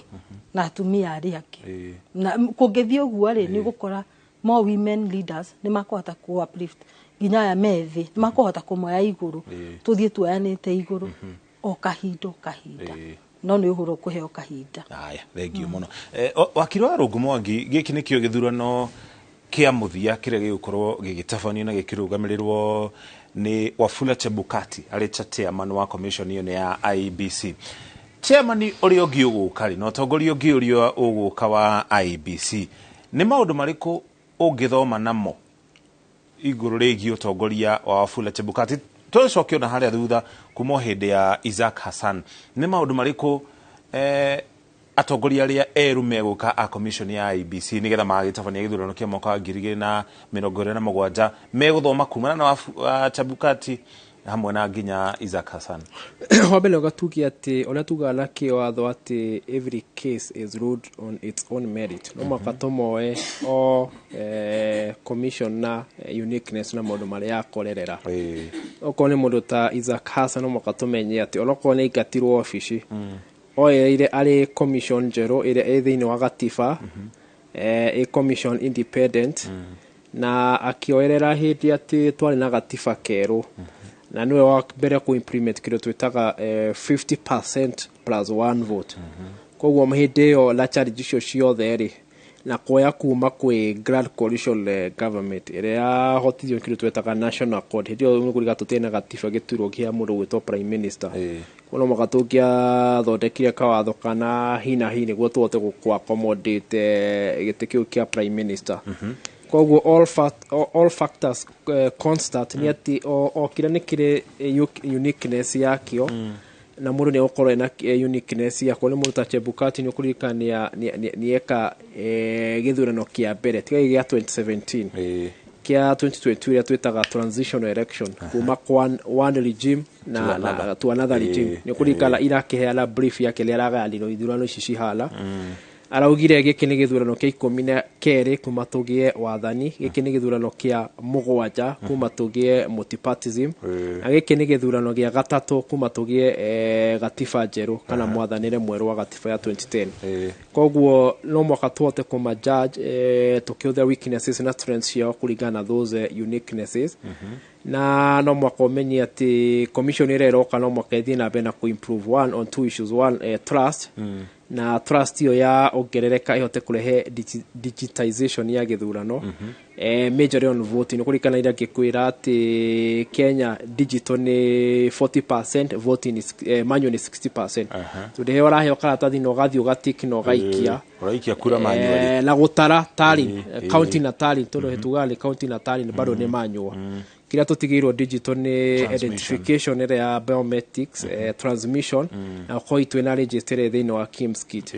na atumia arĩa angĩ. Na kũngĩthiĩ ũguo rĩ, nĩ ũgũkora more women leaders nĩ makũhota ku uplift nginya aya methĩ, nĩ makũhota kũmoya igũrũ, tũthiĩ tuoyanĩte igũrũ o kahinda o kahinda, no nĩ ũhoro kũheo kahinda. Aya, thengio mũno. Wakiri wa Rũngũ Mwangi, gĩkĩ nĩkĩo gĩthurano kĩa mũthia kĩrĩa gĩgũkorwo gĩgĩtabanio na gĩkĩrũgamĩrĩrwo nĩ Wafula Chebukati arĩ ta chairman wa commission ĩyo nĩ ya IEBC. Chairman ũrĩa ũngĩ ũgũka rĩ, na ũtongoria ũngĩ ũrĩa ũgũka wa IEBC, nĩ maũndũ marĩkũ ũngĩthoma namo igũrũ rĩgiĩ ũtongoria wa Wafula Chebukati? Tũcoke ona harĩa thutha kuma o hĩndĩ ya Isaac Hassan, nĩ maũndũ marĩkũ atongoria arĩa erũ megũka a commission ya IEBC nĩgetha magagĩtabania gĩthurano kĩa mwaka wa 2027 megũthoma kumana na Chebukati hamwe na nginya Isaac Hassan? Wa mbere ũgatugia atĩ ũrĩa tugaga na kĩwatho atĩ every case is ruled on its own merit. No mũhaka tũmoe o commission na uniqueness na maũndũ marĩa yakorerera. Okorwo nĩ mũndũ ta Isaac Hassan, no mũhaka tũmenye atĩ onokorwo nĩ aingatirwo obici, oereire arĩ commission njerũ ĩrĩa ĩ thĩinĩ wa gatiba, ĩ commission independent, na akĩoerera hĩndĩ atĩ twarĩ na gatiba kerũ, na nĩwe wa mbere kũ implement kĩndũ twĩtaga 50% plus one vote. Koguo hĩndĩ ĩyo na challenge icio ciothe rĩ, na kuoya kuma kwĩ Grand Coalition government ĩrĩa yahotithio kĩndũ twĩtaga National Accord. Hĩndĩ ĩyo nĩkũriga tũtirĩ na gatiba gĩturwo kĩa mũndũ gwĩtwo prime minister. No mũhaka tũngĩathondekire kawatho kana hi na hi nĩguo tũhote gũ accommodate gĩtĩ kĩu kĩa prime minister. Koguo all factors constant nĩ atĩ o kĩrĩa nĩ kĩrĩ uniqueness yakĩo, na mũndũ nĩ egũkorwo ena uniqueness yakwo. Nĩ mũndũ ta Chebukati, nĩ ũkũririkana nĩeka gĩthurano kĩa mbere tiga gĩa 2017, kĩa 2022 ĩrĩa twĩtaga transitional election kuma kwa one regime na, To another. na to another regime. Nĩ ũkũririkana irakĩheana brief yake rĩrĩa aragayanirwo ithurano ici cihana, araugire gĩkĩ nĩ gĩthurano kĩa 12 kuma tũgĩe wathani, gĩkĩ nĩ gĩthurano kĩa 7 kuma tũgĩe multipartism, na gĩkĩ nĩ gĩthurano gĩa 3 kuma tũgĩe gatiba njerũ kana mwathanĩre mwerũ wa gatiba ya 2010. Koguo no mwaka tũhote kũma judge tũkĩhũthĩra weaknesses na strengths ciao kũringana na those uniquenesses. Na no mwaka ũmenye atĩ commission ĩrĩa ĩroka no mwaka ĩthiĩ na mbere na kũ-improve one on two issues: one, trust, na trust ĩyo ya ongerereka ĩhote kũrehe digitization ya gĩthurano, majorly on voting. Kũririkana iria ngĩkwĩra atĩ Kenya digital nĩ 40%, voting is, manual nĩ 60%. Tondũ hĩo ũraheo karatathi na ũgathiĩ ũgatiki na ũgaikia. Ũraikia kura manually. Na gũtara tally, counting na tally, tondũ tugaga nĩ counting na tally bado nĩ manual. Kĩrĩa tũtigĩirwo digital nĩ Transmission. Identification ĩrĩa ya biometrics, transmission, na gũkorwo twĩna register ĩrĩa thĩinĩ wa KIEMS kit.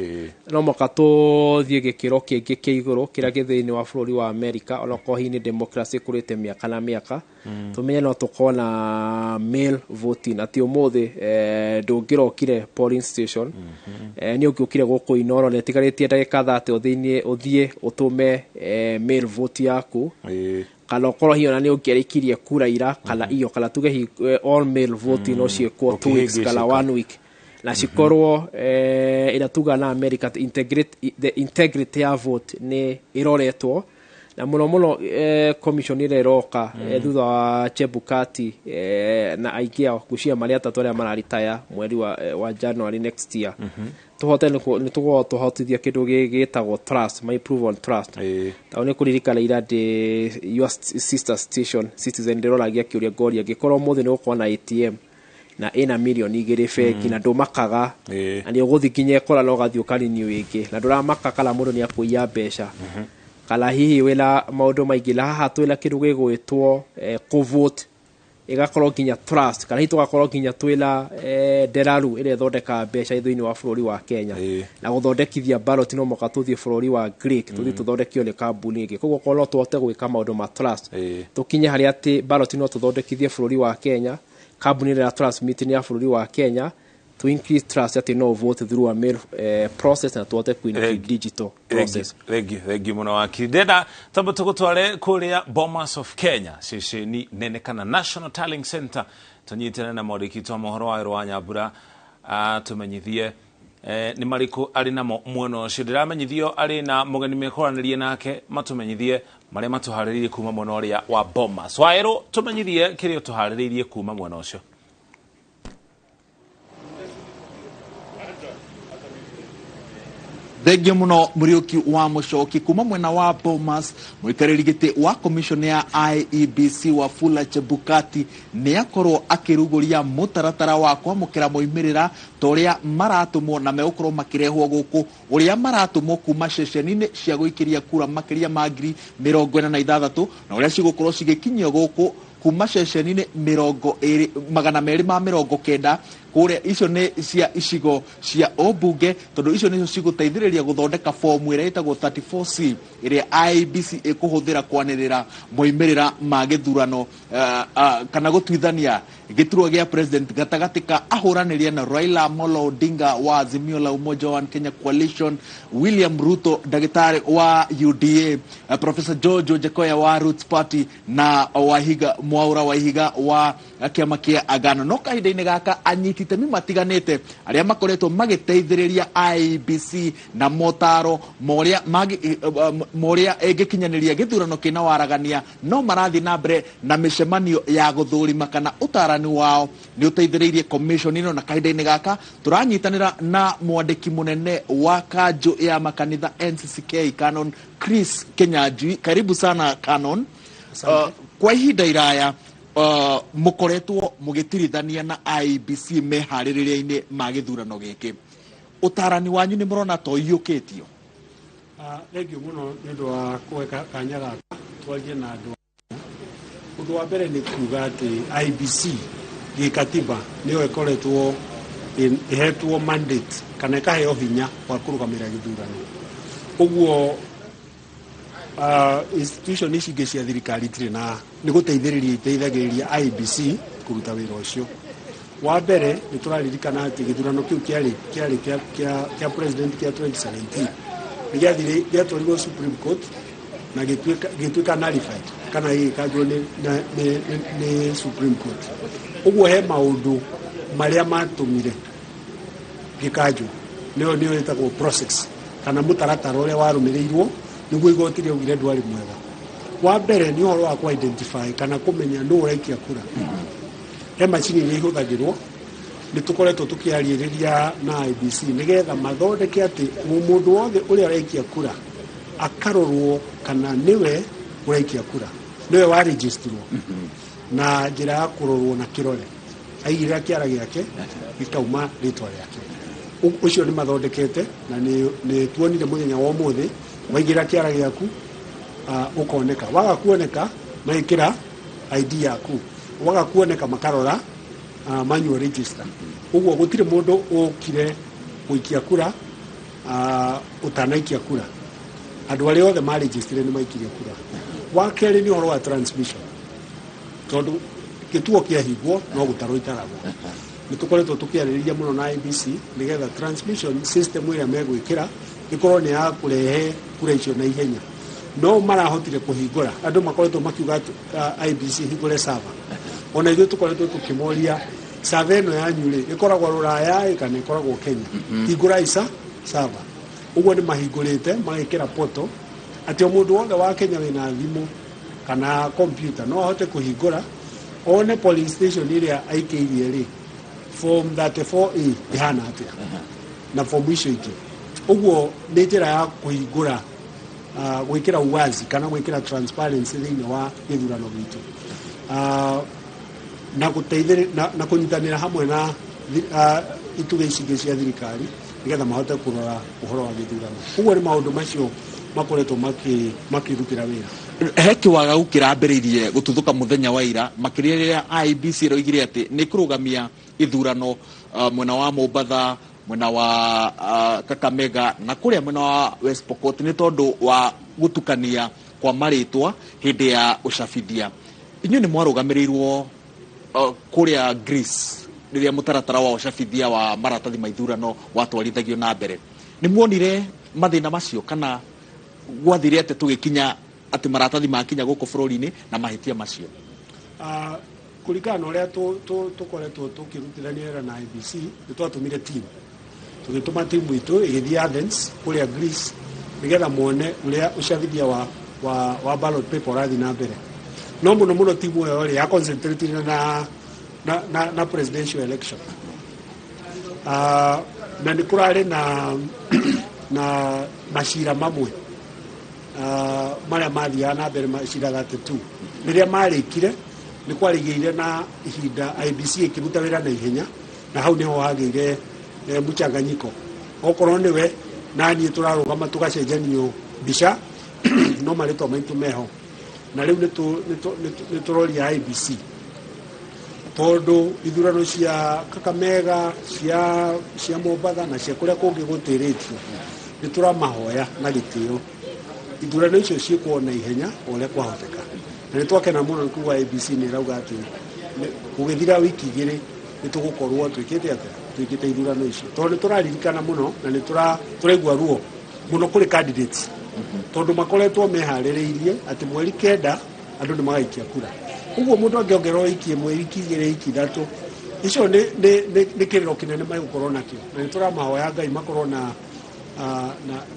No mũhaka tũthiĩ gĩkĩro kĩngĩ kĩa igũrũ kĩrĩa gĩ thĩinĩ wa bũrũri wa America, onokorwo hihi nĩ democracy ĩkũrĩte mĩaka na mĩaka. Tũmenye no tũkorwo na mail voting, atĩ ũmũthĩ ndũngĩrokire polling station, nĩ ũngĩũkire gũkũ Inoro na ĩtigarĩtie ndagĩka 30 ũthĩinĩ ũthiĩ ũtũme mail vote yaku, kana ũkorwo hihi ona nĩ ũngĩarĩkirie kura ira kana iyo, kana tuge hihi all mail voting no ciĩkwo 2 weeks kana Ũkĩhĩngĩcĩka. one week, na cikorwo ĩrĩa tugaga na America atĩ the integrity ya vote nĩ ĩroretwo na mũno mũno. Commission ĩrĩa ĩroka thutha wa Chebukati na aingĩ ao ngwĩciria marĩ atatũ arĩa mararitaya mweri wa January next year, tũhote nĩ tũgũkorwo tũhotithia kĩndũ gĩtagwo trust, my improve on trust. Tondũ nĩ kũririkana ira ndĩ your sister station Citizen, ndĩroragia kĩũria ngoria, angĩkorwo ũmũthĩ nĩ gũkorwo na ATM na ĩna 2 mirioni bengi na ndũmakaga, na nĩ ũgũthiĩ nginya ĩkora na ũgathiĩ ũkarenew ĩngĩ, na ndũramaka kana mũndũ nĩ akũiya mbeca kana hihi wĩna maũndũ maingĩ, na haha twĩna kĩndũ gĩgwĩtwo kũvote ĩgakorwo nginya trust, kana hihi tũgakorwo nginya twĩna nderaru ĩrĩa ĩthondekaga mbeca thĩinĩ wa bũrũri wa Kenya, na gũthondekithia ballot no mũhaka tũthiĩ bũrũri wa Greek, tũthiĩ tũthondekio nĩ kambuni ĩngĩ. Koguo korwo no tũhote gwĩka maũndũ ma trust, tũkinye harĩa atĩ ballot no tũthondekithie bũrũri wa Kenya, kambuni ĩrĩa transmit nĩ ya bũrũri wa Kenya, to increase trust atĩ no vote through a mail process, na tũhote ku increase digital process. Thengiũ, thengiũ mũno wakiri. Ndenda tamba tũgũtware kũrĩa Bomas of Kenya, ceceni nene kana National Tallying Center. Tũnyitane na mwandĩki witũ wa mohoro wa wa Nyambura atũmenyithie nĩ marĩkũ arĩ namo mwena ũcio. Ndĩramenyithio arĩ na mũgeni mekwaranĩria nake, matũmenyithie marĩa matũharĩrĩirie kuma mwena ũrĩa wa Bomas. Waĩrũ, tũmenyithie kĩrĩa ũtũharĩrĩirie kuma mwena ũcio. Thengio muno Muriuki wa Mucoki. Kuma mwena wa Bomas, muikarĩri gĩtĩ wa commission ya IEBC Wafula Chebukati nĩ akorwo akĩrugũria mũtaratara wa kwamũkĩra moimĩrĩra ta ũrĩa maratũmwo na megũkorwo makĩrehwo gũkũ, ũrĩa maratũmwo kuma ceceni-inĩ cia gũikĩria kura makĩria ma 46,000 na ũrĩa cigũkorwo cigĩkinyio gũkũ kuma ceceni-inĩ 290 kũrĩa. Icio nĩ cia icigo cia ũmbunge, tondũ icio nĩcio cigũteithĩrĩria gũthondeka fomu ĩrĩa ĩtagwo 34C ĩrĩa IEBC ĩkũhũthĩra kwanĩrĩra moimĩrĩra ma gĩthurano kana gũtuithania gĩturwa gĩa president gatagatĩ ka ahũranĩria na Raila Amolo Odinga wa Azimio la Umoja wa Kenya Coalition, William Ruto ndagĩtarĩ wa UDA, Professor George Wajackoyah wa Roots Party na Wahiga Mwaura Waihiga wa kĩama kĩa Agano. No kahinda-inĩ gaka anyiti itemi matiganĩte arĩa makoretwo magĩteithĩrĩria IEBC na motaro moria ĩngĩkinyanĩria gĩthurano kĩna waragania no marathiĩ na mbere na mĩcemanio ya gũthũrima kana ũtarani wao nĩ ũteithĩrĩirie commission ĩno. Na kahinda-inĩ gaka tũranyitanĩra na mwandĩki mũnene wa kanjũ ya makanitha NCCK Canon Chris Kinyanjui. Karibu sana Canon. Kwa ihinda iraya mũkoretwo mũgĩtirithania na IEBC meharĩrĩria-inĩ ma gĩthurano gĩkĩ, ũtarani wanyu nĩ mũrona to ũiyũkĩtio? Thengio mũno nĩ ũndũ wa kũhe kanya gaka twarie na andũ. Ũndũ wa mbere nĩ kuga atĩ IEBC gĩkatiba nĩyo ĩkoretwo ĩhetwo mandate kana ĩkaheo hinya wa kũrũgamĩrĩra gĩthurano. Ũguo institution ici ingĩ cia thirikari itirĩ na nĩ gũteithĩrĩria iteithagĩrĩria IEBC kũruta wĩra ũcio. Wa mbere nĩ tũraririkana atĩ gĩthurano kĩu kĩarĩ kĩa president kĩa 2017 nĩ gĩathire gĩatwarirwo Supreme Court na gĩtuĩka nullified kana gĩgĩkanjwo nĩ Supreme Court. Ũguo he maũndũ marĩa matũmire gĩkanjwo, nĩyo ĩtagwo process kana mũtaratara ũrĩa warũmĩrĩirwo nĩguo igoti rĩaugire ndwarĩ mwega. Wa mbere nĩ ũhoro wa kũ-identify kana kũmenya nũ ũraikia kura. He macini iria ihũthagĩrwo, nĩ tũkoretwo tũkĩarĩrĩria na IEBC nĩgetha mathondeke atĩ mũndũ wothe ũrĩa ũraikia kura akarorwo kana nĩwe ũraikia kura, nĩwe warĩnjĩstirwo na njĩra ya kũrorwo na kĩrore, aigĩrĩra kĩara gĩake gĩkauma rĩtwa rĩake. Ũcio nĩ mathondekete na nĩ tuonire mũthenya wa ũmũthĩ waigĩrĩra kĩara gĩaku ũkoneka, waga kuoneka magĩkĩra ID yaku, waga kuoneka makarora manual register. Ũguo gũtirĩ mũndũ ũkire gũikia kura ũtanaikia kura. Andũ arĩa othe marĩnjĩstire nĩ maikirie kura. Wa kerĩ nĩ ũhoro wa transmission, tondũ gĩtuo kĩahingwo no gũtarwo itaragwo. Nĩ tũkoretwo tũkĩarĩrĩria mũno na IEBC nĩgetha transmission system ĩrĩa megwĩkĩra ĩkorwo nĩ ya kũrehe kura icio na ihenya. No marahotire kũhingũra, andũ makoretwo makiuga IEBC hingũre server. Ona ithuĩ tũkoretwo tũkĩmoria server ĩno yanyu rĩ ĩkoragwo Rũraya kana ĩkoragwo Kenya, hingũrai server. Ũguo nĩ mahingũrĩte magĩkĩra portal atĩ o mũndũ wothe wa Kenya wĩna thimũ kana computer no ahote kũhingũra one polling station ĩrĩa aikĩirie rĩ form 34A ĩhana atĩa na form icio ingĩ. Ũguo nĩ njĩra ya kũhingũra gwĩkĩra uwazi kana gwĩkĩra transparency thĩinĩ wa gĩthurano gitũ, na gũteithĩrĩria na kũnyitanĩra hamwe na itugĩ ici ingĩ cia thirikari nĩgetha mahote kũrora ũhoro wa gĩthurano. Ũguo nĩ maũndũ macio makoretwo makĩrutĩra wĩra. He kĩwagagu kĩrambĩrĩirie gũtuthũka mũthenya wa ira, makĩria rĩrĩa IEBC ĩroigire atĩ nĩ kũrũgamia ithurano mwena wa Mombatha, mwena wa Kakamega na kũrĩa mwena wa West Pokot nĩ tondũ wa gũtukania kwa marĩtwa hĩndĩ ya ũcabithia. Inyuĩ nĩ mwarũgamĩrĩirwo kũrĩa Greece rĩrĩa mũtaratara wa ũcabithia wa maratathi ma ithurano watwarithagio na mbere. Nĩ muonire mathĩna macio kana gwathire atĩ tũgĩkinya atĩ maratathi makinya gũkũ bũrũri-inĩ na mahĩtia macio? Kũringana na ũrĩa tũkoretwo tũkĩrutithania wĩra na IEBC, nĩ twatũmire team, tũgĩtũma timu itũ ĩgĩthiĩ Athens kũrĩa Greece, nĩgetha mone ũrĩa ũcabithia wa ballot paper ũrathiĩ na mbere. No mũno mũno timu ĩyo rĩ ya concentrate na presidential election. Na nĩ kũrarĩ na macira mamwe marĩa mathiaga na mbere, macira 32. Rĩrĩa marĩkire, nĩ kwarĩgĩire na ihinda IEBC ĩkĩruta wĩra na ihenya, na hau nĩho hagĩire mchanganyiko. Okorwo nĩwe na niĩ tũrarũgama tũgacenjanio mbica, no marĩtwa maitũ meho. Na rĩu nĩ tũroria IEBC, tondũ ithurano cia Kakamega, cia Mombatha na cia kũrĩa kũngĩ gũtĩrĩtio, nĩ tũramahoya na gĩtĩo ithurano icio ciĩkwo na ihenya o ũrĩa kwahoteka. Na nĩ twakena mũno nĩ kuga IEBC nĩ ĩrauga atĩ gũgĩthira wiki 2 nĩ tũgũkorwo twĩkĩte atĩa, twĩkĩte ithurano icio, tondũ nĩ tũraririkana mũno na nĩ tũraigua ruo mũno kũrĩ candidates, tondũ makoretwo meharĩrĩirie atĩ mweri 9 andũ nĩ magaikia kura. Ũguo mũndũ angĩongererwo wiki 1, wiki 2, wiki 3, icio nĩ kĩrĩro kĩnene megũkorwo nakĩo. Na nĩ tũramahoya Ngai makorwo na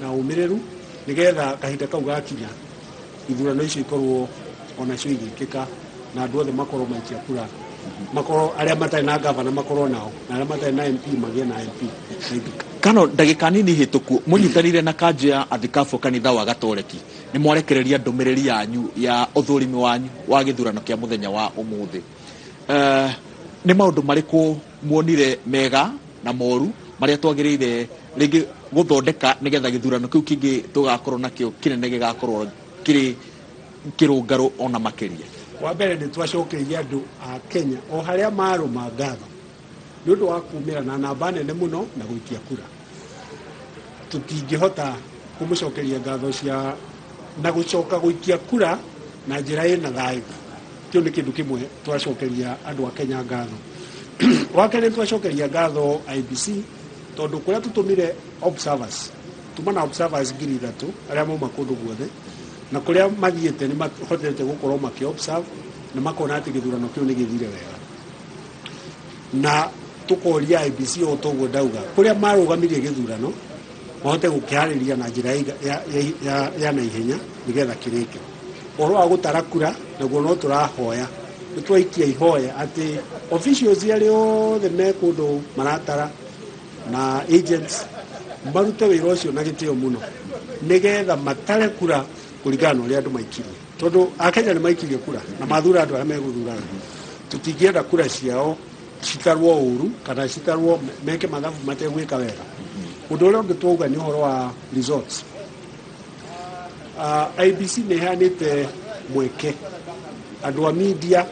ũmĩrĩru, nĩgetha kahinda kau gakinya ithurano icio ikorwo onacio igĩkĩka, na andũ othe makorwo maikia kura, makorwo arĩa matarĩ na gavana makorwo nao, na arĩa matarĩ na MP magĩe na MP. Kano ndagĩka nini hĩtũku mũnyitanĩire na kanjũ ya Athikabu kanitha wa Gatoreki, nĩ mwarekereria ndũmĩrĩri yanyu ya ũthũrimi wanyu wa gĩthurano kĩa mũthenya wa ũmũthĩ. Nĩ maũndũ marĩkũ muonire mega na moru marĩa twagĩrĩire rĩngĩ gũthondeka nĩgetha gĩthurano kĩu kĩngĩ tũgakorwo nakĩo kĩnene gĩgakorwo kĩrĩ kĩrũngarũ ona makĩria? Wa mbere, nĩ twacokeirie andũ a Kenya o harĩa marũma ngatho nĩ ũndũ wa kumĩra na namba nene mũno na gũikia kura. Tũtingĩhota kũmũcokeria ngatho cia na gũcoka gũikia kura na njĩra ĩna thayũ. Kĩu nĩ kĩndũ kĩmwe twacokeria andũ a Kenya ngatho. Wa kerĩ, twacokeria ngatho IEBC, tondũ kũrĩa tũtũmire observers, tuma na observers 3,000 arĩa mauma kũndũ guothe, na kũrĩa mathiĩte nĩ mahotete gũkorwo makĩ observe na makona atĩ gĩthurano kĩu nĩ gĩthire wega. Na tũkoria IEBC, o toguo ndauga, kũrĩa marũgamirie gĩthurano mahote gũkĩharĩria na njĩra ya naihenya nĩgetha kĩrĩke. Ũhoro wa gũtara kura naguo no tũrahoya, nĩ twaikia ihoya atĩ officials arĩa othe me kũndũ maratara na agents marute wĩra ũcio na gĩtĩo mũno, nĩgetha matare kura kũringana na ũrĩa andũ maikirie, tondũ Akenya nĩ maikirie kura na mathura andũ arĩa megũthurana. Tũtingĩenda kura ciao citarwo ũru kana citarwo meke mathabu mategwĩka wega. Ũndũ ũrĩa ũngĩ twauga nĩ ũhoro wa results. IEBC nĩ ĩheanĩte mweke andũ a media,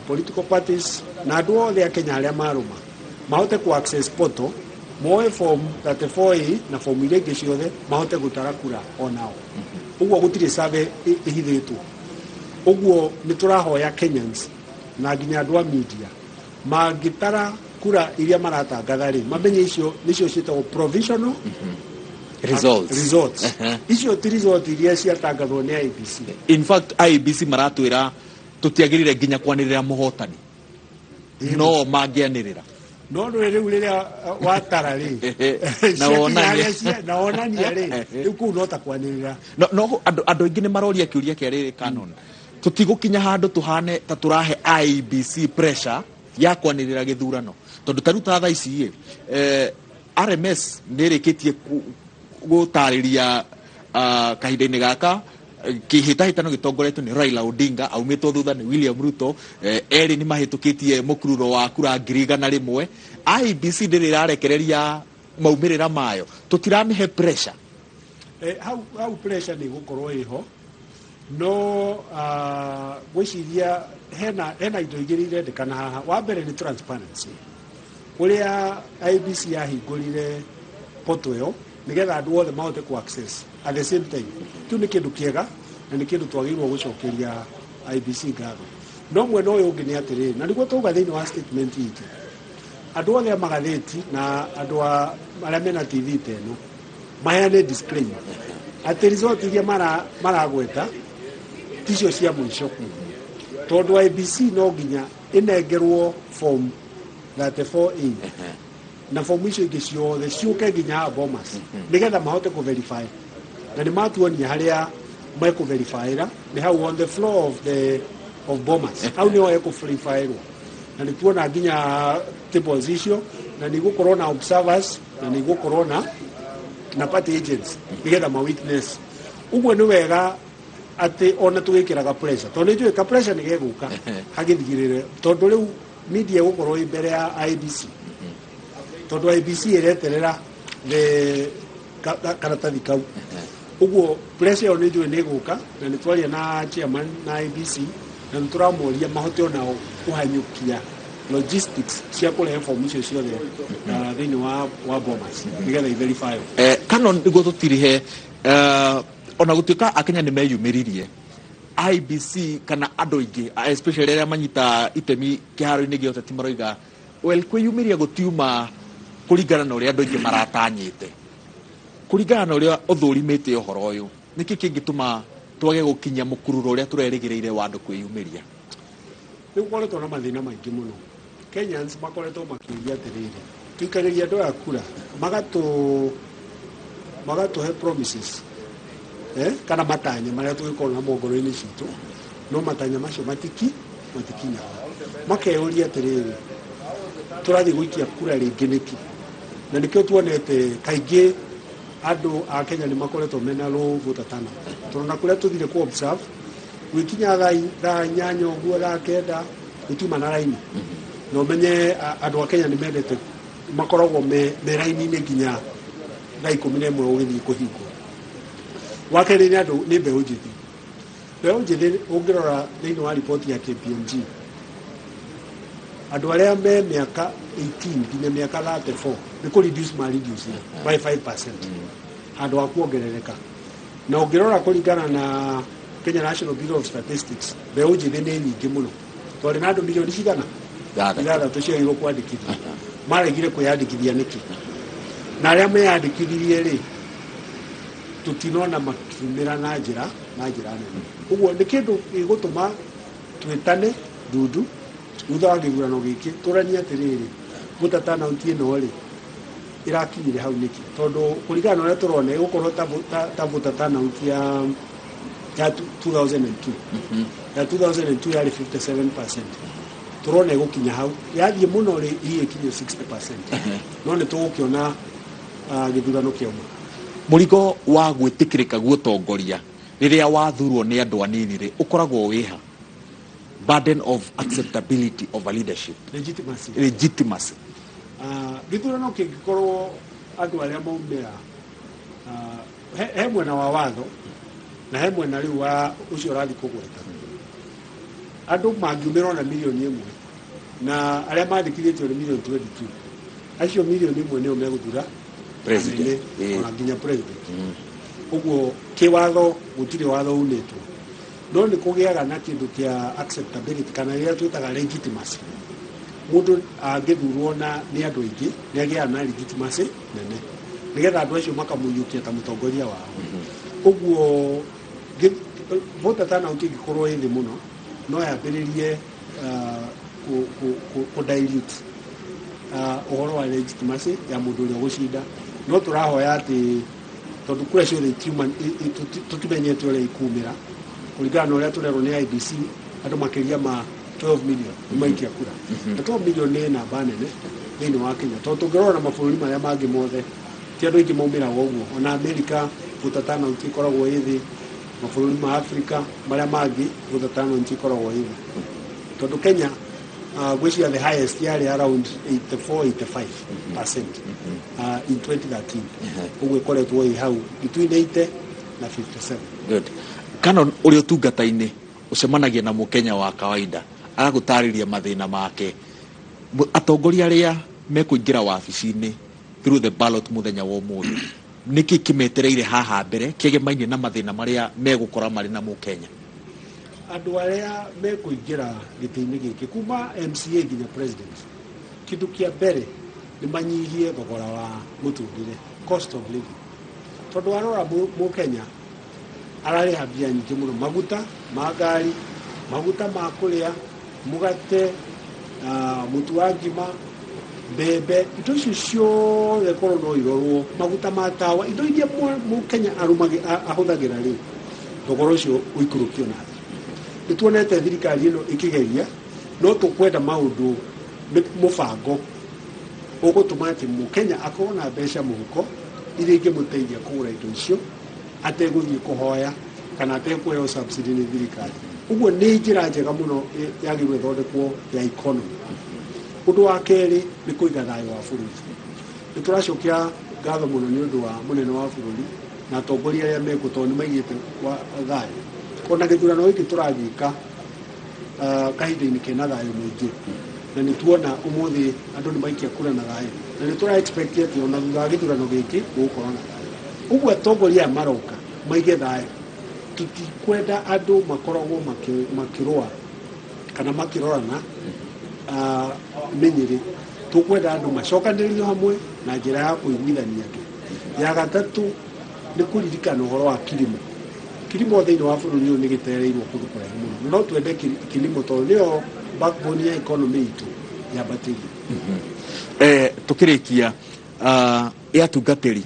political parties na andũ othe a Kenya arĩa marũma mahote ku access portal, moe form 34A na form iria ingĩ ciothe, mahote gũtara kura onao. Ũguo gũtirĩ survey ĩhithĩtwo. Ũguo nĩ tũrahoya Kenyans na nginya andũ a media mangĩtara kura iria maratangatha rĩ, mamenye icio nĩcio ciĩtagwo provisional results. Results. Icio ti result iria ciatangathwo nĩ IEBC. In fact, IEBC maratwĩra tũtiagĩrĩire nginya kwanĩrĩra mũhotani, no mangĩanĩrĩra. No rĩ, rĩu rĩrĩa watara rĩ Na wonanie. Na wonania rĩ, rĩu kũu no ta kwanĩrĩra. No andũ aingĩ nĩ maroria kĩũria kĩa rĩrĩ, Canon, tũtigũkinya handũ tũhane ta tũrahe IEBC pressure ya kwanĩrĩra gĩthurano, tondũ ta rĩu ta thaa ici ĩ, RMS nĩ ĩrĩkĩtie gũtarĩria kahinda-inĩ gaka kĩhĩtahĩtano gĩtongoretio nĩ Raila Odinga, aumĩtwo thutha nĩ William Ruto, erĩ nĩ mahĩtũkĩtie mũkururo wa kura 100,000. IEBC ndĩrĩ ĩrarekereria maumĩrĩra mayo, tũtiramĩhe pressure? Hau pressure nĩ gũkorwo ĩho, no ngwĩciria hena indo igĩrĩ irendekana haha. Wa mbere nĩ transparency, ũrĩa IEBC yahingũrire portal ĩyo nĩgetha andũ othe mahote ku access at the same time. Kĩu nĩ kĩndũ kĩega na nĩ kĩndũ twagĩrĩirwo gũcokeria IEBC ngatho. No mwena ũyũ ũngĩ nĩ atĩrĩrĩ, na nĩguo twauga thĩinĩ wa statement itũ, andũ othe a magathĩti na andũ a arĩa mena TV ta ĩno maheane disclaimer atĩ result iria maragweta ticio cia mũico. Tondũ IEBC no nginya ĩnengerwo form 34A na fomu icio ingĩ ciothe ciũke nginya haha Bomas nĩgetha mahote kũ-verify, na nĩ matuonia harĩa mekũ-verifyĩra, nĩ hau on the floor of Bomas, hau nĩho ekũ-verifyĩrwo, na nĩ tuona nginya tables icio, na nĩ igũkorwo na observers na nĩ igũkorwo na party agents nĩgetha ma witness. Ũguo nĩ wega atĩ ona tũgĩkĩraga pressure, tondũ nĩ njũĩ ka pressure nĩ gegũka hagĩthigĩrĩre, tondũ rĩu media ĩgũkorwo ĩ mbere ya IEBC, tondũ IEBC ĩreterera the karatathi kau. Ũguo pressure ĩyo nĩ njũĩ nĩ ĩgũka, na nĩ twaria na chairman na IEBC na nĩ tũramoria mahote onao kũhanyũkia logistics cia kũrehe fomu icio ciothe thĩinĩ wa Bomas nĩgetha i-verify. Kano nĩguo tũtirihe, ona gũtuĩka akenya nĩ meyumĩririe, IEBC kana andũ aingĩ, especially arĩa manyita itemi kĩharo-inĩ gĩa ũteti, maroiga well, kwĩyumĩria gũtiuma kũringana na ũrĩa andũ aingĩ maratanyĩte. Kũringana na ũrĩa ũthũrimĩte ũhoro ũyũ, nĩkĩ kĩngĩtũma twage gũkinyia mũkururo ũrĩa tũrerĩgĩrĩire wa andũ kwĩyumĩria? Nĩ gũkoretwo na mathĩna maingĩ mũno. Kenyans makoretwo makĩũria atĩrĩrĩ, tũikagĩria andũ aya kura, magatũhe promises, kana matanya marĩa tũgĩkorwo namo ngoro-inĩ citũ, no matanya macio matikinyaga. Makeyũria atĩrĩrĩ, tũrathiĩ gũikia kura rĩngĩ nĩkĩ? Na nĩkĩo tuonete kaingĩ andũ a Kenya nĩ makoretwo mena low voter turnout, tondũ na kũrĩa tũthire ku observe, gwĩkinya thaa 8 ũguo, thaa 9, gũtiuma na raini, na ũmenye andũ a Kenya nĩ mendete makoragwo me raini-inĩ nginya thaa 11 ũgĩthiĩ kũhingwo. Wa kerĩ nĩ andũ nĩ mbeũ njĩthĩ. Mbeũ njĩthĩ, ũngĩrora thĩinĩ wa riboti ya KPMG, andũ arĩa me mĩaka 18 nginya mĩaka 34 nĩ kũ reduce ma reduce by 5% handũ ha kuongerereka. Na ũngĩrora kũringana na Kenya National Bureau of Statistics, mbeũ njĩthĩ nĩ nyingĩ mũno. Twarĩ na andũ milioni cigana? 6 ciagĩrĩirwo kwandĩkithia, maregire kwĩyandĩkithia nĩkĩ? Na arĩa meyandĩkithirie rĩ, tũtinona makiumĩra na njĩra nene. Ũguo nĩ kĩndũ gĩgũtũma twĩtane ndundu thutha wa gĩthurano gĩkĩ, tũranie atĩrĩrĩ, voter turnout ĩno rĩ, ĩrakinyire hau nĩkĩ? Tondũ kũringana na ũrĩa tũrona, ĩgũkorwo ta voter turnout ya 2002. Ya 2002 yarĩ 57%. Tũrona ĩgũkinya hau, yathiĩ mũno rĩ, hihi ĩkinye 60%, no nĩ tũgũkĩona gĩthurano kĩauma. Mũrigo wa gwĩtĩkĩrĩka guũtongoria rĩrĩa wathurwo nĩ andũ anini rĩ, ũkoragwo wĩha burden of acceptability of a leadership? Legitimacy. Legitimacy. Gĩthurano kĩngĩkorwo andũ arĩa maumĩra, he mwena wa watho na he mwena rĩu wa ũcio ũrathiĩ kũgweta. Andũ mangiumĩra ona 1 million na arĩa mandĩkithĩtio nĩ milioni 22, acio 1 million nĩo megũthura president. Anene, ona nginya president. Ũguo kĩwatho gũtirĩ watho unĩtwo, no nĩ kũgĩaga na kĩndũ kĩa acceptability kana rĩrĩa twĩtaga legitimacy. Mũndũ angĩthurwo na nĩ andũ aingĩ, nĩ agĩaga na legitimacy nene, nĩgetha andũ acio makamũiyũkia ta mũtongoria wao. Ũguo voter turnout ĩngĩkorwo ĩ thĩ mũno, no yambĩrĩrie kũ dilute ũhoro wa legitimacy ya mũndũ ũrĩa ũgũcinda. No tũrahoya atĩ tondũ kura ciothe itiuma, tũtimenyete ũrĩa ikumĩra. Kũringana na ũrĩa tũrerwo nĩ IEBC, andũ makĩria ma 12 million nĩ maikia kura, na 12 million nĩ namba nene thĩinĩ wa Kenya, tondũ tũngĩrora na mabũrũri marĩa mangĩ mothe, ti andũ aingĩ maumĩraga ũguo. Ona America voter turnout ĩkoragwo ĩ thĩ, mabũrũri ma Africa marĩa mangĩ voter turnout ĩkoragwo ĩ thĩ, tondũ Kenya ngwĩciria the highest yarĩ around 84 85% in 2013. Ũguo ĩkoretwo ĩ hau between 80 na 57. Good. Kana ũrĩ ũtungata-inĩ, ũcemanagia na mũkenya wa kawaida, agagũtarĩria mathĩna make. Atongoria arĩa mekũingĩra wabici-inĩ through the ballot mũthenya wa ũmũthĩ, nĩkĩ kĩmetereire haha mbere kĩgemainie na mathĩna marĩa megũkora marĩ na mũkenya? Andũ arĩa mekũingĩra gĩtĩ-inĩ gĩkĩ kuma MCA nginya president, kĩndũ kĩa mbere nĩ manyihie thogora wa mũtũrĩre, cost of living, tondũ warora mũkenya ararĩha mbia nyingĩ mũno, maguta ma ngari. Maguta ma kũrĩa, mũgate, mũtu wa ngima, mbembe, indo icio ciothe korwo no irorwo, maguta ma tawa, indo iria Mũkenya ahũthagĩra rĩ, thogora ũcio ũikũrũkio na thĩ. Nĩ tuonete thirikari ĩno ĩkĩgeria, no tũkwenda maũndũ mũbango ũgũtũma atĩ Mũkenya akorwo na mbeca mũhuko iria ingĩmũteithia kũgũra indo icio ategũthiĩ kũhoya kana atekũheo subsidy nĩ thirikari. Ũguo nĩ njĩra njega mũno yagĩrĩirwo ĩthondekwo ya economy. Ũndũ wa kerĩ nĩ kũiga thayũ wa bũrũri. Nĩ tũracokia ngatho mũno nĩ ũndũ wa mũnene wa bũrũri na atongoria arĩa mekuo tondũ nĩ maigĩte thayũ. Ona gĩthurano gĩkĩ tũragĩka kahinda-inĩ kena thayũ mũingĩ, na nĩ tuona ũmũthĩ andũ nĩ maikia kura na thayũ, na nĩ tũra expect atĩ ona thutha wa gĩthurano gĩkĩ gũgũkorwo na thayũ. Ũguo atongoria aya maroka maige thayũ. Tutikwenda andũ makoragwo makĩrũa kana makĩrorana mĩnyĩrĩ. Tũkwenda andũ macokanĩrĩrio hamwe na njĩra ya kũiguithania andũ. Ya gatatũ nĩ kũririkana ũhoro wa kilimo. Kilimo thĩinĩ wa bũrũri ũyũ nĩ gĩtereirwo kũndũ kũraihu mũno. No twende kilimo tondũ nĩyo backbone ya economy itũ yambatĩrio. Tũkĩrĩkia ya tungatĩri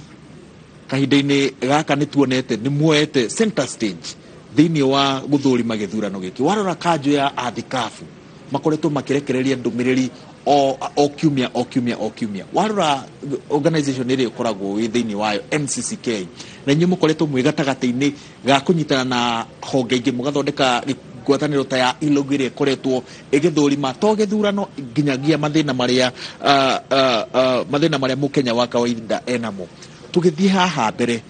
kahinda-inĩ gaka nĩ tuonete nĩ muoete center stage thĩinĩ wa gũthũrima gĩthurano gĩkĩ. Warora kanjũ ya athikabu makoretwo makĩrekereria ndũmĩrĩri o kiumia o kiumia o kiumia. Warora organization ĩrĩa ĩkoragwo wĩ thĩinĩ wayo MCCK, na inyuĩ mũkoretwo mwĩ gatagatĩ-inĩ ga kũnyitana na honge ingĩ mũgathondeka ngwatanĩro ta ya ILOG ĩrĩa ĩkoretwo ĩgĩthũrima to gĩthurano nginyagia mathĩna marĩa mathĩna marĩa mũkenya wa kawaida enamo. Tũgĩthiĩ haha mbere,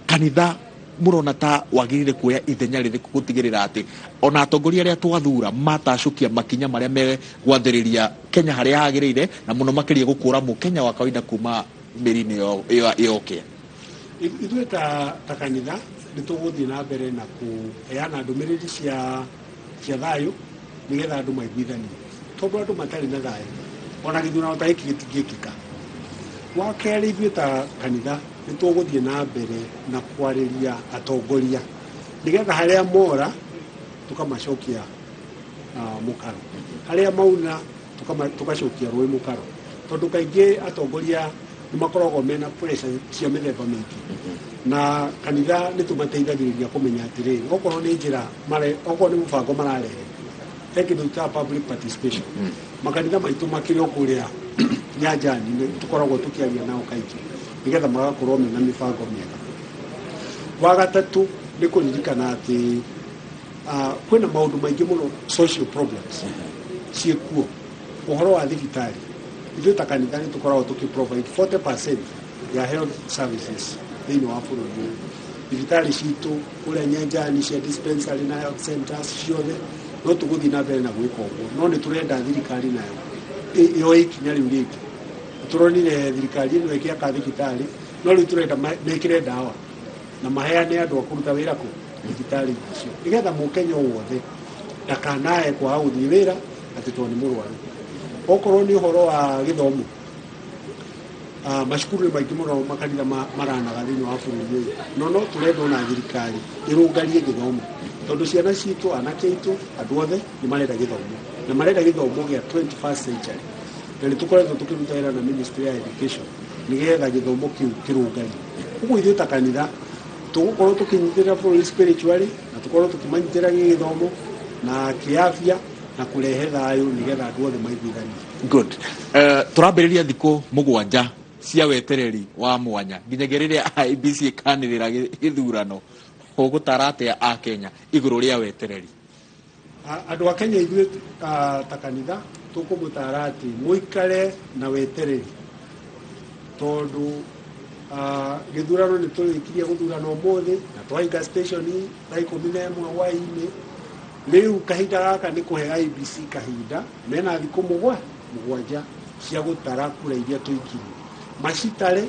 kanitha mũrona ta wagĩrĩire kuoya ithenya rĩrĩkũ gũtigĩrĩra atĩ ona atongoria arĩa twathura matacũkia makinya marĩa megwathĩrĩria Kenya harĩa hagĩrĩire, na mũno makĩria gũkũra mũkenya wa kawaida kuma mĩri-inĩ yoke? Ithuĩ ta kanitha nĩ tũgũthiĩ na mbere na kũheana ndũmĩrĩri cia thayũ nĩgetha andũ maiguithanie, tondũ andũ matarĩ na thayũ ona gĩthurano ta gĩkĩ gĩtingĩkĩka. Wa kerĩ, ithuĩ ta kanitha nĩ tũgũthiĩ na mbere na kwarĩria atongoria nĩgetha harĩa mora tũkamacokia mũkaro, harĩa mauna tũgacokia rũĩ mũkaro, tondũ kaingĩ atongoria nĩ makoragwo mena pressure cia mĩthemba mĩingĩ, na kanitha nĩ tũmateithagĩrĩria kũmenya atĩrĩrĩ, okorwo nĩ njĩra okorwo nĩ mũbango mararehe, he kĩndũ ta public participation. Makanitha maitũ makĩrĩ o kũrĩa nyanjani nĩ tũkoragwo tũkĩaria nao kaingĩ nĩgetha magakorwo mena mĩbango mĩega. Wa gatatũ nĩ kũririkana atĩ kwĩna maũndũ maingĩ mũno social problems ciĩkuo. Ũhoro wa thibitarĩ, ithuĩ ta kanitha nĩ tũkoragwo tũkĩ provide 40% ya health services thĩinĩ wa bũrũri ũyũ. Thibitarĩ citũ kũrĩa nyanjani cia dispensary na health centers ciothe no tũgũthiĩ na mbere na gwĩka ũguo, no nĩ tũrenda thirikari nayo yoe ikinya rĩu rĩngĩ. Tũronire thirikari ĩno ĩgĩaka thibitarĩ, no rĩu tũrenda mekĩre ndawa na maheane andũ a kũruta wĩra kũ thibitarĩ icio, nĩgetha mũkenya o wothe ndakanae kwaga gũthiĩ wĩra atĩ tondũ nĩ mũrwaru. Okorwo nĩ ũhoro wa gĩthomo, macukuru nĩ maingĩ mũno makanitha maranaga thĩinĩ wa bũrũri ũyũ, no tũrenda ona thirikari ĩrũngarie gĩthomo, tondũ ciana citũ, anake aitũ, andũ othe nĩ marenda gĩthomo, na marenda gĩthomo gĩa 21st century, na nĩ tũkoretwo tũkĩruta wĩra na Ministry ya Education nĩgetha gĩthomo kĩu kĩrũngario. Ũguo ithuĩ ta kanitha tũgũkorwo tũkĩnyitĩrĩra bũrũri spiritually, na tũkorwo tũkĩmanyitĩrĩra gĩgĩthomo na kĩafya na kũrehe thayũ nĩgetha andũ othe maiguithanie. Good. Tũrambĩrĩria thikũ 7 cia wetereri wa mwanya nginyagia rĩrĩa IEBC ĩkanĩrĩra gĩthurano. Ũgũtara atĩa a Kenya igũrũ rĩa wetereri? Andũ a Kenya ithuĩ ta kanitha tũkũmũtara atĩ mũikare na wetereri, tondũ gĩthurano nĩ tũrĩkirie gũthurana ũmũthĩ na twahinga station thaa 11 hwaĩ-inĩ. Rĩu kahinda gaka nĩ kũhe IEBC kahinda mena thikũ 7 cia gũtara kura iria tũikirie, macitare,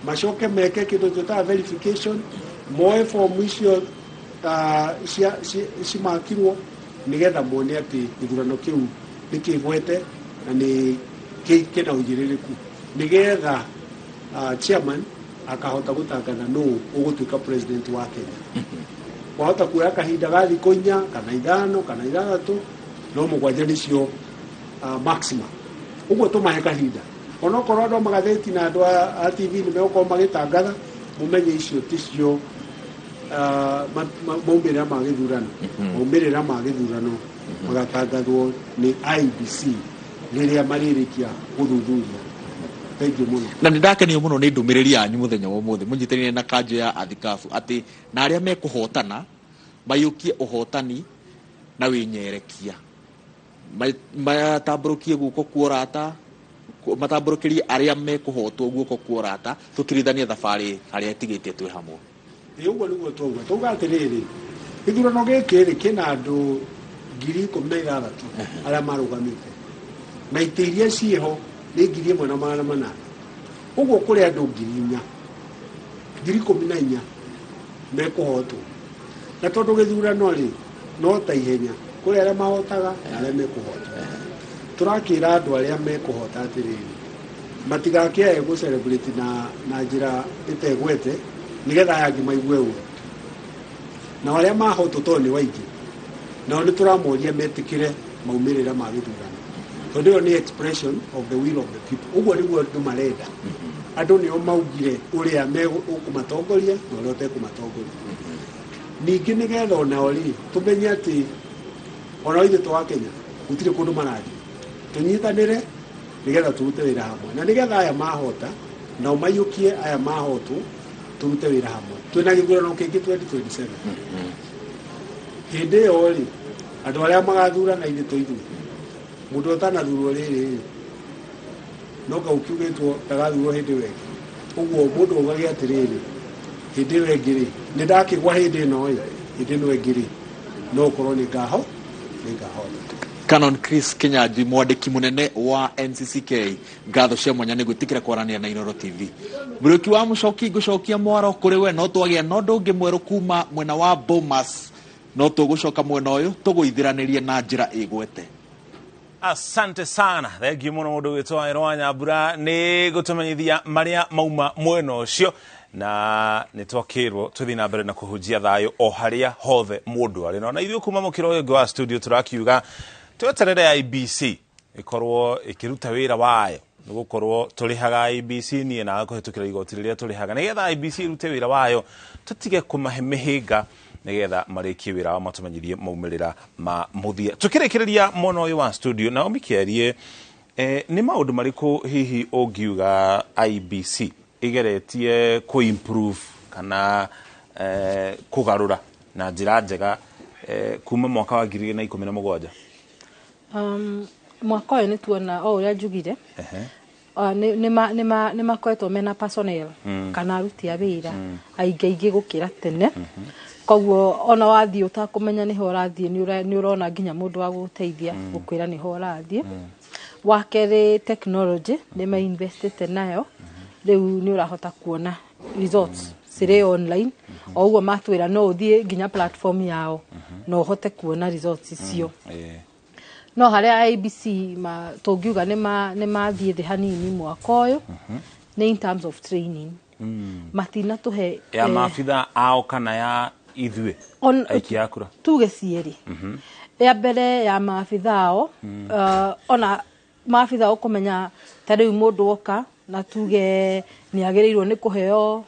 macoke meke kĩndũ twĩtaga verification, moe fomu icio cimakirwo nĩgetha mone atĩ gĩthurano kĩu nĩ kĩgwete na nĩ kĩna ũigĩrĩrĩku, nĩgetha chairman akahota gũtangatha nũ ũgũtuĩka president wa Kenya. Wahota kuoya kahinda ga thikũ 4 kana 5 kana 6, no 7 nĩcio maximum. Ũguo tũmahe kahinda. Onokorwo andũ a magathĩti na andũ a TV nĩ megũkorwo magĩtangatha, mũmenye icio ticio maumĩrĩra ma gĩthurano. Maumĩrĩra ma gĩthurano magatangathwo nĩ IEBC rĩrĩa marĩrĩkia gũthuthuria. Thank you mũno. Na nĩ ndakenio mũno nĩ ndũmĩrĩri yanyu mũthenya wa ũmũthĩ mũnyitanĩire na kanjũ ya Athikabu atĩ na arĩa mekũhotana maiyũkie ũhotani na wĩnyerekia, matambũrũkie guoko kwa ũrata, matambũrũkĩrie arĩa mekũhotwo guoko kwa ũrata, tũtirithanie thabarĩ harĩa ĩtigĩtie twĩ hamwe. Ĩ ũguo nĩguo twauga. Twauga atĩrĩrĩ, gĩthurano gĩkĩ rĩ kĩna andũ 16,000 arĩa marũgamĩte, na itĩ iria ciĩho nĩ 1,800. Ũguo kũrĩ andũ 4,000, 14,000 mekũhotwo. Na tondũ gĩthurano rĩ no ta ihenya, kũrĩ arĩa mahotaga na arĩa mekũhotwo. Tũrakĩra andũ arĩa mekũhota atĩrĩrĩ, matigakĩae gũ celebrate na njĩra ĩtegwete, nĩgetha aya angĩ maigue ũru. Nao arĩa mahotwo tondũ nĩ waingĩ, nao nĩ tũramoria metĩkĩre maumĩrĩra ma gĩthurano, tondũ ĩyo nĩ expression of the will of the people. Ũguo nĩguo andũ marenda. Andũ nĩo maugire ũrĩa ũkũmatongoria na ũrĩa ũtekũmatongoria. Ningĩ nĩgetha onao rĩ tũmenye atĩ onao ithuĩ twa Kenya gũtirĩ kũndũ marathiĩ, tũnyitanĩre nĩgetha tũrute wĩra hamwe, na nĩgetha aya mahota nao maiyũkie aya mahotwo, tũrute wĩra hamwe. Twĩna gĩthurano kĩngĩ 2027. Hĩndĩ ĩyo rĩ andũ arĩa magathurana ithuĩ to ithuĩ, mũndũ ũtanathurwo rĩrĩ rĩ no kau kiugĩtwo ndagathurwo hĩndĩ ĩyo ĩngĩ. Ũguo mũndũ augage atĩrĩrĩ, hĩndĩ ĩyo ĩngĩ rĩ nĩ ndakĩgwa hĩndĩ ĩno ĩ, hĩndĩ ĩno ĩngĩ rĩ no ũkorwo nĩ ngahota. Canon Chris Kinyanjui, mwandĩki mũnene wa NCCK, ngatho cia mwanya nĩ gwĩtĩkĩra kwaranĩria na Inooro TV. Mũrĩki wa mũcoki, ngũcokia mwaro kũrĩ we, no twagĩa na ũndũ ũngĩ mwerũ kuma mwena wa Bomas, no tũgũcoka mwena ũyũ tũgũithĩranĩrie na njĩra ĩgwete. Asante sana, thengiũ mũno mũndũ wĩtwo Waĩrũ wa Nyambura nĩ gũtũmenyithia marĩa mauma mwena ũcio, na nĩ twakĩrwo tũthiĩ na mbere na kũhunjia thayũ o harĩa hothe mũndũ arĩ. Na ithuĩ kuma mũkĩra ũyũ ũngĩ wa studio tũrakiuga tweterere IEBC ĩkorwo ĩkĩruta wĩra wayo, nĩ gũkorwo tũrĩhaga IEBC niĩ na kũhĩtũkĩra igoti rĩrĩa tũrĩhaga, nĩgetha IEBC ĩrute wĩra wayo, tũtige kũmahe mĩhĩnga nĩgetha marĩkie wĩra wao matũmenyithie maumĩrĩra ma mũthia. Tũkĩrĩkĩrĩria mwena ũyũ wa studio, Naomi Kĩarie, nĩ maũndũ marĩkũ hihi ũngiuga IEBC ĩgeretie kũ improve kana kũgarũra na njĩra njega kuma mwaka wa 2017? Mwaka ũyũ nĩ tuona o ũrĩa njugire, nĩ makoretwo mena personnel kana aruti a wĩra aingĩ gũkĩra tene. Koguo ona wathiĩ ũtakũmenya nĩho ũrathiĩ, nĩ ũrona nginya mũndũ wa gũgũteithia gũkwĩra nĩho ũrathiĩ. Wa kerĩ, technology nĩ mainvestĩte nayo, rĩu nĩ ũrahota kuona results cirĩ online. O ũguo matwĩra no ũthiĩ nginya platform yao na ũhote kuona results icio. No harĩa IEBC tũngiuga nĩ mathiĩ thĩ hanini mwaka ũyũ nĩ in terms of training. Matinatũhe ya maabitha ao kana ya ithuĩ aikia a kura, tuge cierĩ. Ya mbere ya maabitha ao, ona maabitha ao kũmenya ta rĩu mũndũ oka na tuge nĩ agĩrĩirwo nĩ kũheo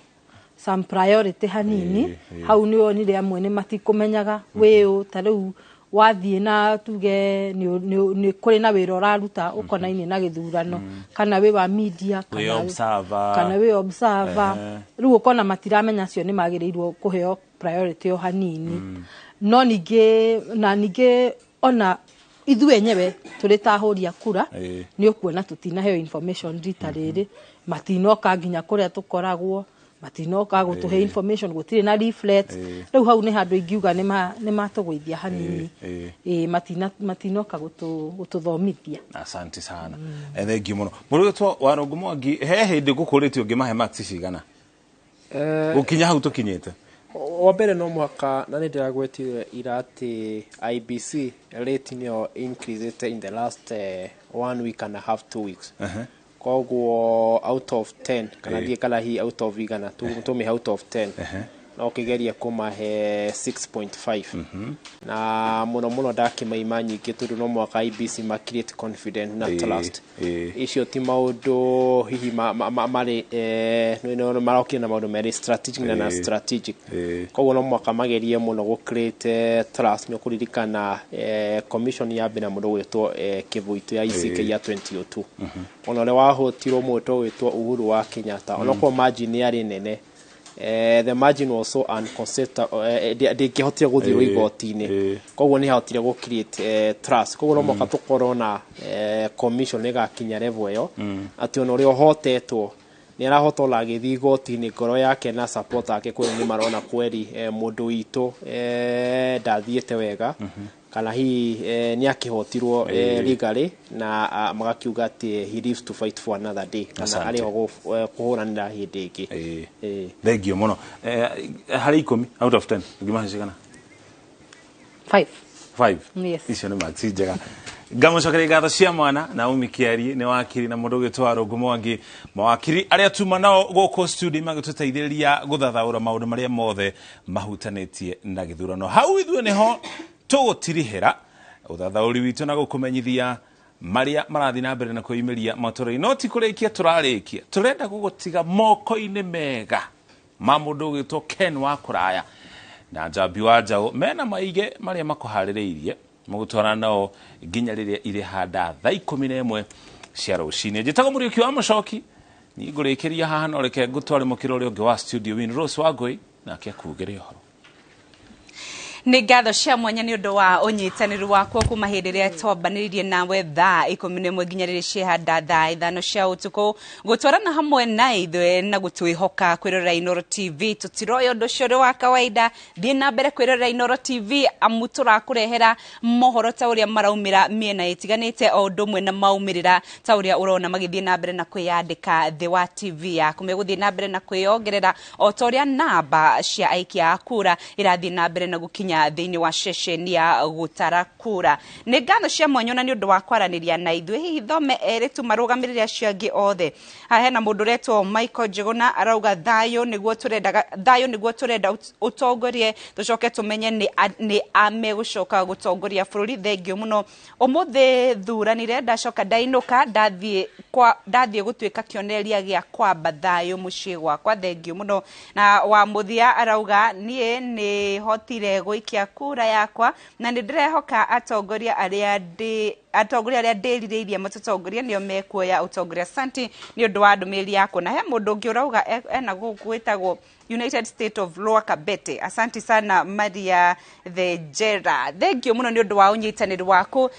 some priority hanini, hau nĩ wonire amwe nĩ matikũmenyaga wĩũ. Ta rĩu wathiĩ na tuge nĩ kũrĩ na wĩra ũraruta ũkonainie na gĩthurano, kana wĩ wa media, kana wĩ observer, rĩu ũkona matiramenya acio nĩ magĩrĩirwo kũheo priority o hanini. No ningĩ na ningĩ ona ithuĩ enyewe tũrĩ ta ahũri a kura nĩ ũkuona tũtinaheo information rita rĩrĩ, matinoka nginya kũrĩa tũkoragwo, matinoka gũtũhe information, gũtirĩ na leaflet. Rĩu hau nĩ handũ ingiuga nĩ matũgũithia hanini, matinoka gũtũthomithia. Asante sana, thengiũ mũno. Mũrũgĩtwo wa Rũngũ Mwangi, he hĩndĩ ngũkũrĩtie ũngĩmahe marks cigana gũkinya hau tũkinyĩte? Wa mbere no mũhaka, na nĩ ndĩragwetire ira atĩ IEBC rate nĩyo increased in the last 1 week and a half, 2 weeks. Koguo out of 10 kana thiĩ kana hi out of igana tũmĩhe out of 10. No kĩgerie kũmahe 6.5 na mũno mũno ndakĩmaima nyingĩ tondũ no mwaka IEBC ma create confidence na trust. Icio ti maũndũ hihi marĩ marokire na maũndũ merĩ, strategic na strategic. Koguo no mwaka magerie mũno gũ create trust. Nĩ ũkũririkana commission ya mbere na mũndũ gwĩtwo Kĩbũitũ ya ICK ya 2002, ona ũrĩa wahotirwo mũndũ gwĩtwo Uhuru wa Kenyatta, onokorwo margin yarĩ nene, the margin was so uncontestable, ndĩngĩhotire gũthirwo igoti-inĩ. Koguo nĩ hotire gũ create trust. Koguo no mwaka tũkorwo na commission ĩgakinya level ĩyo atĩ ona ũrĩa ũhotetwo nĩ arahota ona agĩthiĩ igoti-inĩ, ngoro yake na support ake kweli nĩ marona kweli mũndũ witũ ndathiĩte wega kana hihi nĩ akĩhotirwo legally, na magakiuga atĩ he lives to fight for another day, kana Asante. arĩ ho kũhũranĩra hĩndĩ ĩngĩ. Thengio mũno. Harĩ 10, out of 10, ũngĩmahe cigana? 5. 5? Yes. Icio nĩ marks njega. Ngamũcokeria ngatho cia mwana Naomi Kĩarie, nĩ wakiri, na mũndũ ũgĩtwo Rũngũ Mwangi, mawakiri arĩa tuma nao gũkũ studio magĩtũteithĩrĩria gũthathaũra maũndũ marĩa mothe mahutanĩtie na gĩthurano. Hau ithuĩ nĩho tũgũtirihĩra ũthathaũri witũ na gũkũmenyithia marĩa marathiĩ na mbere na kwĩyumĩria matũra-inĩ. No ti kũrĩkia tũrarĩkia, tũrenda gũgũtiga moko-inĩ mega ma mũndũ ũgĩtwo Ken wa kũraya na Njambi wa Njaũ mena maige marĩa makũharĩrĩirie mũgũtwarana nao nginya rĩrĩa irĩhanda thaa 11 cia rũcinĩ. Njĩtagwo Mũriũki wa Mũcoki, niĩ ngũrĩkĩria haha, no reke ngũtware mũkĩra ũrĩa ũngĩ wa studio, Win Rose Wangũi, nake akugĩre ũhoro. Nĩ ngatho cia mwanya nĩ ũndũ wa ũnyitanĩru wakwa kuma hĩndĩ ĩrĩa twambanĩrĩirie nawe thaa 11 nginya rĩrĩa ciehanda thaa 5 cia ũtukũ, gũtwarana hamwe na ithuĩ na gũtwĩhoka kwĩrorera Inooro TV. Tũtiroya ũndũ ũcio ũrĩ wa kawaida. Thiĩ na mbere kwĩrorera Inooro TV, amu tũrakũrehera mohoro ta ũrĩa maraumĩra mĩena ĩtiganĩte, o ũndũ ũmwe na maumĩrĩra ta ũrĩa ũrona magĩthiĩ na mbere na kwĩyandĩka thĩ wa TV yaku. Megũthiĩ na mbere na kwĩyongerera o ta ũrĩa namba cia aikia a kura ĩrathiĩ na mbere na gũkinya thĩinĩ wa ceceni ya gũtara kura. Nĩ ngatho cia mwanya ona nĩ ũndũ wa kwaranĩria na ithuĩ. Hihi thome erĩ tu marũgamĩrĩre acio angĩ othe. Haha hena mũndũ ũretwo Michael Njuguna, arauga thayũ nĩguo tũrendaga, thayũ nĩguo tũrenda ũtongorie, tũcoke tũmenye nĩ a megũcoka gũtongoria bũrũri. Thengio mũno. Ũmũthĩ thuranire, ndacoka ndainũka, ndathiĩ gũtuĩka kĩonereria gĩa kwamba thayũ mũciĩ gwakwa. Thengio mũno. Na wa mũthia arauga niĩ nĩ hotire gũikia kura yakwa na nĩ ndĩrehoka atongoria arĩa ndĩrirĩirie matũtongoria nĩo mekuoya ũtongoria. Asante nĩ ũndũ wa ndũmĩrĩri yaku. Na he mũndũ ũngĩ ũrauga ena gũkũ gwĩtagwo United States of Lower Kabete. Asante sana Maria the Jera. Thengio mũno nĩ ũndũ wa ũnyitanĩri waku.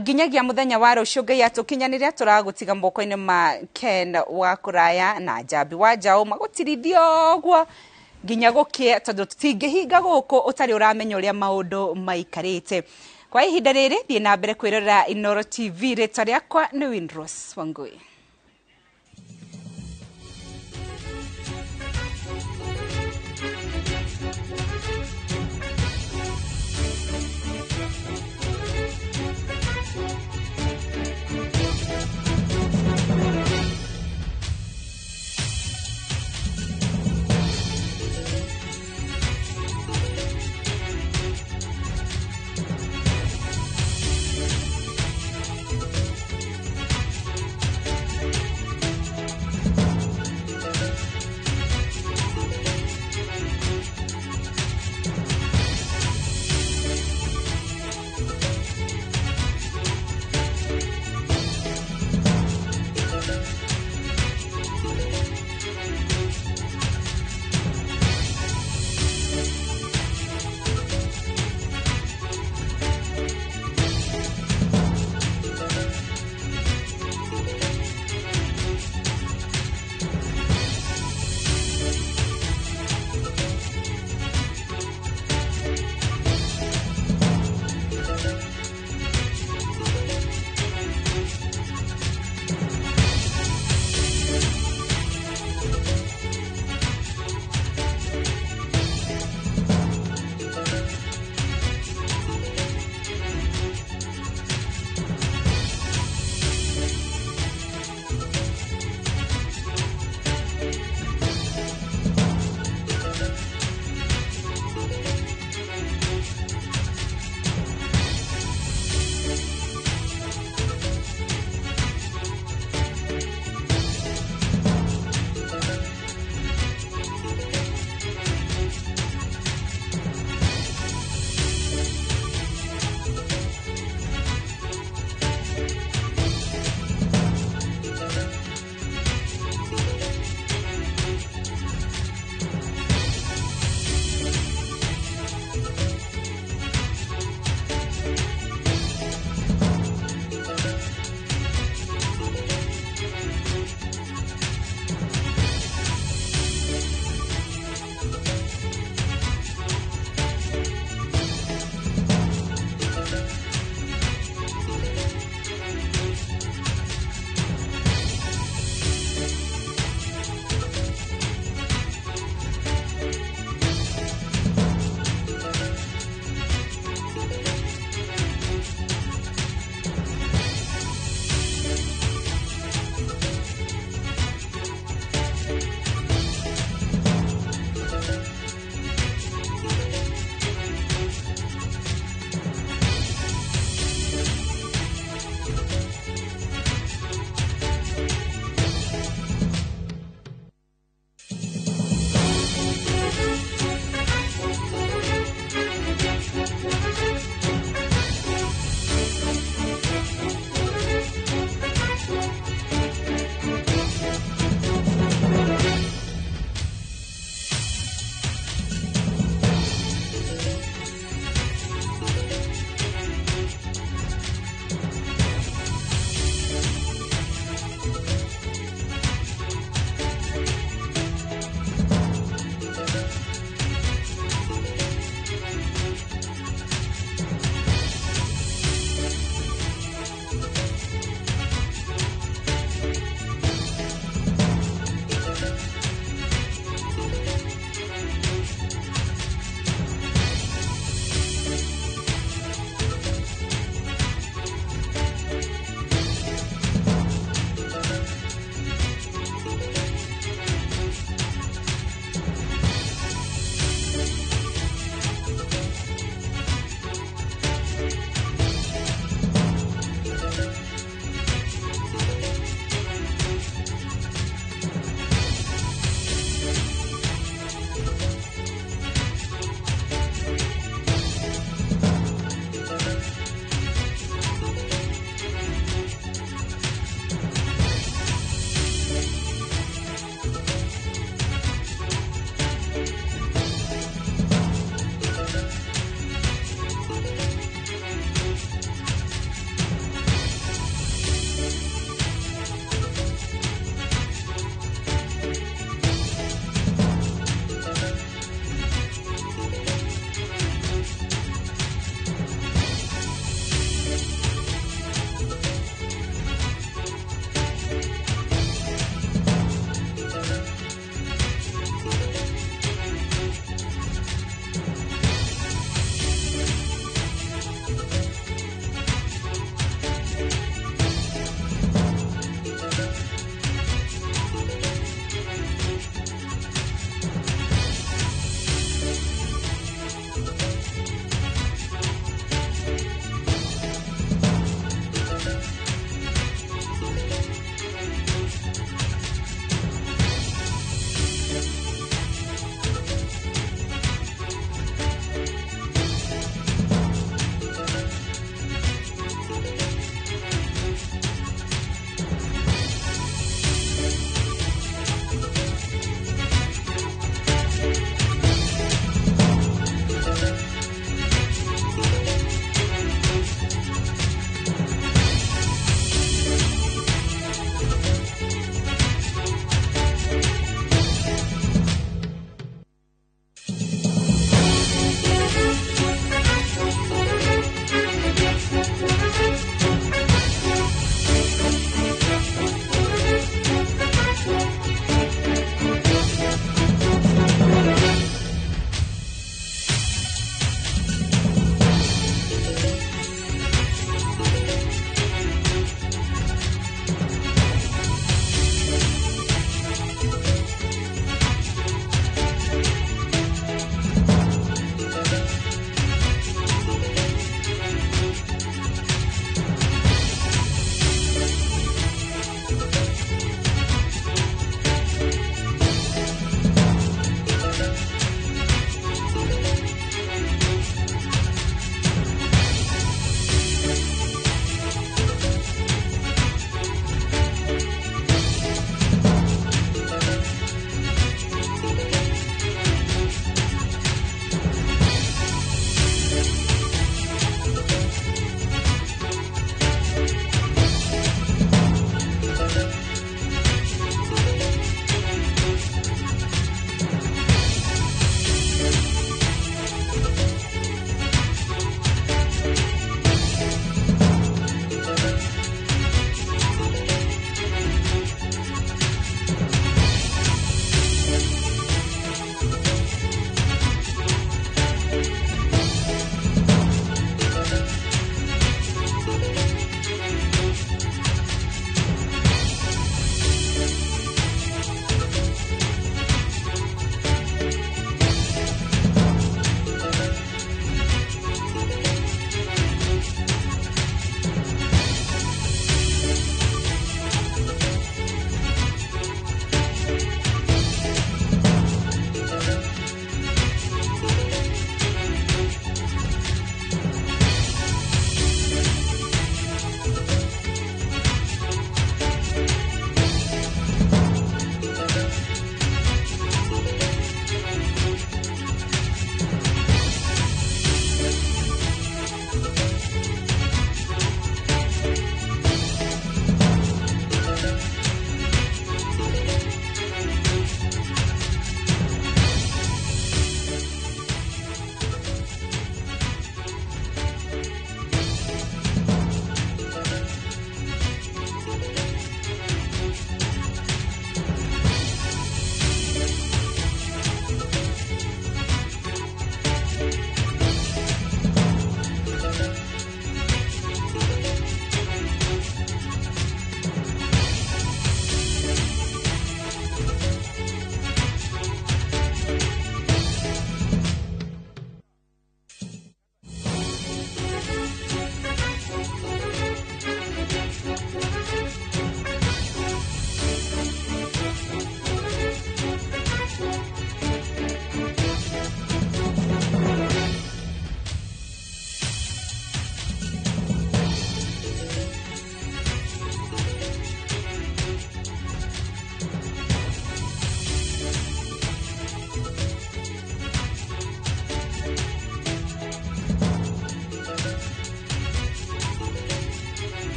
Nginyagia mũthenya wa rũciũ Ngai atũkinyanĩria, tũragũtiga moko-inĩ ma Ken wa kũraya na Njambi wa Njaũ magũtirithio ũguo nginya gũkĩe, tondũ tũtingĩhinga gũkũ ũtarĩ ũramenya ũrĩa maũndũ maikarĩte. Kwa ihinda rĩrĩ thiĩ na mbere kwĩrorera Inooro TV. Rĩtwa rĩakwa nĩ Winrose Wangui.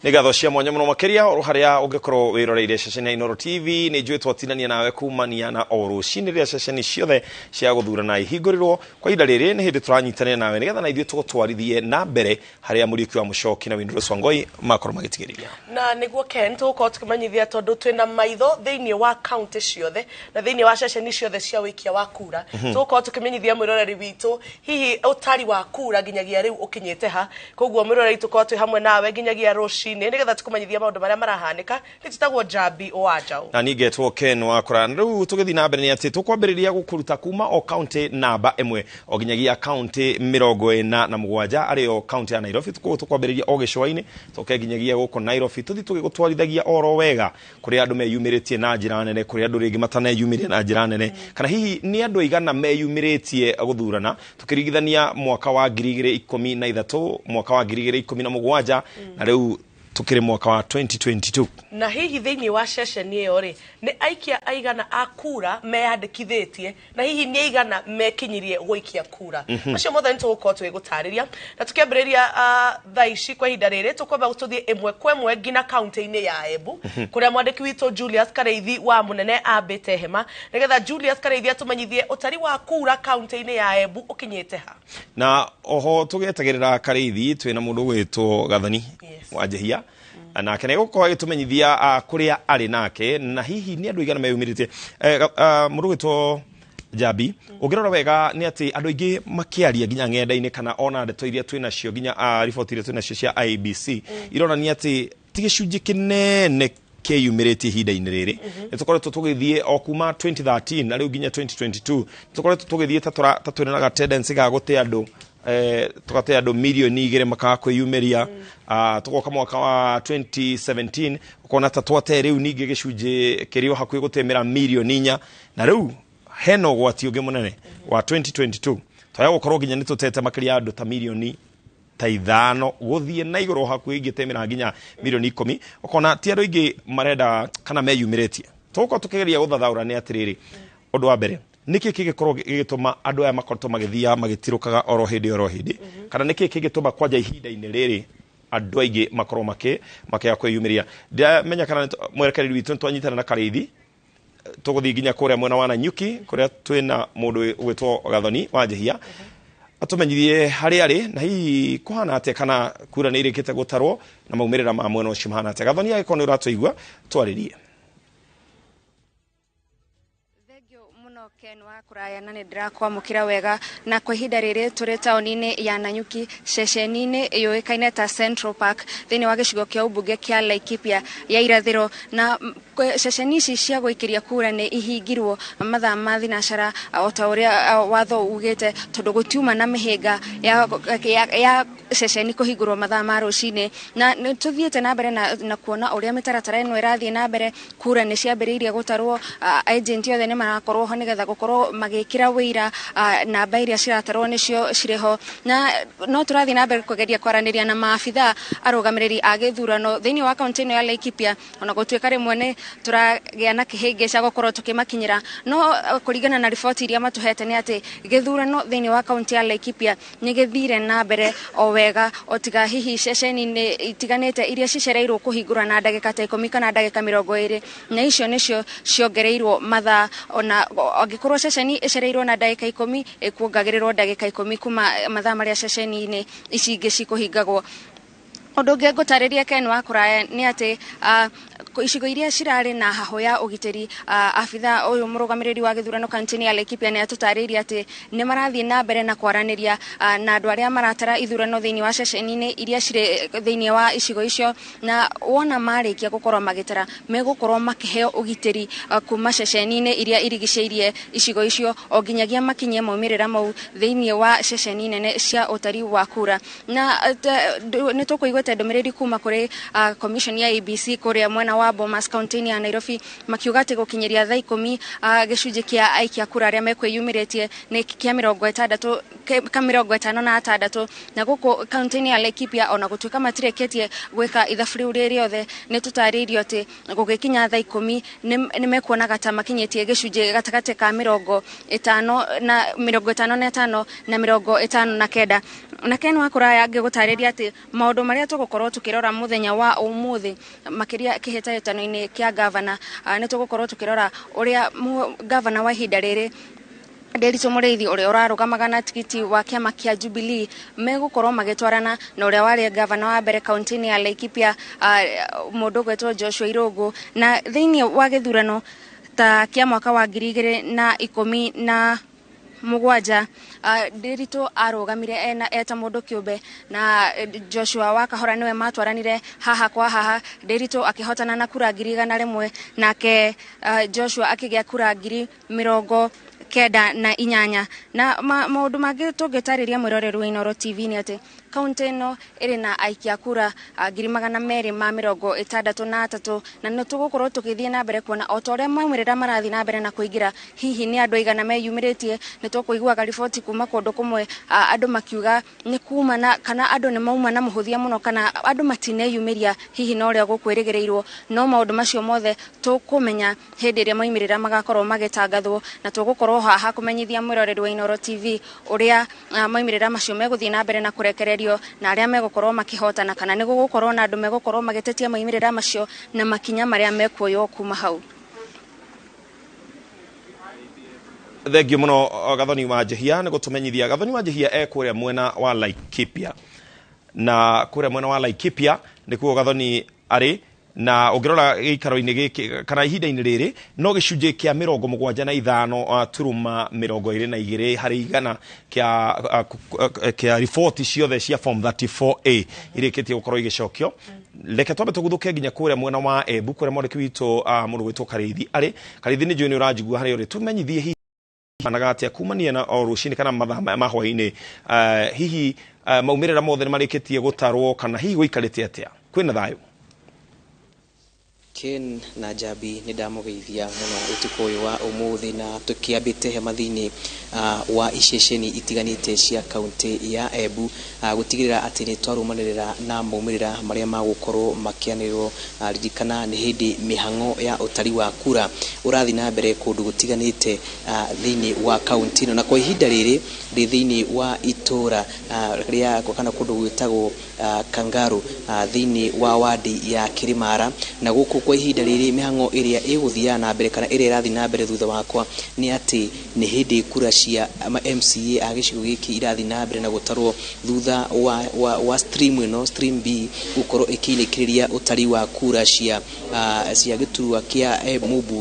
Nĩ ngatho cia mwanya mũno makĩria oro harĩa ũngĩkorwo wĩroreire ceceni ya Inooro TV. Nĩ njũĩ twatinania nawe kumania na o rũcinĩ rĩrĩa ceceni ciothe cia gũthurana ihingũrĩrwo. Kwa ihinda rĩrĩ nĩ hĩndĩ tũranyitanĩra nawe nĩgetha na ithuĩ tũgũtwarithie na mbere harĩa Mũriũki wa Mũcoki na Windrose Wangoi makorwo magĩtigĩrĩria. Na nĩguo Ken, tũgũkorwo tũkĩmenyithia tondũ twĩna maitho thĩinĩ wa kaunti ciothe na thĩinĩ wa ceceni ciothe cia ũikia wa kura. Tũgũkorwo tũkĩmenyithia mwĩroreri witũ hihi ũtari wa kura nginyagia rĩu ũkinyĩte ha. Koguo mwĩroreri, tũkorwo twĩ hamwe nawe nginyagia rũcinĩ nĩgetha tũkũmenyithia maũndũ marĩa marahanĩka. Nĩ tũtagwo Njambi wa Njaũ. Na ningĩ Ken Wakora. Na rĩu tũgĩthiĩ na mbere nĩ atĩ tũkwambĩrĩria gũkũruta kuma o kaunti namba 1 o nginyagia kaunti 47, arĩyo kaunti ya Nairobi. Koguo tũkwambĩrĩria o gĩcũa-inĩ, tũke nginyagia gũkũ Nairobi, tũthiĩ tũgĩgũtwarithagia oro wega kũrĩa andũ meyumĩrĩtie na njĩra nene, kũrĩa andũ rĩngĩ mataneyumĩria na njĩra nene, kana hihi nĩ andũ aigana meyumĩrĩtie gũthurana tũkĩringithania mwaka wa 2013, mwaka wa 2017, na rĩu tũkĩrĩ mwaka wa 2022. Na hihi thĩinĩ wa ceceni ĩyo rĩ, nĩ aikia aigana a kura meyandĩkithĩtie, na hihi nĩ aigana mekinyirie gũikia kura? Macio mothe nĩ tũgũkorwo tũgĩgũtarĩria. Na tũkĩambĩrĩria thaa ici, kwa ihinda rĩrĩ tũkwamba tũthiĩ ĩmwe kwa ĩmwe nginya kaunti-inĩ ya Embu, kũrĩa mwandĩki witũ Julius Kareithi wa Mũnene ambĩte hema, nĩgetha Julius Kareithi atũmenyithie ũtari wa kura kaunti-inĩ ya Embu ũkinyĩte ha. Na oho tũgĩetagĩrĩra Kareithi, twĩna mũndũ ũgwĩtwo Gathoni wa Njehia, nake nĩ egũkorwo agĩtũmenyithia kũrĩa arĩ nake na hihi nĩ andũ aigana meyumĩrĩtie. Mũndũ ũgwĩtwo Njambi, ũngĩrora wega nĩ atĩ andũ aingĩ makĩaria nginya ng'enda-inĩ kana ona ndeto iria twĩnacio, nginya riboti iria twĩnacio cia IEBC, ironania atĩ ti gĩcunjĩ kĩnene kĩyumĩrĩtie ihinda-inĩ rĩrĩ. Nĩ tũkoretwo tũgĩthiĩ o kuma 2013 na rĩu nginya 2022, tũkoretwo tũgĩthiĩ ta twĩna na ga tendency ga gũte andũ, tũgate andũ 2 mirioni makaga kwĩyumĩria. Tũgoka mwaka wa 2017, ũkona ta twate rĩu ningĩ gĩcunjĩ kĩrĩ o hakuhĩ gũtemera 4 mirioni, na rĩu hena ũgwati ũngĩ mũnene wa 2022 twaya gũkorwo nginya nĩ tũtete makĩria ya andũ ta 5 mirioni gũthiĩ na igũrũ, hakuhĩ ingĩtemera nginya 10 mirioni. Ũkona ti andũ aingĩ marenda kana meyumĩrĩtie. Tũgũkorwo tũkĩgeria gũthathaũra nĩ atĩrĩrĩ, ũndũ wa mbere, nĩkĩ kĩngĩkorwo gĩgĩtũma andũ aya makoretwo magĩthiaga magĩtirũkaga oro hĩndĩ oro hĩndĩ, kana nĩkĩ kĩngĩtũma kwanja ihinda-inĩ rĩrĩ andũ aingĩ makorwo makĩaga kwĩyumĩria? Ndiramenya kana mwerekereri witũ nĩ twanyitana na Karĩithi. Tũgũthiĩ nginya kũrĩa mwena wa Nanyuki, kũrĩa twĩna mũndũ ũgwĩtwo Gathoni wa Njehia, atũmenyithie harĩa arĩ na hihi kũhana atĩa, kana kura nĩ irĩkĩte gũtarwo na maumĩrĩra ma mwena ũcio mahana atĩa. Gathoni, angĩkorwo nĩ ũratũigua, twarĩrie. Mũno Ken wa kũraya, na nĩ ndĩrakwamũkĩra wega. Na kwa ihinda rĩrĩ tũrĩ taũni-inĩ ya Nanyuki, ceceni-inĩ yũĩkaine ta Central Park, thĩinĩ wa gĩcigo kĩa ũmbunge kĩa Laikipia ya irathĩro. Na ceceni ici cia gũikĩria kura nĩ ihingirwo mathaa ma thinacara o ta ũrĩa watho ugĩte, tondũ gũtiuma na mĩhĩnga ya ceceni kũhingũrwo mathaa ma rũcinĩ. Na nĩ tũthiĩte na mbere na kuona ũrĩa mĩtaratara ĩno ĩrathiĩ na mbere. Kura nĩ ciambĩrĩirie gũtarwo, agent othe nĩ marakorwo ho nĩgetha gũkorwo magĩkĩra wĩira namba iria ciratarwo nĩcio cirĩ ho. Na no tũrathiĩ na mbere kũgeria kwaranĩria na maabitha arũgamĩrĩri a gĩthurano thĩinĩ wa kaunti ĩno ya Laikipia, ona gũtuĩka rĩmwe nĩ tũragĩa na kĩhĩngĩca gũkorwo tũkĩmakinyĩra. No kũringana na riboti iria matũhete nĩ atĩ gĩthurano thĩinĩ wa kaunti ya Laikipia nĩ gĩthire na mbere o wega, o tiga hihi ceceni-inĩ itiganĩte iria cicereirwo kũhingũra na ndagĩka ta 10 kana ndagĩka 20, na icio nĩcio ciongereirwo mathaa. Ona angĩkorwo ceceni ĩcereirwo na ndagĩka 10, ĩkuongagĩrĩrwo ndagĩka 10 kuma mathaa marĩa ceceni-inĩ ici ingĩ cikũhingagwo. Ũndũ ũngĩ ngũtarĩria Ken wa kũraya nĩ atĩ icigo iria cirarĩ na hahũ ya ũgitĩri, abitha ũyũ mũrũgamĩrĩri wa gĩthurano kaunti-inĩ ya Laikipia nĩ atũtarĩirie atĩ nĩ marathiĩ na mbere na kwaranĩria na andũ arĩa maratara ithurano thĩinĩ wa ceceni-inĩ iria cirĩ thĩinĩ wa icigo icio, na wona marĩkia gũkorwo magĩtara, megũkorwo makĩheo ũgitĩri kuma ceceni-inĩ iria irigicĩirie icigo icio o nginyagia makinyie maumĩrĩra mau thĩinĩ wa ceceni nene cia ũtari wa kura. Na nĩ tũkũiguĩte ndũmĩrĩri kuma kũrĩ commission ya IEBC kũrĩa mwena wa Bomas kaunti-inĩ ya Nairobi, makiuga atĩ gũkinyĩria thaa 10, gĩcunjĩ kĩa aikia kura arĩa mekwĩyumĩrĩtie nĩ kĩa 60 ka 56. Na gũkũ kaunti-inĩ ya Laikipia, ona gũtuĩka matirĩkĩtie gwĩka ithabu rĩu rĩ rĩothe, nĩ tũtarĩirio atĩ gũgĩkinya thaa 10 nĩ mekuonaga ta makinyĩtie gĩcunjĩ gatagatĩ ka 55 na 55 na 59. Na Ken Wakuraya ngĩgũtarĩria atĩ maũndũ marĩa tũgũkorwo tũkĩrora mũthenya wa ũmũthĩ makĩria kĩhĩtahĩtano-inĩ kĩa gavana, nĩ tũgũkorwo tũkĩrora ũrĩa gavana wa ihinda rĩrĩ Nderitu Mũrĩithi ũrĩa ũrarũgamaga na tigiti wa kĩama kĩa Jubilee megũkorwo magĩtwarana na ũrĩa warĩ gavana wa mbere kaunti-inĩ ya Laikipia, mũndũ ũgwĩtwo Joshua Irũngũ. Na thĩinĩ wa gĩthurano ta kĩa mwaka wa 2017, Nderitu arũgamire ena eta mũndũ kĩũmbe na Joshua Wakahora nĩwe matwaranire haha kwa haha. Nderitu akĩhotana na kura 101,000, nake Joshua akĩgĩa kura 98,000. Na maũndũ mangĩ tũngĩtarĩria mwĩroreri wa Inooro TV nĩ atĩ kaunti ĩno ĩrĩ na aikia kura 263,000, na nĩ tũgũkorwo tũgĩthiĩ na mbere kuona o ta ũrĩa maumĩrĩra marathiĩ na mbere na kũingĩra, hihi nĩ andũ aigana meyumĩrĩtie. Nĩ tũkũiguaga riboti kuma kũndũ kũmwe, andũ makiuga nĩ kuma na kana andũ nĩ mauma na mũhũthia mũno kana andũ matineyumĩria hihi na ũrĩa gũkwĩrĩgĩrĩirwo. No maũndũ macio mothe tũkũmenya hĩndĩ ĩrĩa maumĩrĩra magakorwo magĩtangathwo, na tũgũkorwo haha kũmenyithia mwĩroreri wa Inooro TV ũrĩa maumĩrĩra macio megũthiĩ na mbere na kũrekererio na arĩa megũkorwo makĩhotana, kana nĩ gũgũkorwo na andũ megũkorwo magĩtetia maumĩrĩra macio na makinya marĩa mekuoywo kuma hau. Thengio muno Gathoni wa Njehia nĩ gũtũmenyithia. Gathoni wa Njehia e kũrĩa mwena wa Laikipia, na kũrĩa mwena wa Laikipia nĩkuo Gathoni arĩ, na ũngĩrora gĩikaro-inĩ gĩkĩ kana ihinda-inĩ rĩrĩ no gĩcunjĩ kĩa 75 turuma 22 harĩ igana kĩa riboti ciothe cia form 34A irĩkĩtie gũkorwo igĩcokio. Reke twambe tũguthũke nginya kũrĩa mwena wa Embu kũrĩa mwandĩki witũ mũndũ gwĩtwo Karĩithi arĩ. Karĩithi nĩ njũĩ nĩ ũranjigua harĩa ũrĩ, tũmenyithie hihi managa atĩa kumania na o rũcinĩ kana mathaa ma hwaĩ-inĩ, hihi maumĩrĩra mothe nĩ marĩkĩtie gũtarwo kana hihi gũikarĩte atĩa, kwĩna thayũ? Ken na Njambi nĩ ndamũgeithia mũno ũtukũ ũyũ wa ũmũthĩ, na tũkĩambĩte hema thĩinĩ wa iceceni itiganĩte cia kaunti ya Embu, gũtigĩrĩra atĩ nĩ twarũmanĩrĩra na maumĩrĩra marĩa magũkorwo makĩanĩrĩrwo. Ririkana nĩ hĩndĩ mĩhang'o ya ũtari wa kura ũrathiĩ na mbere kũndũ gũtiganĩte thĩinĩ wa kaunti ĩno, na kwa ihinda rĩrĩ ndĩ thĩinĩ wa itũra rĩa kana kũndũ gwĩtagwo Kangaru thĩinĩ wa wadi ya Kĩrĩmara, na gũkũ kwa ihinda rĩrĩ mĩhang'o ĩrĩa ĩgũthiaga na mbere kana ĩrĩa ĩrathiĩ na mbere thutha wakwa nĩ atĩ nĩ hĩndĩ kura cia MCA a gĩcigo gĩkĩ irathiĩ na mbere na gũtarwo thutha wa stream ĩno, stream B, gũkorwo ĩkĩinĩkĩrĩria ũtari wa kura cia gĩturwa kĩa mũmbunge.